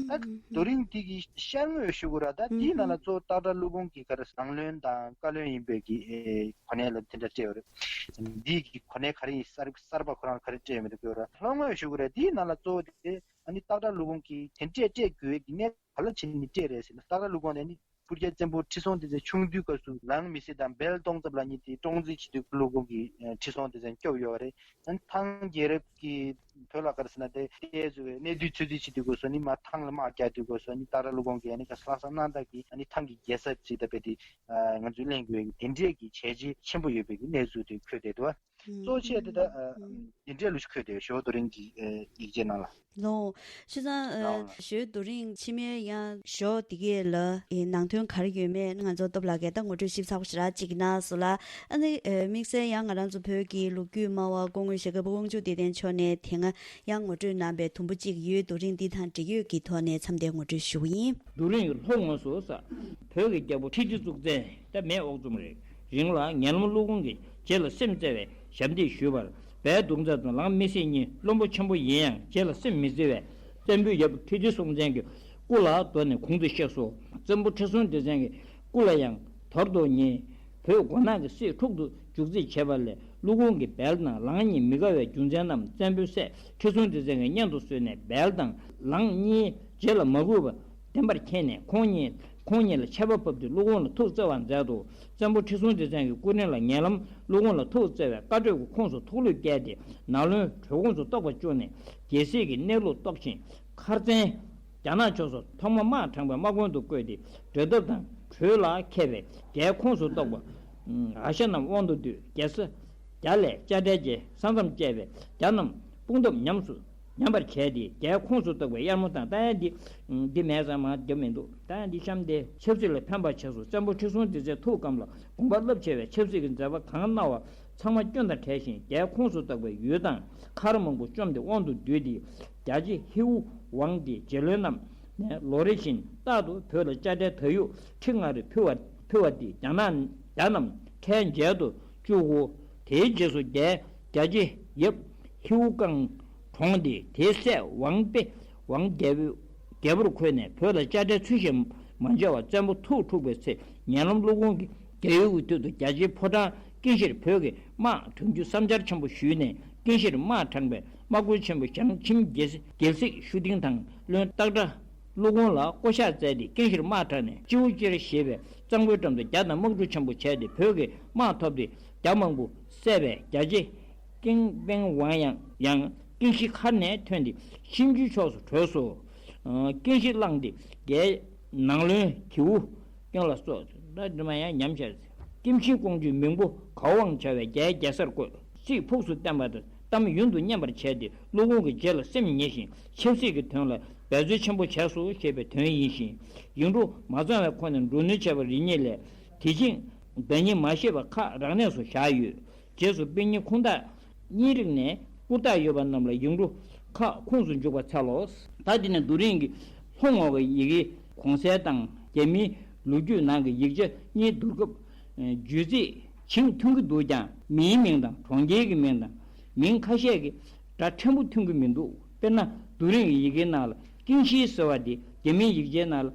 ད་རྡོ་རིང་དེ་གི་ཤར་ངོས་ཞུ་དགོས་ར། ད་དེའི་ནང་ལ་གཙོ་བོ་སྟག་བྲག་ཀླུ་གོང་གི་ག་རེ་ཟེར་ནང་བློན་དང་བཀའ་བློན་ཡིན་པའི་གི་ཨེ་གོ་གནས་ལ་དེ་འདྲ་སྤྲད་ཡོད་རེད། འདི་གི་གོ་གནས་ག་རེ་ཡིན་གསར་གསར་པ་ཁོ་རང་ག་རེ་སྤྲད་ཡོད་མེད་དུ་གོ་ར། ལྷོ་ངོས་ཞུ་དགོས་ར། དེའི་ནང་ལ་གཙོ་བོ་དེ་ཨ་ནི་སྟག་བྲག་ཀླུ་གོང་གི་དེ་འདྲས་སྤྲད་དགོས་ཀྱི་གནས་ག་ལ་བྱས་ནས་སྤྲད་རེད་ཟེར་ན། སྟག་བྲག་ཀླུ་གོང་དེ་ནི་སྤུར་རྒྱལ་བཙན་པོ་ཁྲི་སྲོང་ལྡེ་བཙན་ཆུང་དུས་སྐབས་སུ་ལང་མི་སེ་དང་སྦེལ་སྟོང་ཙབ་ལ་གཉིས་དེ་ཀྲོང་ཙེ་བྱེད་དུས་ཀླུ་གོང་གིས་ཁྲི་སྲོང་ལྡེ་བཙན་སྐྱོབ་ཡོད་རེད། ཨ་ནི་ཐང་རྒྱལ་རབས་ཀྱི་བོད་ལ་ག་རེ་ཟེར་ན་དེ་དེ་ཚོ་གནས་དུས་ཚོད་རྩིས་བྱེད་དུས་སྐབས་སུ་ནི་མ་ཐང་ལ་དམག་རྒྱག་དུས་སྐབས་སུ་ནི་སྟག་བྲག་ཀླུ་གོང་གིས་ཨ་ནི་ག་ས་ལྷག་བསམ་རྣམ་དག་གིས་ཨ་ནི་ཐང་གི་རྒྱལ་ས་བྱེད་ད་པའི་དེ་ང་ཚོས་གླེང་དགོས་དེ་འདྲས་ཀྱི་བྱས་རྗེས་ཆེན་པོ་ཡོད་པའི་གི་གནས་ཚུལ་དེ་འཁོད་བསྡད་འདུག་གཙོ་ཆེ་དེ་ད་འདི་འདྲའི་ལུགས་ཤིག་འཁོད་དེ་ཞོ་རྡོ་རིང་གི་ཡིག་ཆའི་ནང་ལ། ལོ། ཤི་ཙང་། ཞོ་རྡོ་རིང་ཕྱི་མའི་ཡང་ཞོ་དེ་གས་ལ་ནང་དོན་ག་རེ་ཡོད་མེད་ང་ཚོ་སྟོབས་ལགས་ཀྱིས་ད་ངོ་སྤྲོད་ཞིབ་ཚགས་པོ་ཞེ་དྲག་ཅིག་གནང་སོང་ལ། ཨ་ནི་དམིགས་བསལ་ཡང་ང་རང་ཚོ་བོད་ཀྱི་ལོ་རྒྱུས་སྨྲ་བ་སྐུ་ངོ་ཞྭ་སྒབ་དབང་ཕྱུག་བདེ་ལྡན་མཆོག་ནས་དེ་སྔ་ཡང་ངོ་སྤྲོད་གནང་པའི་དུམ་བུ་གཅིག་ཡོད། རྡོ་རིང་འདི་དང་འབྲེལ་ཡོད་ཀྱི་ཐོག་ནས་མཚམས་བསྡད་ངོ་སྤྲོད་ཞུ་གི་ཡིན། རྡོ་རིང་གི་ལྷོ་ངོས་སུ་ས་བོད་ཀྱི་རྒྱལ་པོ་ཁྲི་ལྡེ་གཙུག་བཙན་ད་མེས་ཨོག་ཙུམ་རེད། རིང་ལ་ངན་ལམ་ཀླུ་གོང་གིས་རྗེ་ལ་སེམས་བརྩེ་བའི་ཞབས་འདེགས་ཞུས་པར་སྦལ་གདུང་བཙན་དང་ལང་མི་སེ་གཉིས་བློན་པོ་ཆེན་པོ་ཡིན་ཡང་རྗེ་ལ་སེམས་མི་བརྩེ་བས་བཙན་པོའི་ཡབ་ཁྲི་ལྡེ་སྲོང་བཙན་གྱི་སྐུ་ལ་གདོད་ནས་དགུང་དུ་གཤེགས་སོ། བཙན་པོ་ཁྲི་སྲོང་ལྡེ་བཙན་གྱི་སྐུ་ལ་ཡང་དོར་དུ་ཉེ། བོད་མགོ་ནག་གི་སྲིད་འཁྲུག་ཏུ་འཇུག་རྩིས་བྱས་པ་ལས་ཀླུ་གོང་གིས་སྦལ་དང་ལང་གཉིས་མི་དགའ་བའི་རྒྱུ་མཚན་རྣམས་བཙན་པོའི་སྲས་ཁྲི་སྲོང་ལྡེ་བཙན་གྱི་སྙན་དུ་གསོལ་ནས་སྦལ་དང་ལང་གཉིས་རྗེ་ལ་མ་གུས་པ་བདེན་པར་མཁྱེན་ནས་ཁོང་གཉིས་ཁོང་གཉིས་ལ་ཆད་པ་ཕབ་སྟེ་ཀླུ་གོང་ལ་ཐུགས་བརྩེ་བར་མཛད་དོ། བཙན་པོ་ཁྲི་སྲོང་ལྡེ་བཙན་གྱི་སྐུ་དྲིན་ལ་ངན་ལམ་ཀླུ་གོང་ལ་ཐུགས་བརྩེ་བས་བཀའ་གྲོས་ཀྱི་ཁོངས་སུ་ཐུགས་ལུས་བསྐྱལ་ཏེ་ནཱ་ལུང་གྲོས་ཁོངས་སུ་གཏོགས་པར་བཅུག་ནས་རྒྱལ་སྲིད་ཀྱི་གནས་ལུགས་རྟོགས་ཤིང་། ཁར་ཙན། རྒྱ་ནག་ཕྱོགས་སུ་ཐོག་མ་དམག་དྲངས་པའི་དམག་དཔོན་དུ་བསྐོས་ཏེ་འབྲེལ་ཐབས་དང་གྲོས་ལ་མཁས་པས་རྒྱའི་ཁོངས་སུ་གཏོགས་པ། ཨ་ཤ་རྣམས་དབང་དུ་བསྡུས། རྒྱལ་ས་རྒྱ་ལས་དཔྱ་ཁྲལ་གྱི་ས་མཚམས་བཅད་པས་རྒྱ་རྣམས་དཔུང་ཐབས་ཉམས་སུ་ ཉམས་པར་བྱས་ཏེ། རྒྱའི་ཁོངས་སུ་གཏོགས་པའི་གཡར་མོ་དང་། ད་ཡང་འདི་འདི་མེད་ཙང་མ་འདི་མི་འདུག་ད་ཡང་འདི་གཤམ་དེ་ཆབ་སྲིད་ལ་ཕན་པ་བྱས་སོ། བཙན་པོ་ཁྲི་སྲོང་ལྡེ་བཙན་ཐུགས་དགའ་ལ་དགོངས་པ་རླབས་ཆེ་བའི་ཆབ་སྲིད་ཀྱི་མཛད་པ་གང་གནང་བ་ཚང་མ་སྐྱོན་དང་བྲལ་ཞིང་། རྒྱའི་ཁོངས་སུ་གཏོགས་པའི་ཡུལ་དང་མཁར་མང་པོ་བཅོམ་སྟེ་དབང་དུ་བསྡུས་ཏེ། རྒྱ་རྗེ་ཧེའུ་ཝང་གི་རྗེ་བློན་རྣམས་ནས་ལོ་རེ་བཞིན་རྟག་ཏུ་བོད་ལ་དཔྱ་ཁྲལ་ད་ཡོད་ཁྲི་ལྔ་རེ་ཕུལ་བ་ཕུལ་བ་དེ་རྒྱ་ནག་རྒྱ་རྣམས་ཁྲལ་འཇལ་དུ་བཅུག་གོ། དེའི་རྗེས་སུ་རྒྱའི་རྒྱ་རྗེ་ཡབ་ཧེའུ་ཀང་གྲོངས་ཏེ། དེའི་སྲས་ཝང་པེ་ཝང་རྒྱལ་པོའི་རྒྱལ་པོར་འཁོད་ནས། བོད་ལ་དཔྱ་ཁྲལ་ཚུལ་བཞིན་མ་འཇལ་བར་བཙན་པོ་ཐུགས་འཁྲུགས་པའི་ཚེ། ཉེ་ལམ་ཀླུ་ཁོང་གིས་རྒྱ་ཡུལ་གྱི་དོན་དུ་རྒྱ་རྗེའི་ཕོ་བྲང་ཀུན་གཞིར་བོད་ཀྱི་དམག་དྲངས་རྒྱུ་བསམ་འཆར་ཆེན་པོ་ཞུས་ནས། ཀུན་གཞིར་དམག་དྲངས་པས། དམག་དཔོན་ཆེན་པོ་ཞང་ཆིང་རྒྱལ་རྒྱལ་སྲས་ཤུ་ཏིང་དང་བློན་སྟག་བྲག་ཀླུ་ཁོང་ལ་བསྐོ་བཞག་མཛད་དེ། ཀུན་གཞིར་དམག་དྲངས་ནས་སྤྱི་བོ་སྐྱེར་ཞེས་པའི་གཙང་པོའི་འགྲམ་དུ་རྒྱ་དང་དམག་འཁྲུག་ཆེན་པོ་བྱས་ཏེ། བོད་ཀྱི་དམག་ཐོབ་སྟེ་རྒྱ་མང་པོ་བསད་པས། རྒྱ་རྗེ་ཀིང་པེང་ཝང་ཡང་ཡང་ཀིང་ཤི་མཁར་ནས་ཐོན་ཏེ་ཤིན་ཅུའི་ཕྱོགས་སུ་བྲོས་སོ། ཀིང་ཤི་བླངས་ཏེ་རྒྱའི་ནང་བློན་གྱིའུ་ཀེང་ལ་སོགས། ད་དེ་མ་ཡང་ཉམས་ཤར། ཀིམ་ཤིང་ཀོང་ཇུས་མིང་པོ་གའོ་ཝང་བྱ་བའི་རྒྱའི་རྒྱལ་སར་བསྐོས། ཚིག་ཕུགས་སུ་བསྟན་པ་དང་གཏམ་ཡུན་དུ་སྙན་པར་བྱས་ཏེ། ཀླུ་ཁོང་གི་རྗེས་ལ་སེམས་ཉེ་ཞིང་ཆབ་སྲིད་ཀྱི་དོན་ལ་འབད་རྩོལ་ཆེན་པོ་བྱས་སོ་ཞེས་པའི་དོན་ཡིན་ཞིང་། ཡིག་འབྲུ་མ་ཚང་བའི་ཁོངས་ནས་འབྲུ་གནོན་བྱས་པ་རེ་གཉིས་ལས། དེ་བཞིན་བདག་ཉིད་མ་ཤེས་པར་ཁག་རག་གནས་སུ་བཞག་ཡོད། རྗེས་སུ་དཔེ་རྙིང་ཁུངས་དག་རྙིང་རིག་ནས་སྐུར་བཏགས་ཡོད་པ་རྣམས་ལ་ཡིག་འབྲུ་ཁག་ཁུངས་སུ་འཇུག་པར་འཚལ་ལོ། ད་དེ་ནས་རྡོ་རིང་གི་ལྷོ་ངོས་ཀྱི་ཡི་གེ་གོང་གསལ་དང་རྒྱ་མིའི་ལོ་རྒྱུས་ནང་གི་ཡིག་ཆ་གཉིས་བསྡུར་སྐབས། བརྗོད་ཚིག་བྱིངས་མཐུན་གྱི་འདུག་ཀྱང་། མིའི་མིང་དང་གྲོང་ཁྱེར་གྱི་མིང་དང་མིང་ཁ་ཤས་ཀྱི་སྒྲ་ཕྲན་བུ་མཐུན་གྱི་མི་འདུག་དཔེར་ན། རྡོ་རིང་གི་ཡི་གེའི་ནང་ལ་ཀིང་ཤི་ཟེར་བ་དེ་རྒྱ་མིའི་ཡིག་ཆའི་ནང་ལ་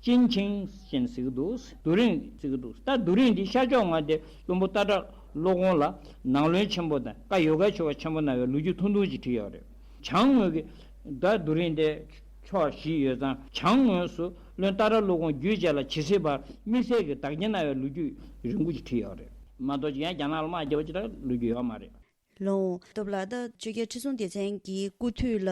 ཅིན་ཆིང་ཞེས་ཟེར་གྱི་འདུག་རྡོ་རིང་ཟེར་གྱི་འདུག་ད་རྡོ་རིང་འདི་ཤར་ཕྱོགས་མངའ་སྡེའི་བློན་པོ་སྟག་བྲག་ཀླུ་ཁོང་ལ་ནང་བློན་ཆེན་པོ་དང་བཀའ་ཡོ་གའི་ཆོ་ག་ཆེན་པོ་གནང་བའི་ལོ་རྒྱུས་ཐུང་ཐུང་ཅིག་བྲིས་ཡོད་རེད། བྱང་ངོས་ཀྱི་ད་རྡོ་རིང་དེ་ཕྱོགས་བཞི་ཡོད་ཙང་། བྱང་ངོས་སུ་བློན་སྟག་བྲག་ཀླུ་ཁོང་བརྒྱུད་བྱས་ལ་ཇི་སྲིད་བར་དམིགས་བསལ་གྱི་བདག་རྐྱེན་གནང་བའི་ལོ་རྒྱུས་རིང་པོ་ཅིག་བྲིས་ཡོད་རེད། མ་གཏོགས་ཡང་རྒྱ་ནག་ལ་དམག་རྒྱག་པ་ཅིག་ད་ལོ་རྒྱུས་ཡོད་མ་རེད། ལོང་། སྟོབས་ལགས། ད་ཆོས་རྒྱལ་ཁྲི་སྲོང་ལྡེ་བཙན་གྱི་སྐུ་དུས་ལ་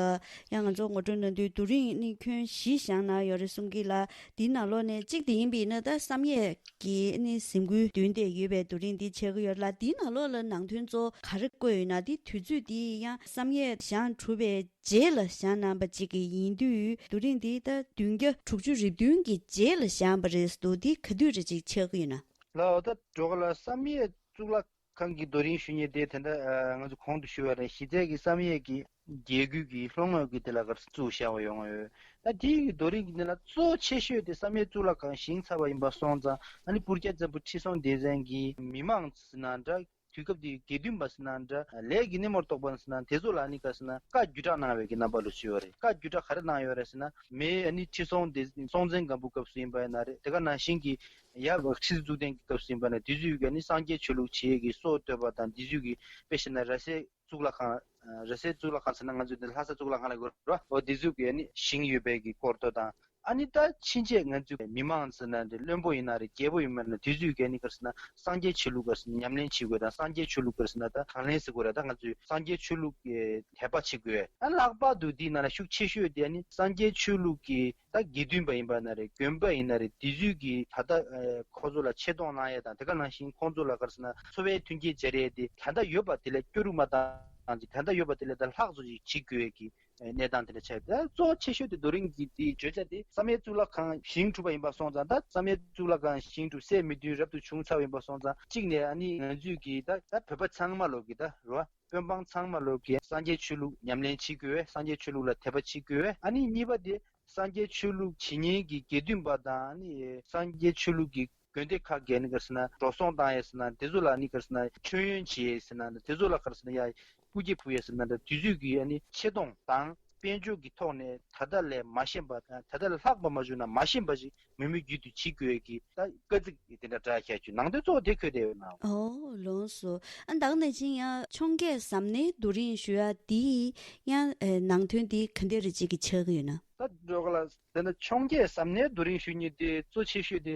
ཡང་ང་ཚོ་ངོ་སྤྲོད་གནང་དུས་རྡོ་རིང་ནི་ཁྱོན་བཞི་བཞེངས་གནང་ཡོད་རེད་གསུང་གི་ལ། དེའི་ནང་ལོགས་ནས་གཅིག་དེ་ཡིན་པས་ན། ད་བསམ་ཡས་ཀྱི་ནི་གཟིམ་ཁུལ་མདུན་དེ་ཡོད་པའི་རྡོ་རིང་འདི་ཆགས་ཀྱི་ཡོད་ལ། དེའི་ནང་ལོགས་ལ་ནང་དོན་གཙོ་བོ་ག་རེ་བཀོད་ཡོད་ན། དེ་དུས་ཚོད་དེ་ཡང་བསམ་ཡས་བཞེངས་གྲུབ་པའི་རྗེས་ལ་བཞེངས་གནང་པ་ཅིག་གི་ཡིན་དུས། རྡོ་རིང་འདི་ད་བདུན་བརྒྱ་དྲུག་ཅུ་རེ་བདུན་གྱི་རྗེས་ལ་བཞེངས་པ་རེད་འདུག་དེ་ག་དུས་རེ་ཅིག་ཆགས་ཀྱི་ཡོད་ན། ལགས། ད་འགྲོ་ག་ལ་བསམ་ཡས་གཙུག་ལག་ཁང་གི་རྡོ་རིང་ཞུ་མཁན་དེ་ད་ལྟ་ང་ཚོ་གོང་དུ་ཞུས་པ་རེད། གཞི་རྩའི་གི་བསམ་ཡས་ཀྱི་རྒྱལ་སྒོའི་གི་ལྷོ་ངོས་ཀྱི་དེ་ལ་གར་བཙུགས་བཞག་པ་ཡོང་ཡོད། ད་དེའི་གི་རྡོ་རིང་གི་དེ་ལ་གཙོ་ཆེ་ཤོས་དེ་བསམ་ཡས་གཙུག་ལག་ཁང་བཞེངས་ཚར་བ་ཡིན་པ་སོང་ཙང་། ཨ་ནི་སྤུར་རྒྱལ་བཙན་པོ་ཁྲི་སྲོང་ལྡེ་བཙན་གྱི་མི་མང་ཟེར་ན་འདྲ། དུས་སྐབས་དེའི་དགེ་འདུན་པ་ཟེར་ན་འདྲ། ལས་ཀྱི་སྣེ་མོར་གཏོགས་པ་ཟེར་ན། དེ་ཚོ་ལ་ནི་ག་ཟེར་ན་བཀའ་བརྒྱུད་བསྒྲགས་གནང་བའི་གི་རྣམ་པ་ལ་ཞུས་པ་རེད། བཀའ་བརྒྱུད་བསྒྲགས་ག་རེ་གནང་ཡོད་རེད་ཟེར་ན། མེས་ཨ་ནི་ཁྲི་སྲོང་ལྡེ་སྲོང་བཙན་སྒམ་པོའི་སྐབས་སུ་ཡིན་པ་ཡིན་ན་རེད། དེ་ག་ནང་བཞིན་གྱི་ཡབ་ཁྲི་ཟུར་གཙུག་བརྟན་གྱི་སྐབས་སུ་ཡིན་པ་ན། དེ་ཚོའི་གི་ནི་སངས་རྒྱས་ཆོས་ལུགས་བྱེད་ཀྱི་སྲོལ་བཏོད་པ་དང་། དེ་ཚོའི་གི་དཔེ་བཞག་ན་ར་སའི་གཙུག་ལག་ཁང་། ར་སའི་གཙུག་ལག་ཁང་ཟེར་ན་ང་ཚོའི་འདི་ལྷ་ས་གཙུག་ལག་ཁང་ལ་གོ་ར། འོ་དེ་ཚོའི་གི་ནི་བཞེངས་ཡོད་པའི་གི་སྐོར་དོ་དང་། ཨ་ནི་ད་ཕྱིན་ཆད་ང་ཚོའི་མི་མང་ཟེར་ན་འདྲ། བློན་པོ་ཡིན་ན་རེད། རྒྱལ་པོ་ཡིན་ན་རེད། དེ་ཚོས་ཀྱི་ནི་ག་རེ་ཟེར་ན་སངས་རྒྱས་ཆོས་ལུགས་ག་རེ་ཟེར་ན་ཉམས་ལེན་བྱེད་དགོས་དང་། སངས་རྒྱས་ཆོས་ལུགས་ག་རེ་ཟེར་ན་ད་དང་ལེན་ཟེར་དགོས་རེད། ད་ང་ཚོས་སངས་རྒྱས་ཆོས་ལུགས་ཀྱི་དད་པ་བྱེད་དགོས། ཨ་ལྷག་པར་དུ་འདིའི་ནང་ལ་ཤུགས་ཆེ་ཤོས་དེ་ཨ་ནི་སངས་རྒྱས་ཆོས་ལུགས་ཀྱི་ད་དགེ་འདུན་པ་ཡིན་པ་ན་རེད། དགོན་པ་ཡིན་ན་རེད། དེ་ཚོས་ཀྱི་ད་ལྟ་ཁོ་ཚོ་ལ་ཆེ་མཐོང་གནང་ཡས་དང་། དེ་ག་ནང་བཞིན་ཁོང་ཚོ་ལ་ག་རེ་ཟེར་ན་འཚོ་བའི་མཐུན་རྐྱེན་སྦྱར་ཡས་དེ་ད་ལྟ་ཡོད་པ་དེ་ལས་སྐྱོ་རུ་མ་བཏང་ཅིག་ད་ལྟ་ཡོད་པ་དེ་ལས་ད་ལྷག་བཟོ་ཅིག་བྱེད་དགོས་ཀྱི་གནས་སྟངས་དེ་འདྲ་ཆགས་ཡོད། ད་གཙོ་བོ་ཆེ་ཤོས་དེ་རྡོ་རིང་གི་དེའི་བརྗོད་བྱ་དེ་བསམ་ཡས་གཙུག་ལག་ཁང་བཞེངས་གྲུབ་པ་ཡིན་པ་སོང་ཙང་། ད་བསམ་ཡས་གཙུག་ལག་ཁང་བཞེངས་གྲུབ་སའི་མི་དུས་རབ་ཏུ་བྱུང་ཚར་བ་ཡིན་པ་སོང་ཙང་། གཅིག་ནས་ཨ་ནི་ང་ཚོས་ཀྱི་ད་ད་བོད་པ་ཚང་མ་ལོག་གི་ད་རོ། དཔོན་འབངས་ཚང་མ་ལོག་གི་སངས་རྒྱས་ཆོས་ལུགས་ཉམས་ལེན་བྱེད་དགོས། སངས་རྒྱས་ཆོས་ལུགས་ལ་དད་པ་བྱེད་དགོས། ཨ་ནི་གཉིས་པ་དེ་སངས་རྒྱས་ཆོས་ལུགས་བྱེད་མཁན་གྱི་དགེ་འདུན་པ་དང་། ཨ་ནི་སངས་རྒྱས་ཆོས་ལུགས་ཀྱི་དགོན་སྡེ་ཁག་གི་ནི་ག་རེ་ཟེར་ན་འགྲོ་སོང་བཏང་ཡས་ཟེར་ན། དེ་ཚོ་ལ་ནི་ག་རེ་ཟེར་ན་མཆོད་ཡོན་བྱེད་ཡས་ཟེར་ན། དེ་ཚོ་ལ་ག་རེ་ཟེར་ན་ཡ་སྐུ་འགྱེད་ཕུལ་ཡས་ཟེར་ན། དེ་ཚོའི་གི་ཨ་ནི་ཆེ་མཐོང་དང་དཔལ་འབྱོར་གྱི་ཐོག་ནས་ད་ལྟ་ལས་མ་ཞན་པ་དང་། ད་ལྟ་ལས་ལྷག་པ་མ་བྱུང་ན་མ་ཞན་པ་ཞིག་མུ་མུ་མཐུད་དུ་བྱེད་དགོས་ཀྱི་ད་བཀའ་གཙིགས་དེ་འདྲ་བསྒྲགས་བཞག་རྒྱུ་ནང་དོན་གཙོ་བོ་དེ་འཁོད་བསྡད་ཡོད་ན། ཨོ་ལགས་སོ། ཨ་ད་ག་ནང་བཞིན་ཡང་འཕྱོངས་རྒྱས་ཟབ་གནོན་རྡོ་རིང་ཞུ་ཡ་དེ་ཡང་ཨེ་ནང་དོན་དེ་ག་འདྲ་རེ་ཅིག་གི་ཆགས་ཀྱི་ཡོད་ན། ད་འགྲོ་ག་ལ་དེ་ན་འཕྱོངས་རྒྱས་ཟབ་གནོན་རྡོ་རིང་ཞུ་མཁན་དེ་གཙོ་ཆེ་ཤོས་དེ་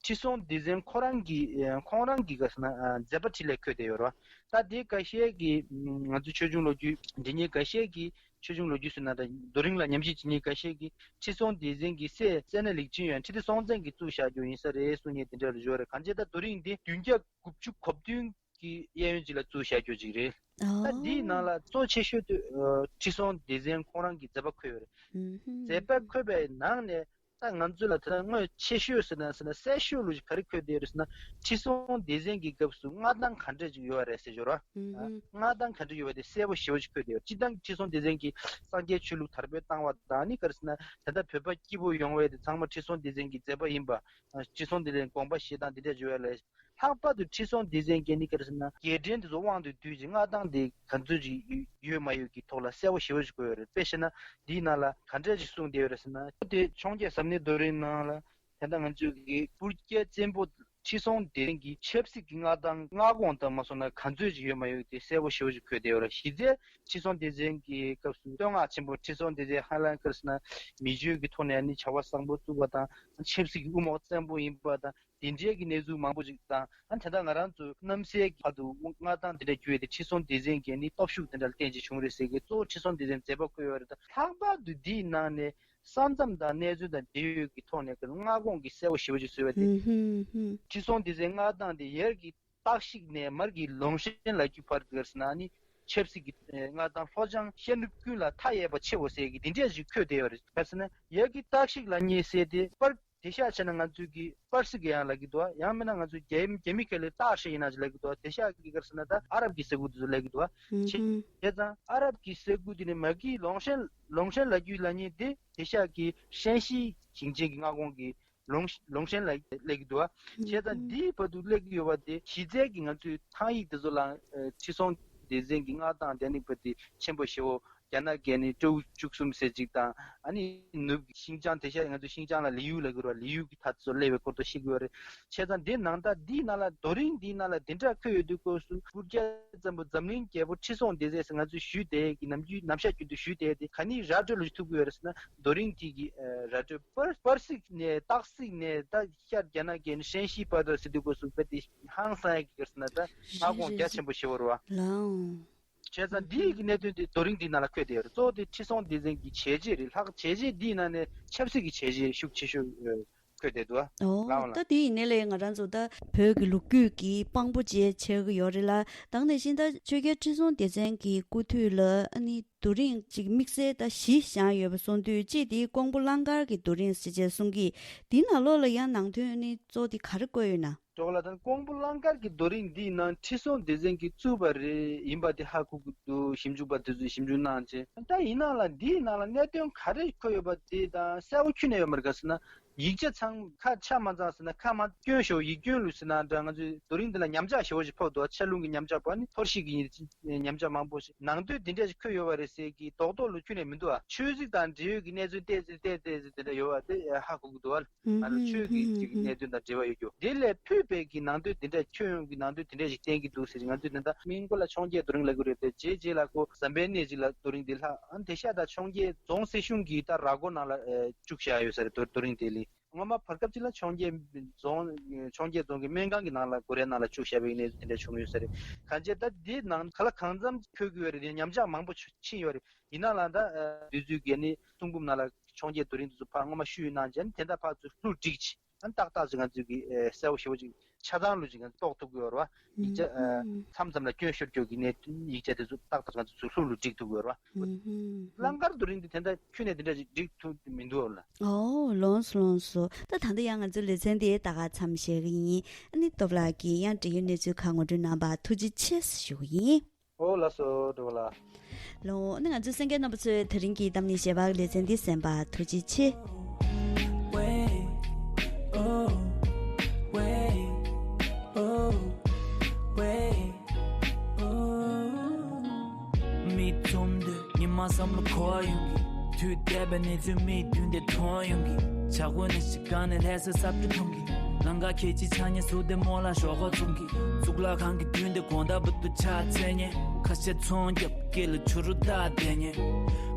ཁྲི་སྲོང་ལྡེ་བཙན་ཁོ་རང་གི་ཨེ་ཁོང་རང་གི་ག་རེ་ཟེར་ན་ཨ་མཛད་པ་འཕྲིན་ལས་འཁོད་བསྡད་ཡོད་རེད་བ། ད་དེ་འགའ་ཤས་ཀྱིས་ང་ཚོ་ཆོས་འབྱུང་ལོ་རྒྱུས་འབྲི་མཁན་འགའ་ཤས་ཀྱིས། ཆོས་འབྱུང་ལོ་རྒྱུས་ཟེར་ན་འདྲ། རྡོ་རིང་ལ་ཉམས་ཞིབ་བྱེད་མཁན་འགའ་ཤས་ཀྱིས་ཁྲི་སྲོང་ལྡེ་བཙན་གྱི་སྲས་སད་ན་ལེགས་ཆེན་ཡོན་ཁྲི་ལྡེ་སྲོང་བཙན་གྱིས་བཙུགས་བཞག་རྒྱུ་ཡིན་ས་རེད་གསུང་མཁན་དེ་འདྲ་ལ་ཡོད་རེད། གང་ཅི་ད་རྡོ་རིང་འདི་བདུན་བརྒྱ་དགུ་བཅུ་གོ་བདུན་གྱི་གཡས་གཡོན་ཅིག་ལ་བཙུགས་བཞག་རྒྱུ་ཅིག་རེད། ད་འདིའི་ནང་ལ་གཙོ་ཆེ་ཤོས་དེ་ཁྲི་སྲོང་ལྡེ་བཙན་ཁོང་རང་གི་མཛད་པ་འཁོད་ཡོད་རེད། མཛད་པ་འཁོད་པའི་ནང་ནས་ད་ང་ཚོ་ལ་ད་དངོས་ཆེ་ཤོས་ཟེར་ན་ཟེར་ན་གསལ་ཤོས་ལུགས་ཀྱི་ག་རེ་འཁོད་བསྡད་ཡོད་རེད་ཟེར་ན། ཁྲི་སྲོང་ལྡེ་བཙན་གྱི་སྐབས་སུ་མངའ་ཐང་ག་འདྲ་ཅིག་ཡོད་རེད་ཟེར་ཞོར་བ། མངའ་ཐང་ག་འདྲ་ཡོད་པ་དེ་གསལ་པོ་ཞེ་པོ་ཅིག་འཁོད་བསྡད་ཡོད། སྤྱིར་བཏང་ཁྲི་སྲོང་ལྡེ་བཙན་གྱིས་སངས་རྒྱས་ཆོས་ལུགས་དར་སྤེལ་བཏང་བ་དང་ནི་ག་རེ་ཟེར་ན་ད་ལྟ་བོད་པ་སྐྱིད་པོ་ཡོང་བའི་དེ་ཚང་མ་ཁྲི་སྲོང་ལྡེ་བཙན་གྱི་མཛད་པ་ཡིན་པ། ཁྲི་སྲོང་ལྡེ་བཙན་དགོངས་པ་བཞེས་སྟངས་འདི་འདྲ་བྱུང་བ་ལས། ལྷག་པར་དུ་ཁྲི་སྲོང་ལྡེ་བཙན་གྱིས་ནི་ག་རེ་ཟེར་ན་རྒྱལ་ཕྲན་དེ་ཚོ་དབང་དུ་བསྡུས་ཀྱི་མངའ་ཐང་དེ་ག་ཚོད་ཅིག་ཡོད་མ་ཡོད་ཀྱི་ཐོག་ལ་གསལ་པོ་ཞེ་པོ་ཞིག་བཀོད་ཡོད་རེད། དཔེ་བཤད་ན་འདིའི་ནང་ལ་ག་འདྲ་ཞིག་གསུངས་བསྡད་ཡོད་རེད་ཟེར་ན། དེ་འཕྱོངས་རྒྱས་ཟབ་གནད་རྡོ་རིང་ནང་ལ་ད་ལྟ་ང་ཚོས་ཀྱི་སྤུར་རྒྱལ་བཙན་པོ་ཁྲི་སྲོང་ལྡེ་བཙན་གྱི་ཆབ་སྲིད་ཀྱི་མངའ་ཐང་མངའ་ཁོངས་ལྟར་མ་སོང་ན་ག་ཚོད་ཅིག་ཡོད་མ་ཡོད་དེ་གསལ་པོ་ཞེ་པོ་ཞིག་བཀོད་བསྡད་ཡོད་རེད། གཞི་རྩའི་ཁྲི་སྲོང་ལྡེ་བཙན་གྱི་སྐབས་སུ་བསྟོད་བསྔགས་ཆེན་པོ་ཁྲི་སྲོང་ལྡེ་བཙན་ཧ་ལམ་ག་རེ་ཟེར་ན་མི་ཆོས་ཀྱི་ཐོག་ནས་ནི་བྱ་བ་བཟང་པོ་བཙུགས་པ་དང་ཆབ་སྲིད་ཀྱི་དབུ་དམག་བཙན་པོ་ཡིན་པ་དང་དེ་འདྲའི་གི་གནས་ཚུལ་མང་པོ་ཞིག་དང་། ཨ་ནི་ད་ལྟ་ང་རང་ཚོ་གནམ་སའི་གི་བར་དུ་མངའ་ཐང་དེ་འདྲ་བརྒྱུད་དེ་ཁྲི་སྲོང་ལྡེ་བཙན་གྱི་ནི་སྟོབས་ཤུགས་དེ་འདྲ་ལ་བརྟེན་ཅིག་བྱུང་རེད་ཟེར་གི་གཙོ་བོ་ཁྲི་སྲོང་ལྡེ་བཙན་མཛད་པ་བཀོད་ཡོད་རེད། ད་ལྷག་པར་དུ་འདིའི་ནང་ནས་ས་མཚམས་དང་གནས་ཚུལ་དང་འབྲེལ་ཡོད་ཀྱི་ཐོག་ནས་ཀྱི་མངའ་ཁོངས་ཀྱི་གསལ་པོ་ཞེ་པོ་ཅིག་བཟོས་པ་དེ། ཁྲི་སྲོང་ལྡེ་བཙན་མངའ་ཐང་དེ་ཡར་གྱི་སྟག་གཤིག་ནས་མར་གྱི་ལུང་ཧྲན་ལ་རྒྱུ་བར་དུ་ཟེར་ན་ནི་ཆབ་སྲིད་ཀྱི་མངའ་ཐང་ལྷོ་བྱང་ཤར་ནུབ་ཀུན་ལ་མཐའ་ཡས་པ་ཆེ་བོ་ཟེར་གི་འདི་འདྲས་ཞིག་འཁོད་བསྡད་ཡོད་རེད། ག་རེ་ཟེར་ན་ཡར་གྱི་སྟག་གཤིག་ལ་ཉེ་ཟེར་དེ་པར་དེ་ཤག་བྱས་ན་ང་ཚོས་ཀྱི་པར་སིག་ཡང་ལབ་ཀྱི་འདུག་ཡང་མིན་ན་ང་ཚོས་རྒྱ་རྒྱ་མི་སྐད་ལ་སྟག་ཧྲེ་ཡིན་ན་ཅིག་ལབ་ཀྱི་འདུག་དེ་ཤག་གི་ག་རེ་ཟེར་ན་ད་ཨ་རབ་ཀྱི་ས་ཁུལ་དེ་ཚོ་ལབ་ཀྱི་འདུག་བྱས་བྱས་ཙང་ཨ་རབ་ཀྱི་ས་ཁུལ་དེ་ནས་མར་གྱི་ལུང་ཧྲན་ལུང་ཧྲན་ལ་རྒྱུ་ལ་ཉེ་དེ་དེ་ཤག་གི་ཧྲན་ཞི་ཞིང་ཆེན་གྱི་མངའ་ཁོངས་ཀྱི་ལུང་ལུང་ཧྲན་ལ་སླེབས་ཀྱི་འདུག་བ། བྱས་ཙང་འདིའི་བར་དུ་སླེབས་ཀྱི་ཡོད་པ་དེ་གཞི་རྩའི་གི་ང་ཚོའི་ཐང་ཡིག་དེ་ཚོ་ལ་ཁྲི་སྲོང་ལྡེ་བཙན་གྱི་མངའ་ཐང་དེ་ནི་བར་དེ་ཆེན་པོ་ཞེ་བོ་རྒྱ་ནག་གིས་ནི་སྤྲེའུ་བཅུ་གསུམ་ཟེར་ཅིག་དང་ཨ་ནི་ནུབ་ཀྱི་ཤིང་ཅང་དེ་ཤ་ང་ཚོ་ཤིང་ཅང་ལ་ལི་ཡུལ་ལ་གི་ར་ལི་ཡུལ་གྱི་མཐའ་དེ་ཚོ་སླེབས་པའི་སྐོར་དུ་ཤེས་ཀྱི་ཡོད་རེད། བྱས་ཙང་འདི་ནང་ད་འདིའི་ནང་ལ་རྡོ་རིང་འདིའི་ནང་ལ་འདི་འདྲ་འཁོད་ཡོད་དུས་སྐབས་སུ་སྤུར་རྒྱལ་བཙན་པོ་འཛམ་གླིང་རྒྱལ་པོ་ཁྲི་སྲོང་ལྡེ་བཙན་ཟེར་ང་ཚོས་ཞུས་བསྡད་ཀྱི་ནམ་རྒྱུན་ནམ་ཞག་རྒྱུན་དུ་ཞུས་བསྡད་དེ་ག་ནི་ར་སྤྲོད་ལ་ཐུག་གི་ཡོད་རེད་ཟེར་ན། རྡོ་རིང་དེ་གི་ར་སྤྲོད་པར་པར་སིག་ནས་སྟག་སིག་ནས་ད་ཤར་རྒྱ་ནག་གི་ཧྲན་ཞི་བར་དུ་ཟེར་དུས་སྐབས་སུ་དཔེ་དེ་ཧང་སང་ཡག་གི་ཟེར་ན་ད་མངའ་ཁོངས་རྒྱ་ཆེན་པོ་ཞེ་བོ་རེད་བ། ལའོ། བྱས་ཙང་འདི་ཡི་གི་གནད་དོན་དེ་རྡོ་རིང་འདིའི་ནང་ལ་འཁོད་བསྡད་ཡོད་རེད། གཙོ་བོ་དེ་ཁྲི་སྲོང་ལྡེ་བཙན་གྱི་བྱས་རྗེས་རེད། ལྷག་བྱས་རྗེས་འདིའི་ནང་ནས་ཆབ་སྲིད་ཀྱི་བྱས་རྗེས་ཤུགས་ཆེ་ཤོས་འཁོད་བསྡད་འདུག་བ། ཨོ། ལའོ་ལ། ད་དེ་ཡིན་ནའི་ལས་ང་རང་ཚོ་ད་བོད་ཀྱི་ལོ་རྒྱུས་ཀྱི་དཔང་པོ་བཅས་ཆགས་ཀྱི་ཡོད་རེད་ལ། ད་ག་ནང་བཞིན་ད་ཆོས་རྒྱལ་ཁྲི་སྲོང་ལྡེ་བཙན་གྱི་སྐུ་དུས་ལ་ཨ་ནི་རྡོ་རིང་གཅིག་དམིགས་བསལ་ད་བཞི་བཞེངས་ཡོད་པ་གསུངས་དུས་གཅིག་དེ་ཀོང་པོ་གླང་དཀར་གྱི་རྡོ་རིང་ཟེར་བྱས་གསུང་གི། དེའི་ནང་ལོགས་ལ་ཡང་ནང་དོན་ནི་གཙོ་དེ་ག་རེ་བཀོད་ཡོད་ན། གྲོགས་ལ་ད་ཀོང་པོ་གླང་དཀར་གྱི་རྡོ་རིང་འདིའི་ནང་ཁྲི་སྲོང་ལྡེ་བཙན་གྱིས་བཙུགས་པ་རེད་ཡིན་པ་དེ་ཧ་གོ་གི་འདུག་ཞིབ་འཇུག་པ་དེ་ཚོས་ཞིབ་འཇུག་གནང་བྱས། ད་ཡིན་ནའང་ལ་འདིའི་ནང་ལ་གནད་དོན་ག་རེ་འཁོད་ཡོད་པ་དེ་ད་གསལ་པོ་ཁྱོན་ནས་ཡོད་མ་རེད། ག་ཟེར་ན་ཡིག་ཆ་ཚང་ཁ་ཆ་མ་ཚང་ཟེར་ན་ཁ་མ་སྐྱོན་ཞེ་པོ་ཡིག་སྐྱོན་ལུགས་ཟེར་ན་འདྲ། ང་ཚོའི་རྡོ་རིང་འདི་ལ་ཉམས་ཆག་ཞེ་པོ་ཞིག་ཕོག་འདུག་ཆར་རླུང་གི་ཉམས་ཆག་པ་ནི་ཐོར་ཤིག་གི་ཉམས་ཆག་མང་པོ་ཞིག་ནང་དོན་དེ་འདྲ་ཞིག་འཁོད་ཡོད་པ་རེད་ཟེར་གི་རྡོག་རྡོག་ལུགས་ཁྱོན་ནས་མི་འདུག་ཨ། ཆོས་སྲིད་དང་འབྲེལ་ཡོད་ཀྱི་གནས་ཚུལ་ཏོག་ཙམ་ཏོག་ཙམ་དེ་འདྲ་ཡོད་པ་དེ་ཧ་གོ་གི་འདུག་ཨ། ང་ཚོ་ཆོས་ཀྱི་ཅིག་གནད་དོན་དང་འབྲེལ་བ་ཡོད་རྒྱུ། དེ་ལས་ཕུད་པའི་གི་ནང་དོན་དེ་འདྲ་ཁྱོན་ཡོངས་ཀྱི་ནང་དོན་དེ་འདྲ་ཞིག་བསྟན་གྱི་འདུག་ཟེར། ང་ཚོས་ད་ལྟ་མིང་གོ་ལ་འཕྱོངས་རྒྱས་རྡོ་རིང་ལབ་ཀྱི་རེད་དེ། རྗེས་རྗེས་ལ་ཁོ་ཟམ་པའི་གནས་ཅིག་ལ་རྡོ་རིང་འདི་ལྷག་ཨ་ནི་དེ་ཤ་ད་འཕྱོངས་རྒྱས་རྫོང་སྲིད་གཞུང་གིས་ད་ར་སྐོར་ནང་ལ་ཨེ་བཅུག་བཞག་ཡོད་ས་རེད། རྡོ་རྡོ་རིང་དེ་ལས་སྔོན་མ་བར་སྐབས་ཅིག་ལ་འཕྱོངས་རྒྱས་རྫོང་འཕྱོངས་རྒྱས་རྫོང་གི་སྨན་ཁང་གི་ནང་ལ་སྒོ་རའི་ནང་ལ་བཅུག་བཞག་པའི་གནས་ཚུལ་དེ་འདྲ་བྱུང་ཡོད་ས་རེད། གང་བྱས་ད་འདི་ནང་ག་ལ་གང་འཚམ་འཁོད་ཀྱི་ཡོད་རེད། དེ་ཉམས་ཆག་མང་པོ་ཕྱིན་ཡོད་རེད། ཡིན་ནའང་ད་དུས་ཚོད་ཀྱི་ནི་གསུང་འབུམ་ནང་ལ་འཕྱོངས་རྒྱས་རྡོ་རིང་དེ་ཚོ་ཕར་སྔོན་མ་བཤུས་གནང་བྱས་ནས་དེ་འདྲ་ཕར་ཚུར་ལྷུ་བསྒྲིགས་བྱས། ཨ་ནི་ཏག་ཏག་ཅིག་ང་ཚོས་ཀྱི་ཨེ་གསལ་པོ་ཞེ་པོ་ཅིག་ཆ་ཚང་ལུགས་ཅིག་ང་ཚོས་རྟོགས་ཐུབ་ཀྱི་ཡོད་རེད་བ། ཡིག་ཆ་ཨ་མཚམས་མཚམས་ལ་སྐྱོན་ཤོར་རྒྱུ་གི་གནད་ཡིག་ཆ་དེ་ཚོ་ཏག་ཏག་ང་ཚོས་ཚུར་ལྷུ་ལུ་བསྒྲིགས་ཐུབ་ཀྱི་ཡོད་རེད་བ། གླང་དཀར་རྡོ་རིང་དེ་དེ་འདྲ་ཁྱོན་ནས་དེ་འདྲ་ཅིག་བསྒྲིགས་ཐུབ་མི་འདུག་ལ། ཨོ་ལགས་སོ་ལགས་སོ། ད་ད་ལྟ་ཡང་ང་ཚོའི་ལེ་ཚན་དེ་ད་ག་མཚམས་བཞག་གི་ཡིན། ཨ་ནི་སྟོབས་ལགས་ཀྱིས་ཡང་འབྲེལ་ཡོད་གནས་ཚུལ་ཁག་ངོ་སྤྲོད་གནང་བར་ཐུགས་རྗེ་ཆེ་ཞུ་གི་ཡིན། ཨོ་ལགས་སོ་འགྲོ་ལ། ལོ། ཨ་ནི་ང་ཚོའི་གསན་མཁན་རྣམ་པ་ཚོས་དེ་རིང་གི་གཏམ་གླེང་ཞལ་པར་ལེ་ཚན་འདི་གསན་པར་ཐུགས་རྗེ་ཆེ། མིག་བཙུམ་དུས་ཉི་མ་བསམ་བློ་འཁོར་ཡོང་གི། དུས་འདས་པའི་གནས་ཚུལ་མིག་མདུན་དེ་མཐོང་ཡོང་གི། བྱ་རྒོད་ནི་ཞིག་ག་ནས་ལྷ་སའི་ས་བཀྲ་མཐོང་གི། ལང་ཀ་ཁྱེད་ཀྱི་ཆ་ཉེ་སུ་དེ་མོ་ལ་ཞོག་ཁོག་བཙུམ་གི། གཙུག་ལག་ཁང་གི་མདུན་དེ་དགོང་དག་བུ་དུ་ཕྱག་འཚལ་ཉེ། ཁ་ཤས་ཚོང་རྒྱབ་སྐེ་ལ་ཆུ་རུ་བཏགས་བསྡད་ཉེ།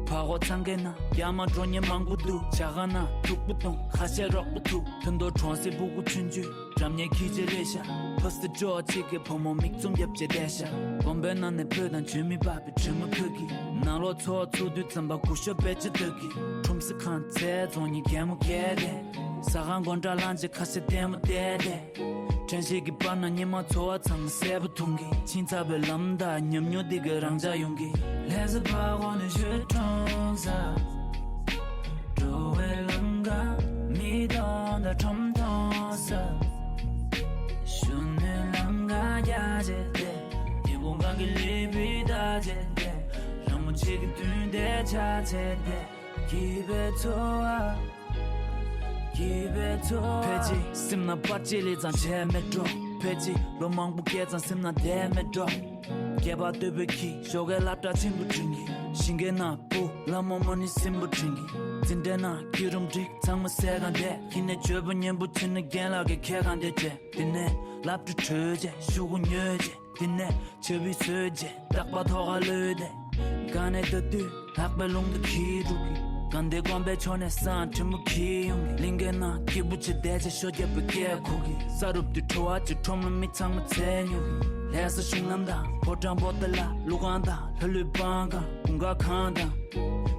བ་གོ་ཚང་ཁའི་ནང་རྒྱ་མ་འགྲོ་ཉེ་མང་པོ་འདུག་ཇ་ཁང་ནང་དུག་པོ་གཏོང་ཁ་ཤས་རོགས་པ་ཐུག་ཐུན་ཐོར་གྲོང་གསེབ་སྤུ་གུ་ཆུང་ཆུང་། སྒྲ་སྙན་ཁྱི་ཆེ་ལས་ཤ། ཕ་སི་ཏི་ཅོ་ཅིག་གི་བུ་མོ་མིག་བཙུམ་རྒྱབ་ཅེ་བསྡད་ཤ། དགོན་པའི་ནང་ནས་བོད་དང་ཆོས་མི་པ་པི་དྲི་མ་ཁུ་གི། ནང་ལོག་འཚོ་བ་ཚུགས་དུས་ཙམ་པ་གུ་ཤོ་པེ་ཅི་སྟོད་གི། ཁྲོམ་སི་ཁང་ཚལ་རྫོང་གཉིས་གད་མོ་གད་དེ། ཟ་ཁང་སྒོ་འགྲམ་ལངས་ཅེ་ཁ་ཤས་ལྟད་མོ་བལྟས་ཏེ། ཁྲེན་ཤིག་གི་བར་ན་ཉི་མ་འཚོ་བ་ཚང་མ་གསལ་པོ་མཐོང་གི། ཕྱིན་ཚར་བའི་ལམ་དང་ཉམས་མྱོང་འདི་ག་རང་འཇགས་ཡོང་གི། ལས་ས་ཕ་གོ་ནས་ཞོལ་གྲོང་ས། འགྲོ་བའི་ལམ་ཁ་མི་གཏོང་དང་ཁྲོམ་གཏོང་ས། གཞོན་ནུའི་ལམ་ཁ་རྒྱ་ཆེ་སྟེ། ཉི་གུང་གང་གི་ལི་བི་ད་ཆེ་སྟེ། རང་མོ་ཆེ་གི་དུས་དེ་ཆ་ཆེ་སྟེ། སྐྱིད་པའི་འཚོ་བ། སྐྱིད་པའི་འཚོ་བ། ཕལ་ཆེར་སེམས་ནང་པར་ཆས་ལས་ཙང་བྱས་མེད་འགྲོ། ཕལ་ཆེར་ལོ་མང་པོ་སྐྱེས་ཙང་སེམས་ནང་བསྡད་མེད་འགྲོ། སྐྱེས་པ་སྟོད་པའི་ཁྱི་ཞོགས་ཀའི་སློབ་གྲྭ་ཆེན་པོ་འགྲིམ་གི། ཞིང་ཁའི་ནང་བུ་ལ་མོ་མོ་ནི་སྲིན་པོ་འགྲིམ་གི། འཛིན་གྲྭའི་ནང་སྐྱིད་རུམ་འགྲིག་ཚང་མ་སེ་གང་བསྡད། ཁྱི་ནས་གྱོད་པ་ཉན་པོ་ཆེ་ནི་རྒན་ལགས་ཀྱི་ཁྱེད་གང་བསྡད་བྱས། དེ་ནས་སློབ་གྲྭ་གྲོལ་བྱས་ཤོག་གུ་ཉོས་བྱས། དེ་ནས་ཆབ་བི་བཟོས་བྱས་རྟག་པ་ཐོག་ཁ་ལོས་ཏེ། གང་ནས་ལྟ་དུས་ལྷག་པའི་རླུང་དུ་འཁྱིལ་འགྲོ་གི། གང་དེ་དགོན་པའི་ཕྱོགས་ནས་སང་དྲིན་མོ་འཁྱིལ་ཡོང་གི། གླིང་གའི་ནང་སྐྱིད་པོ་ཆེ་བསྡད་བྱས་ཤོ་རྒྱབ་པའི་སྐད་ཁུག་གི། ས་རུབ་དུས་བྲོ་བ་ཅིག་ཁྲོམ་ལ་མི་ཚང་མ་འཚོལ་མྱོང་གི། ལྷ་ས་གཞུང་ལམ་དང་ཕོ་བྲང་པོ་ཏ་ལ་ཀླུ་ཁང་དང་ལྷ་ལུས་སྤང་ཁང་དགུན་ཁ་ཁང་དང་།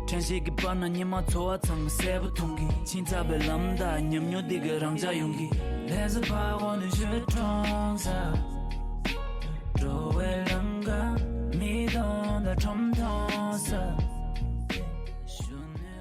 ཁྲེན་ཤིག་གི་བར་ན་ཉི་མ་འཚོ་བ་ཚང་མ་གསལ་པོ་མཐོང་གི། ཕྱིན་ཚར་བའི་ལམ་དང་ཉམས་མྱོང་འདི་ག་རང་འཇགས་ཡོང་གི། ལྷ་ས་ཕ་གོ་ནས་ཞོལ་གྲོང་ས།